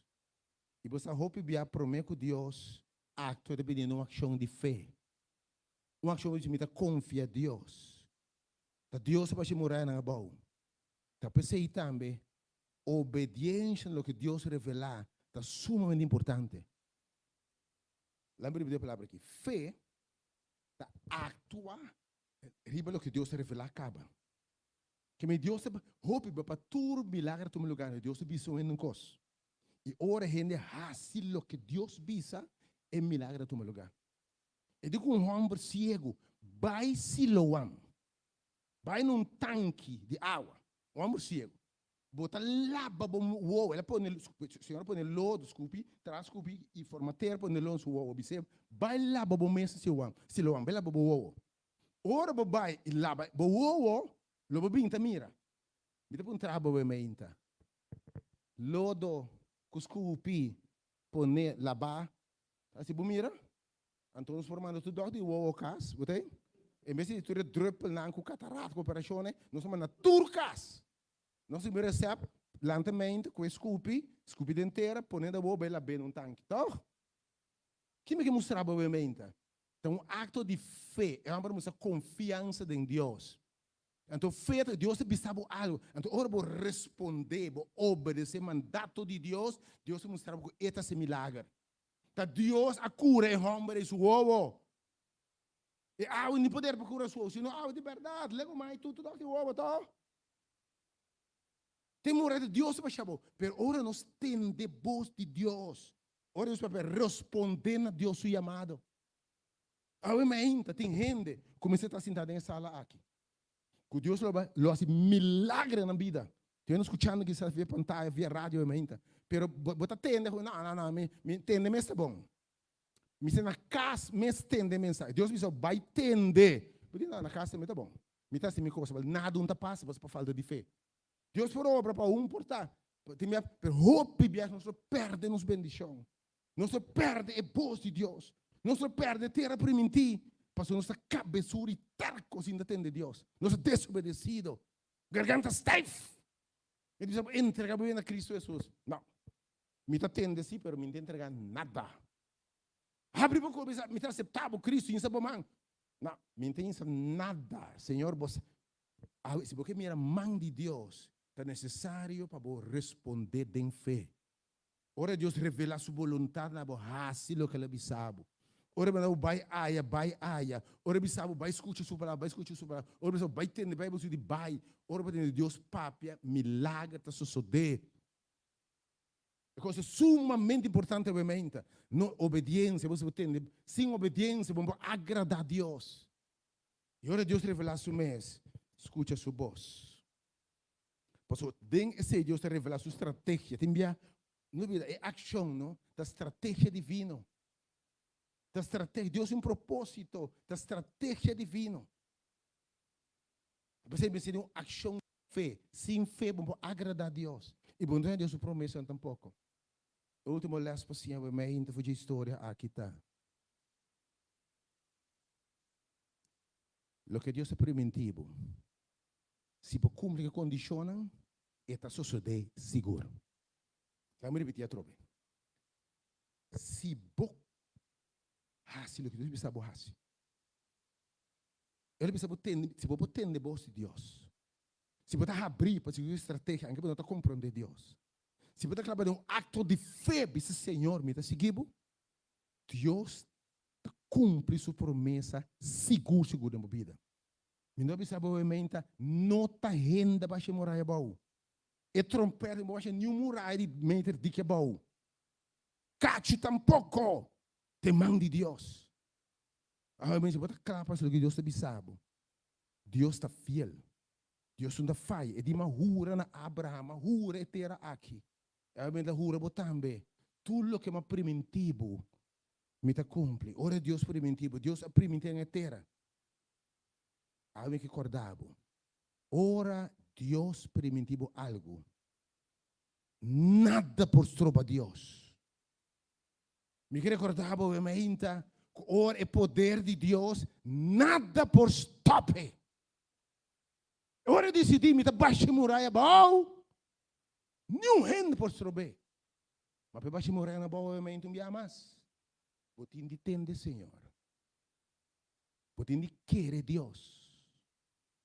I bo sa hopi bia promé ku Dios aktua ta bini un akshon di fe. Un akshon ku dici mi ta konfia Dios. Ta Dios a basha e murayanan abou. Ta p'esei tambe obediensha na loke Dios revelá ta sumamente importante. Laat mi ripití e palabra aki. Fe ta aktua riba loke Dios a revelá kaba. Ke mi Dios ta hopi pa tur milager tuma lugar, Dios ta bisa un hende un kos. I ora hende hasi loke Dios bisa, e milager ta tuma lugar. E di ku un hòmber siegu bai Siloam, bai na un tanki di awa, un hòmber siegu. Bo ta laba bo wowo. El a pone, Señor a pone lodo, skupi, traha skupi i forma tera pone lodo na su wowo. Bis'é, Bai laba bo mes na Siloam, Siloam, bai laba bo wowo. Ora bo bai i laba bo wowo, lo bo bin ta mira. Mi ta puntra bo e meinta. Lodo ku skupi pone labá, asi bo mira? Anto nos por manda tur dòkter di wowo kas, bo ta ei? En bes di tur e drùpelnan ku katarat ku operashonnan, nos a manda tur kas. Nos tin resèpt, lanta mente ku e skupi, skupi den tera, pone den wowo, bai lab'é na un tanki. Tòg? Ki mi ke mustra bo mente? Ta un akto di fe. E hòmber a mustra konfiansa den Dios. Anto fe ta, Dios ta bisa bo algu. Anto ora bo respondé, bo obedesé mandato di Dios, Dios ta mustra bo ku e ta hasi milager. Ta Dios a kura e hòmber ei su wowo. E awe ni poder pa kura su wowo, sino awe di bèrdat. Lego mai tur tur dòkter di wowo, tòg? Tin un rato Dios ta basha bo, pero ora nos tende bos di Dios, ora nos papia responde na Dios su yamado. Awe mainta tin hende ku mester ta sinta den e sala aki. Ku Dios lo lo hasi milagre na nan bida. Tin hende skuchando kisas via pantaya, via radio e mainta. Pero bo bo ta tende ku no, no, no, mi mi tende mes ta bon. Mi sta na kas mes tende e mensahe. Dios bisa bo bai tende. Bo di no, na kas tambe ta bon. Mi ta hasi mi kos, nada un ta pasa pasobra pa falta di fe. Dios por obra pa un por ta. Tin bia, pero hopi biaha nos lo perde nos bendishon. Nos lo perde e bos di Dios. Nos lo perde e tera primintí, pasobra nos ta kabesur i terko sin ta tende Dios. Nos ta desobedesido, garganta stijf. Mi ta bisa bo entrega bo bida na Cristo Hesus. No. Mi ta tende si, pero mi no ta entrega nada. Habri bo kor bisa, mi ta aseptá bo Cristo, insa bo man. No, mi no ta insa nada. Señor, bo sa. Awe, si bo ke mira man di Dios, ta nesesario pa bo respondé den fe. Ora Dios revelá su boluntat na bo, hasi loke el a bisa bo. Ora e manda bo bai aya, bai aya. Ora e bisa bo bai skucha su palabra, bai skucha su palabra. Ora e bisa bo bai tende Bijbel su di bai. Ora bo tende Dios papia, milager ta sosodé. E kos ta sumamente importante awe-meinta. No obediensia, bo tende, sin obediensia bo no por agradá Dios. I ora Dios revelá su mes, skucha su bos. Pasobra den esei Dios ta revelá su strategia. Tin bia, no olbida, e akshon no ta strategia divino. Ta strategia, Dios tin un propósito, ta strategia divino. P'esei mester di un akshon di fe. Sin fe bo no por agradá Dios. I bo no ta haña Dios su promesanan tampoko. E último lès pa siña bo mei for dje historia aki ta. Loke Dios a primintí bo, si bo kumpli ku e kondishonnan, e ta sosodé sigur. Laga mi ripití atrobe. Si bo hasi loke Dios bisa bo hasi, El a bisa bo tende, si bo por tende bos di Dios, si bo ta habrí pa sigui su estrategia, aunke bo no ta komprondé Dios, si bo ta kla pa den un akto di fe bisa, Señor, mi ta sigui bo, Dios ta kumpli su promesa sigur sigur den bo bida. Mi no a bisa bo menta, no ta hende basha e muraya abou. E trompet no basha niun muraya di meter diki abou. Kachu tampoko! Ta e man di Dios. Awe mi bo ta kla pa hasi loke Dios ta bisa bo. Dios ta fiel. Dios no ta faya. E di, Mi a hura na Abraham, mi a hura e tera aki. Awe mi ta hura bo tambe. Tur loke mi a primintí bo, mi ta kumpli. Ora Dios primintí bo, Dios a primintí den e tera. Awe mi ke kòrda bo, ora Dios primintí bo algu, nada por stroba Dios. Mi ke rekòrda bo awe mainta ku ora e poder di Dios, nada por stòp e. Ora e disidí mi ta basha e muraya abou, niun hende por strob'é. Ma pa e basha e muraya abou awe mainta un bia mas, bo tin di tende Señor. Bo tin di kere Dios.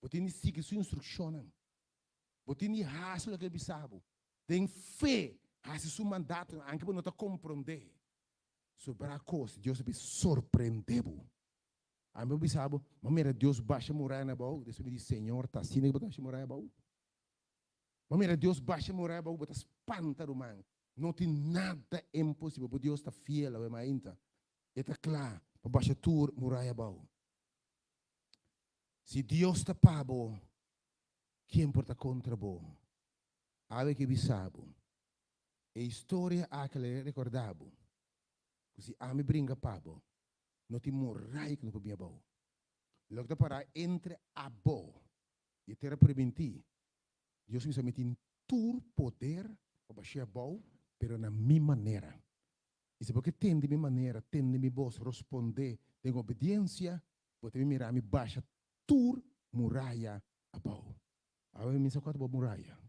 Bo tin di sigui su instrukshonnan. Bo tin di hasi loke el bisa bo. Den fe, hasi su mandatonan, anke bo no ta komprondé. Sobra kos, Dios a bin sorprendé bo. Ami bo bisa bo, mi a mira Dios basha muraya abou, despues mi di, Señor, ta asina ku bo ta basha muraya abou? Mi a mira Dios basha muraya abou, bo ta spanta, ruman. No tin nada imposibel, bo Dios ta fiel awe mainta. E ta kla pa basha tur muraya abou. Si Dios ta pa bo, ken por ta kontra bo? Awe ke bisa bo, e historia aki lo rekorda bo ku si ami bringa pa bo, no tin muraya ku no por bin abou. Loke ta pará entre abo i e tera primintí, Dios a bisa mi tin tur poder pa bash'é abou, pero na mi manera. I si bo ke tende mi manera, tende mi bos, rospondé den obediensia, bo ta bin mira mi basha tur muraya abou. Awe mi sa kua ta bo muraya.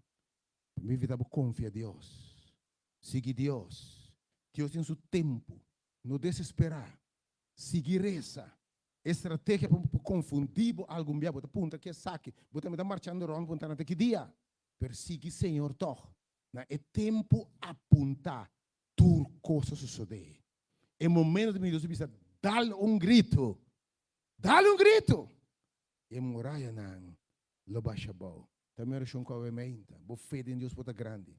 Mi invitá bo konfia Dios. Sigui Dios. Dios tin su tempu. No desesperá. Sigui resa. E strategia pa bo konfundí bo algun bia, bo ta puntra ki esaki, bo tambe ta marchando rònt puntra nan ta ki dia. Pero sigui Señor tòg. Na e tempu apuntá, Tur kos a sosodé. E momento di mi Dios a bisa, Dal un gritu! Dal un gritu! E murayanan lo basha abou. Ta mi orashon ku awe meinta. Bo fe den Dios por ta grandi.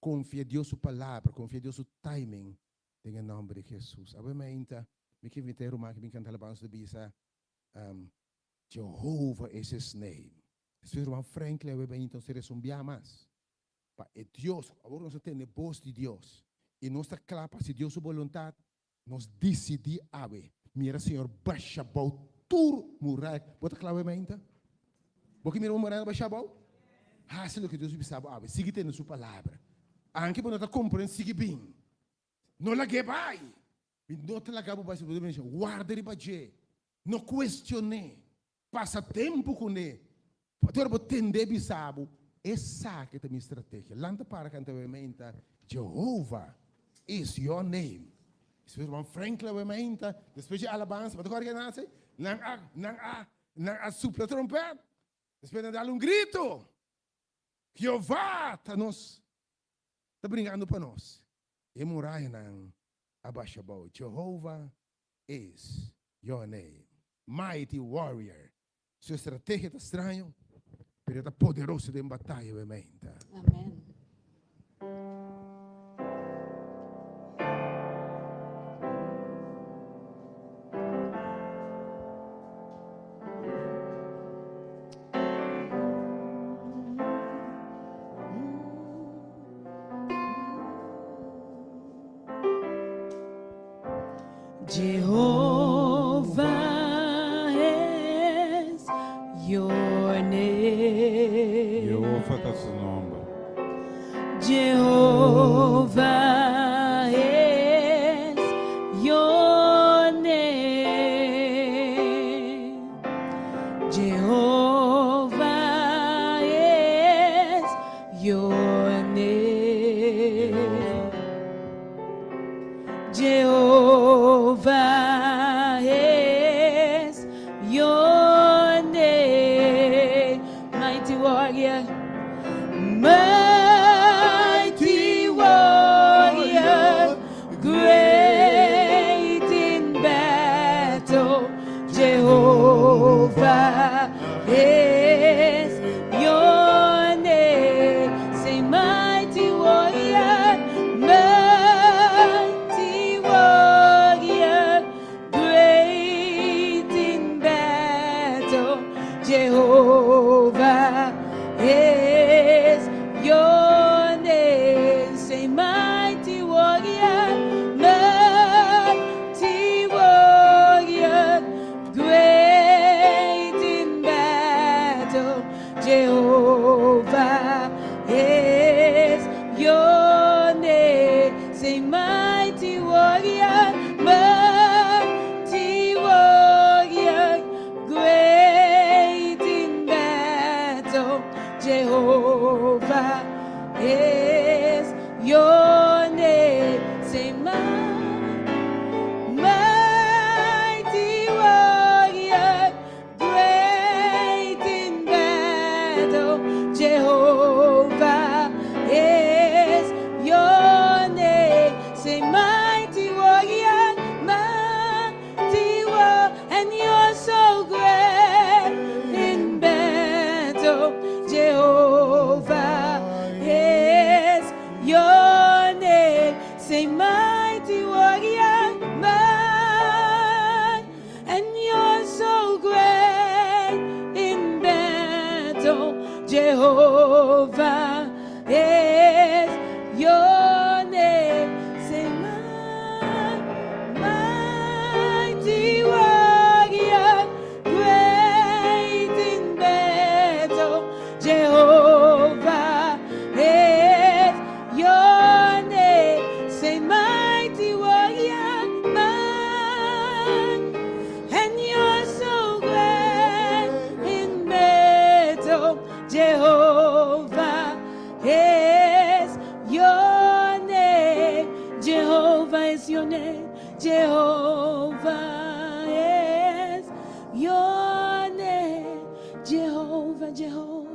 Konfia Dios su palabra, konfia Dios su timing den e nòmber di Hesus. Awe meinta mi ke invitá e ruman ku bin kanta alabansa ta bisa, Jehovah is his name. Despues ruman Franklin a bini entonces resa un bia mas pa e Dios, awor nos a tende bos di Dios y nos ta cla pa haci Dios su boluntad, nos dicidi awe mira Señor basha bou tur muraya. Bo ta cla awe mainta? Bo ke mira un muraya basha bou? Haci loke Dios bisa bo awe, sigui tende su palabra. Anke bo no ta comprende, sigui bin. No lag'é bai. Mi no ta laga bo bai si bo ta bini. Warda riba dje. No cuestion'é. Pasa tempu kuné. Pasobra bo tend'é bisa bo, Esaki ta mi strategia. Lanta para kanta awe meinta, Jehovah is your name. Despues ruman Franklin awe meinta, despues dje alabansa, bo ta kòrda ke nan hasi? Nan a, nan a, nan a supla trompèt. Despues nan dal un gritu, Jehová ta nos, ta bringando pa nos. E murayanan a basha abou. Jehovah is your name. Mighty warrior. Su estrategia ta straño, pero e ta poderoso den bataya we meinta. Amen. Jehovah is your name. Jehova ta su nomber. Jehovah is your name. Jehovah is your name. Jehovah is your name. Mighty warrior, mighty warrior, great in battle. Jehovah is your name. Say, mighty warrior, mighty warrior, great in battle. Jehovah is your name. Say, mighty warrior, mighty warrior, great in battle. Jehovah is your name. Say, mighty warrior, mighty warrior, great in battle. Jehovah is your name. Say, mighty warrior, great in battle. Jehovah is your name. Say, mighty warrior, mighty warrior, and you're so great in battle. Jehovah is your name. Say, mighty warrior, mighty, and you're so great in battle. Jehovah is your name. Say, mighty warrior, great in battle. Jehovah is your name. Say, mighty warrior, mighty, and you're so great in battle. Jehovah is your name. Jehovah is your name. Jehovah is your name. Jehovah, Jehovah,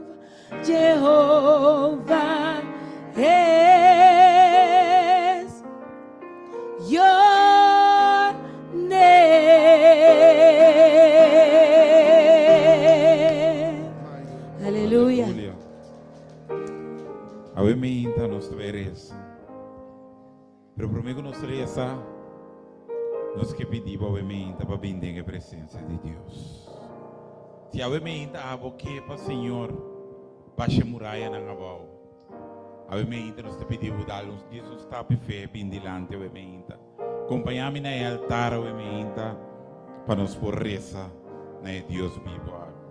Jehovah is your name. Aleluya. Awe mainta nos ta bay resa. Pero prome ku nos resa, nos ke pidi bo awe mainta pa bin den e presencia di Dios. Si awe meinta abo ke pa Señor basha e murayanan abou, awe meinta nos ta pidi bo dal un djis un stap di fe bin dilanti awe meinta. Kompañá mi na e altar awe meinta pa nos por resa na e Dios bibo aki.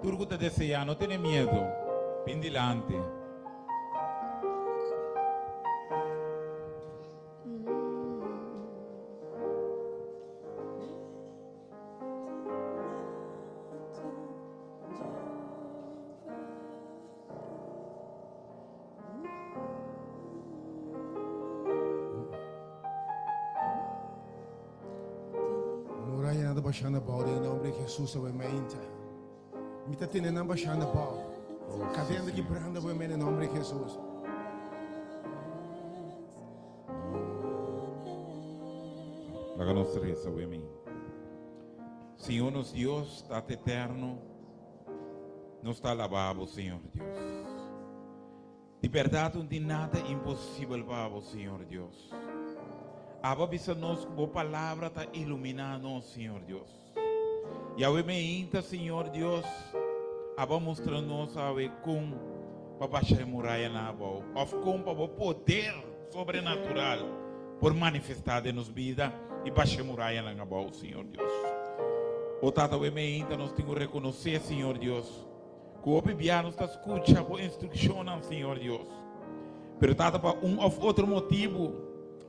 Tur ku ta deseá, no tene miedu, bin dilanti. Murayanan ta bashando abou den e nomber di Jesus awe mainta. Mi ta tene nan bashando abou. Kadena ta kibrando awe den e nomber di Jesus. Laga nos reza awe mi. Señor nos Dios, Tata Eterno, nos ta alabá Bo, Señor Dios. Di bèrdat no tin nada imposibel pa Bo, Señor Dios. Abo a bisa nos ku Bo palabra ta iluminá nos, Señor Dios. I awe meinta, Señor Dios, abo a mustra nos awe kon pa basha e murayanan abou, òf kon pa Bo poder sobrenatural por manifestá den nos bida i basha e murayanan abou, Señor Dios. O Tata, awe meinta nos tin ku rekonosé, Señor Dios, Ku hopi bia nos ta skucha bo instrukshonnan, Señor Dios. Pero Tata, pa un òf otro motibu,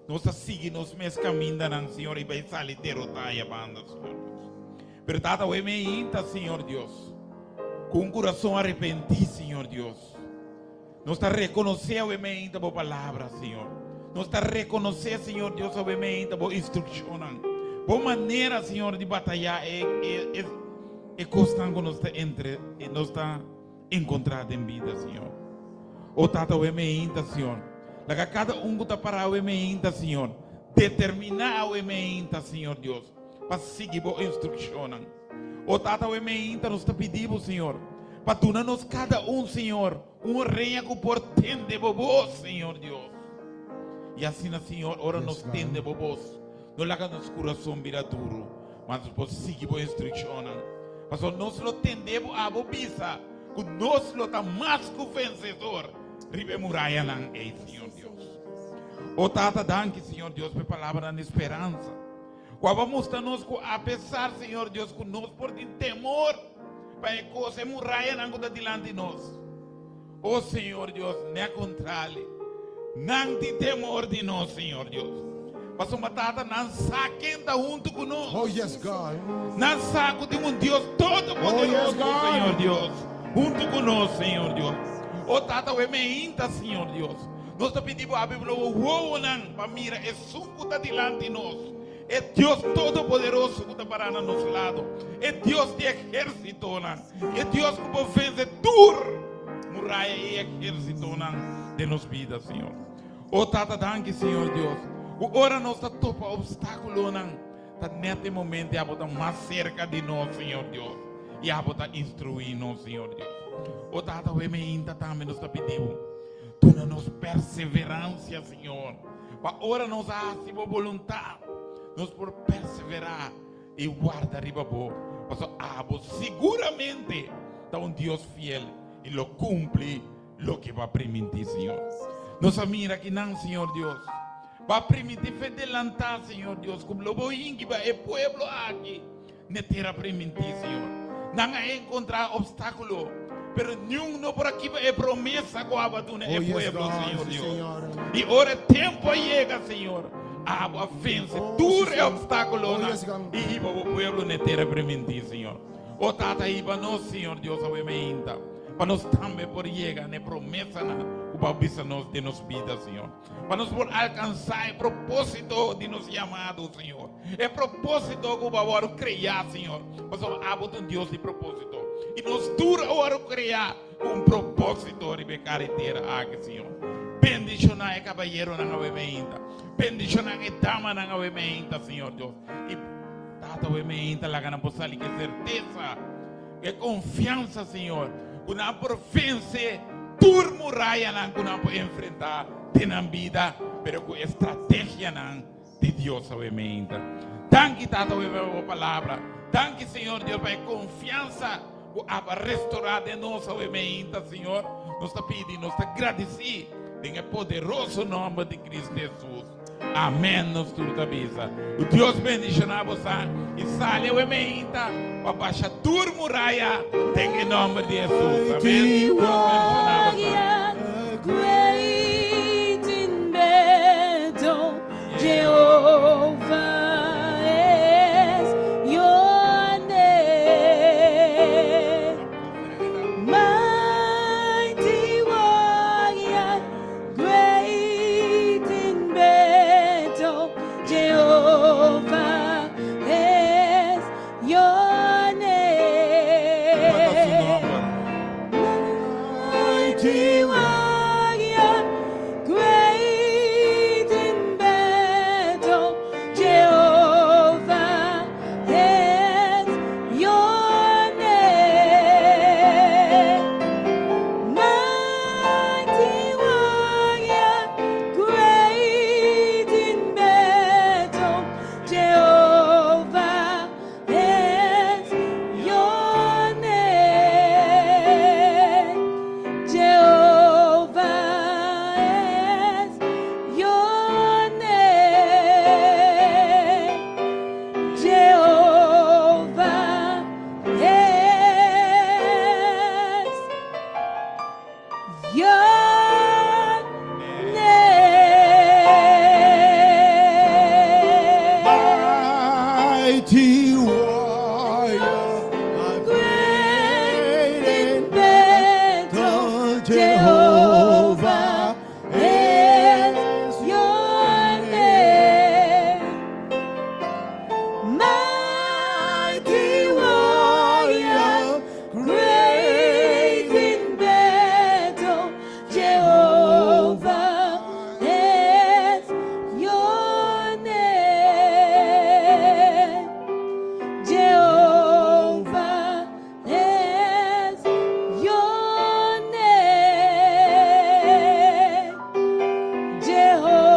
nos ta sigui nos mes kamindanan, Señor, i bai sali derotá e banda, Señor Dios. Pero Tata, awe mi hinta, Señor Dios, ku un kurason arepentí, Señor Dios. Nos ta rekonosé awe mi hinta bo palabra, Señor. Nos ta rekonosé, Señor Dios, awe mi hinta bo instrukshonnan, bo manera, Señor, di batayá e, e, e E kosnan ku nos ta entre, nos ta enkontrá den bida, Señor. O Tata, awe meinta, Señor. Laga kada un ku ta pará awe meinta, Señor, determiná awe meinta, Señor Dios, pa sigui bo instrukshonnan. O Tata, awe meinta nos ta pidi bo, Señor, pa duna nos kada un, Señor, un orea ku por tende bo bos, Señor Dios. I asina, Señor, ora nos tende bo bos, no laga nos kurason bira duru. Ma nos por sigui bo instrukshonnan, pasobra nos lo tende bo abo bisa ku nos lo ta mas ku vensedor riba e murayanan ei, Señor Dios. O Tata, danki, Señor Dios, pa e palabranan di speransa ku abo a mustra nos ku apesar, Señor Dios, ku nos por tin temor pa e kos, e murayanan ku ta dilanti nos, O Señor Dios, ne kontrali, nan tin temor di nos, Señor Dios. Pasobra, Tata, nan sa ken ta huntu ku nos. Oh, yes, God. Nan sa ku tin un Dios todopoderoso, Oh, yes, God. Señor Dios, huntu ku nos, Señor Dios. O Tata, awe meinta, Señor Dios, nos ta pidi bo habri bo wowonan pa mira esun ku ta dilanti nos, e Dios todopoderoso ku ta pará na nos lado, e Dios di ehérsitonan. E Dios ku por vense tur muraya i ehérsitonan den nos bida, Señor. O Tata, danki, Señor Dios, ku ora nos ta topa opstákulonan, ta nèt e momento ei abo ta mas serka di nos, Señor Dios, i abo ta instruí nos, Señor Dios. O Tata, awe meinta tambe nos ta pidi bo, duna nos perseveransia, Señor, pa ora nos a hasi bo boluntat, nos por perseverá I warda riba bo, pasobra abo siguramente ta un Dios fiel i lo kumpli loke bo a primintí, Señor. Nos a mira akinan, Señor Dios. Bo a primintí fe delantá, Señor Dios, ku lo bo hinki pa e pueblo aki n'e tera primintí, Señor. Nan a enkontrá opstákulo, pero niun no por a kiba e promesa ku abo a duna e Oh, yes, pueblo, God. Señor Sí, Dios. Señor. I ora e tempu a yega, Señor, Abo a vense Oh, tur sí, e Señor. obstáculonan Oh, yes, God. i hiba bo pueblo n'e tera primintí, Señor. O Tata, hiba nos, Señor Dios, awe meinta, pa nos tambe por yega n'e promesanan ku bo a bisa nos den nos bida, Señor. Pa nos por alkansá e propósito di nos yamado, Señor. E propósito ku bo a wòrdu kreá, Señor. Pasobra abo ta un Dios di propósito. I nos tur a wòrdu kreá Ku un propósito riba e karetera aki, Señor. Bendishoná e kabayeronan awe meinta. Bendishoná e damanan awe meinta, Señor Dios. I Tata awe meinta laga nan por sali ku e sertesa, ku e konfiansa, Señor, ku nan por vense tur murayanan ku nan por enfrentá den nan bida, pero ku e strategianan di Dios awe meinta. Danki, Tata, awe pa bo palabra. Danki, Señor Dios, pa e konfiansa ku abo a restorá den nos awe meinta, Señor. Nos ta pidi, nos ta gradisí den e poderoso nòmber di Cristo Hesus. Amèn, nos tur ta bisa. Ku Dios bendishoná bosa i sali awe meinta pa basha tur muraya den e nòmber di Hesus. Amèn. Dios bendishoná bosa. Kua ta su nòmber? Mighty warrior, great in battle, Jehovah is your name. Mighty warrior, great in battle, Jehovah is your name. Jehovah is your name.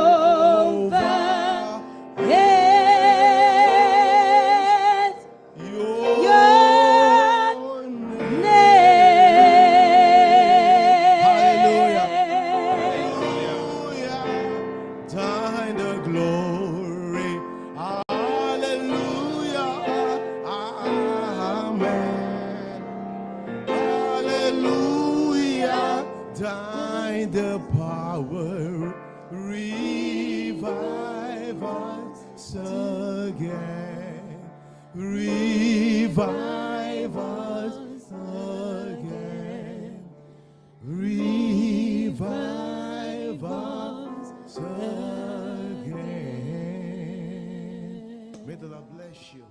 Jehovah is your name. Hallelujah. Hallelujah. Thine the glory. Hallelujah. Amen. Hallelujah. Thine the power. Revive us again. Revive us again. Revive us again. May the Lord bless you.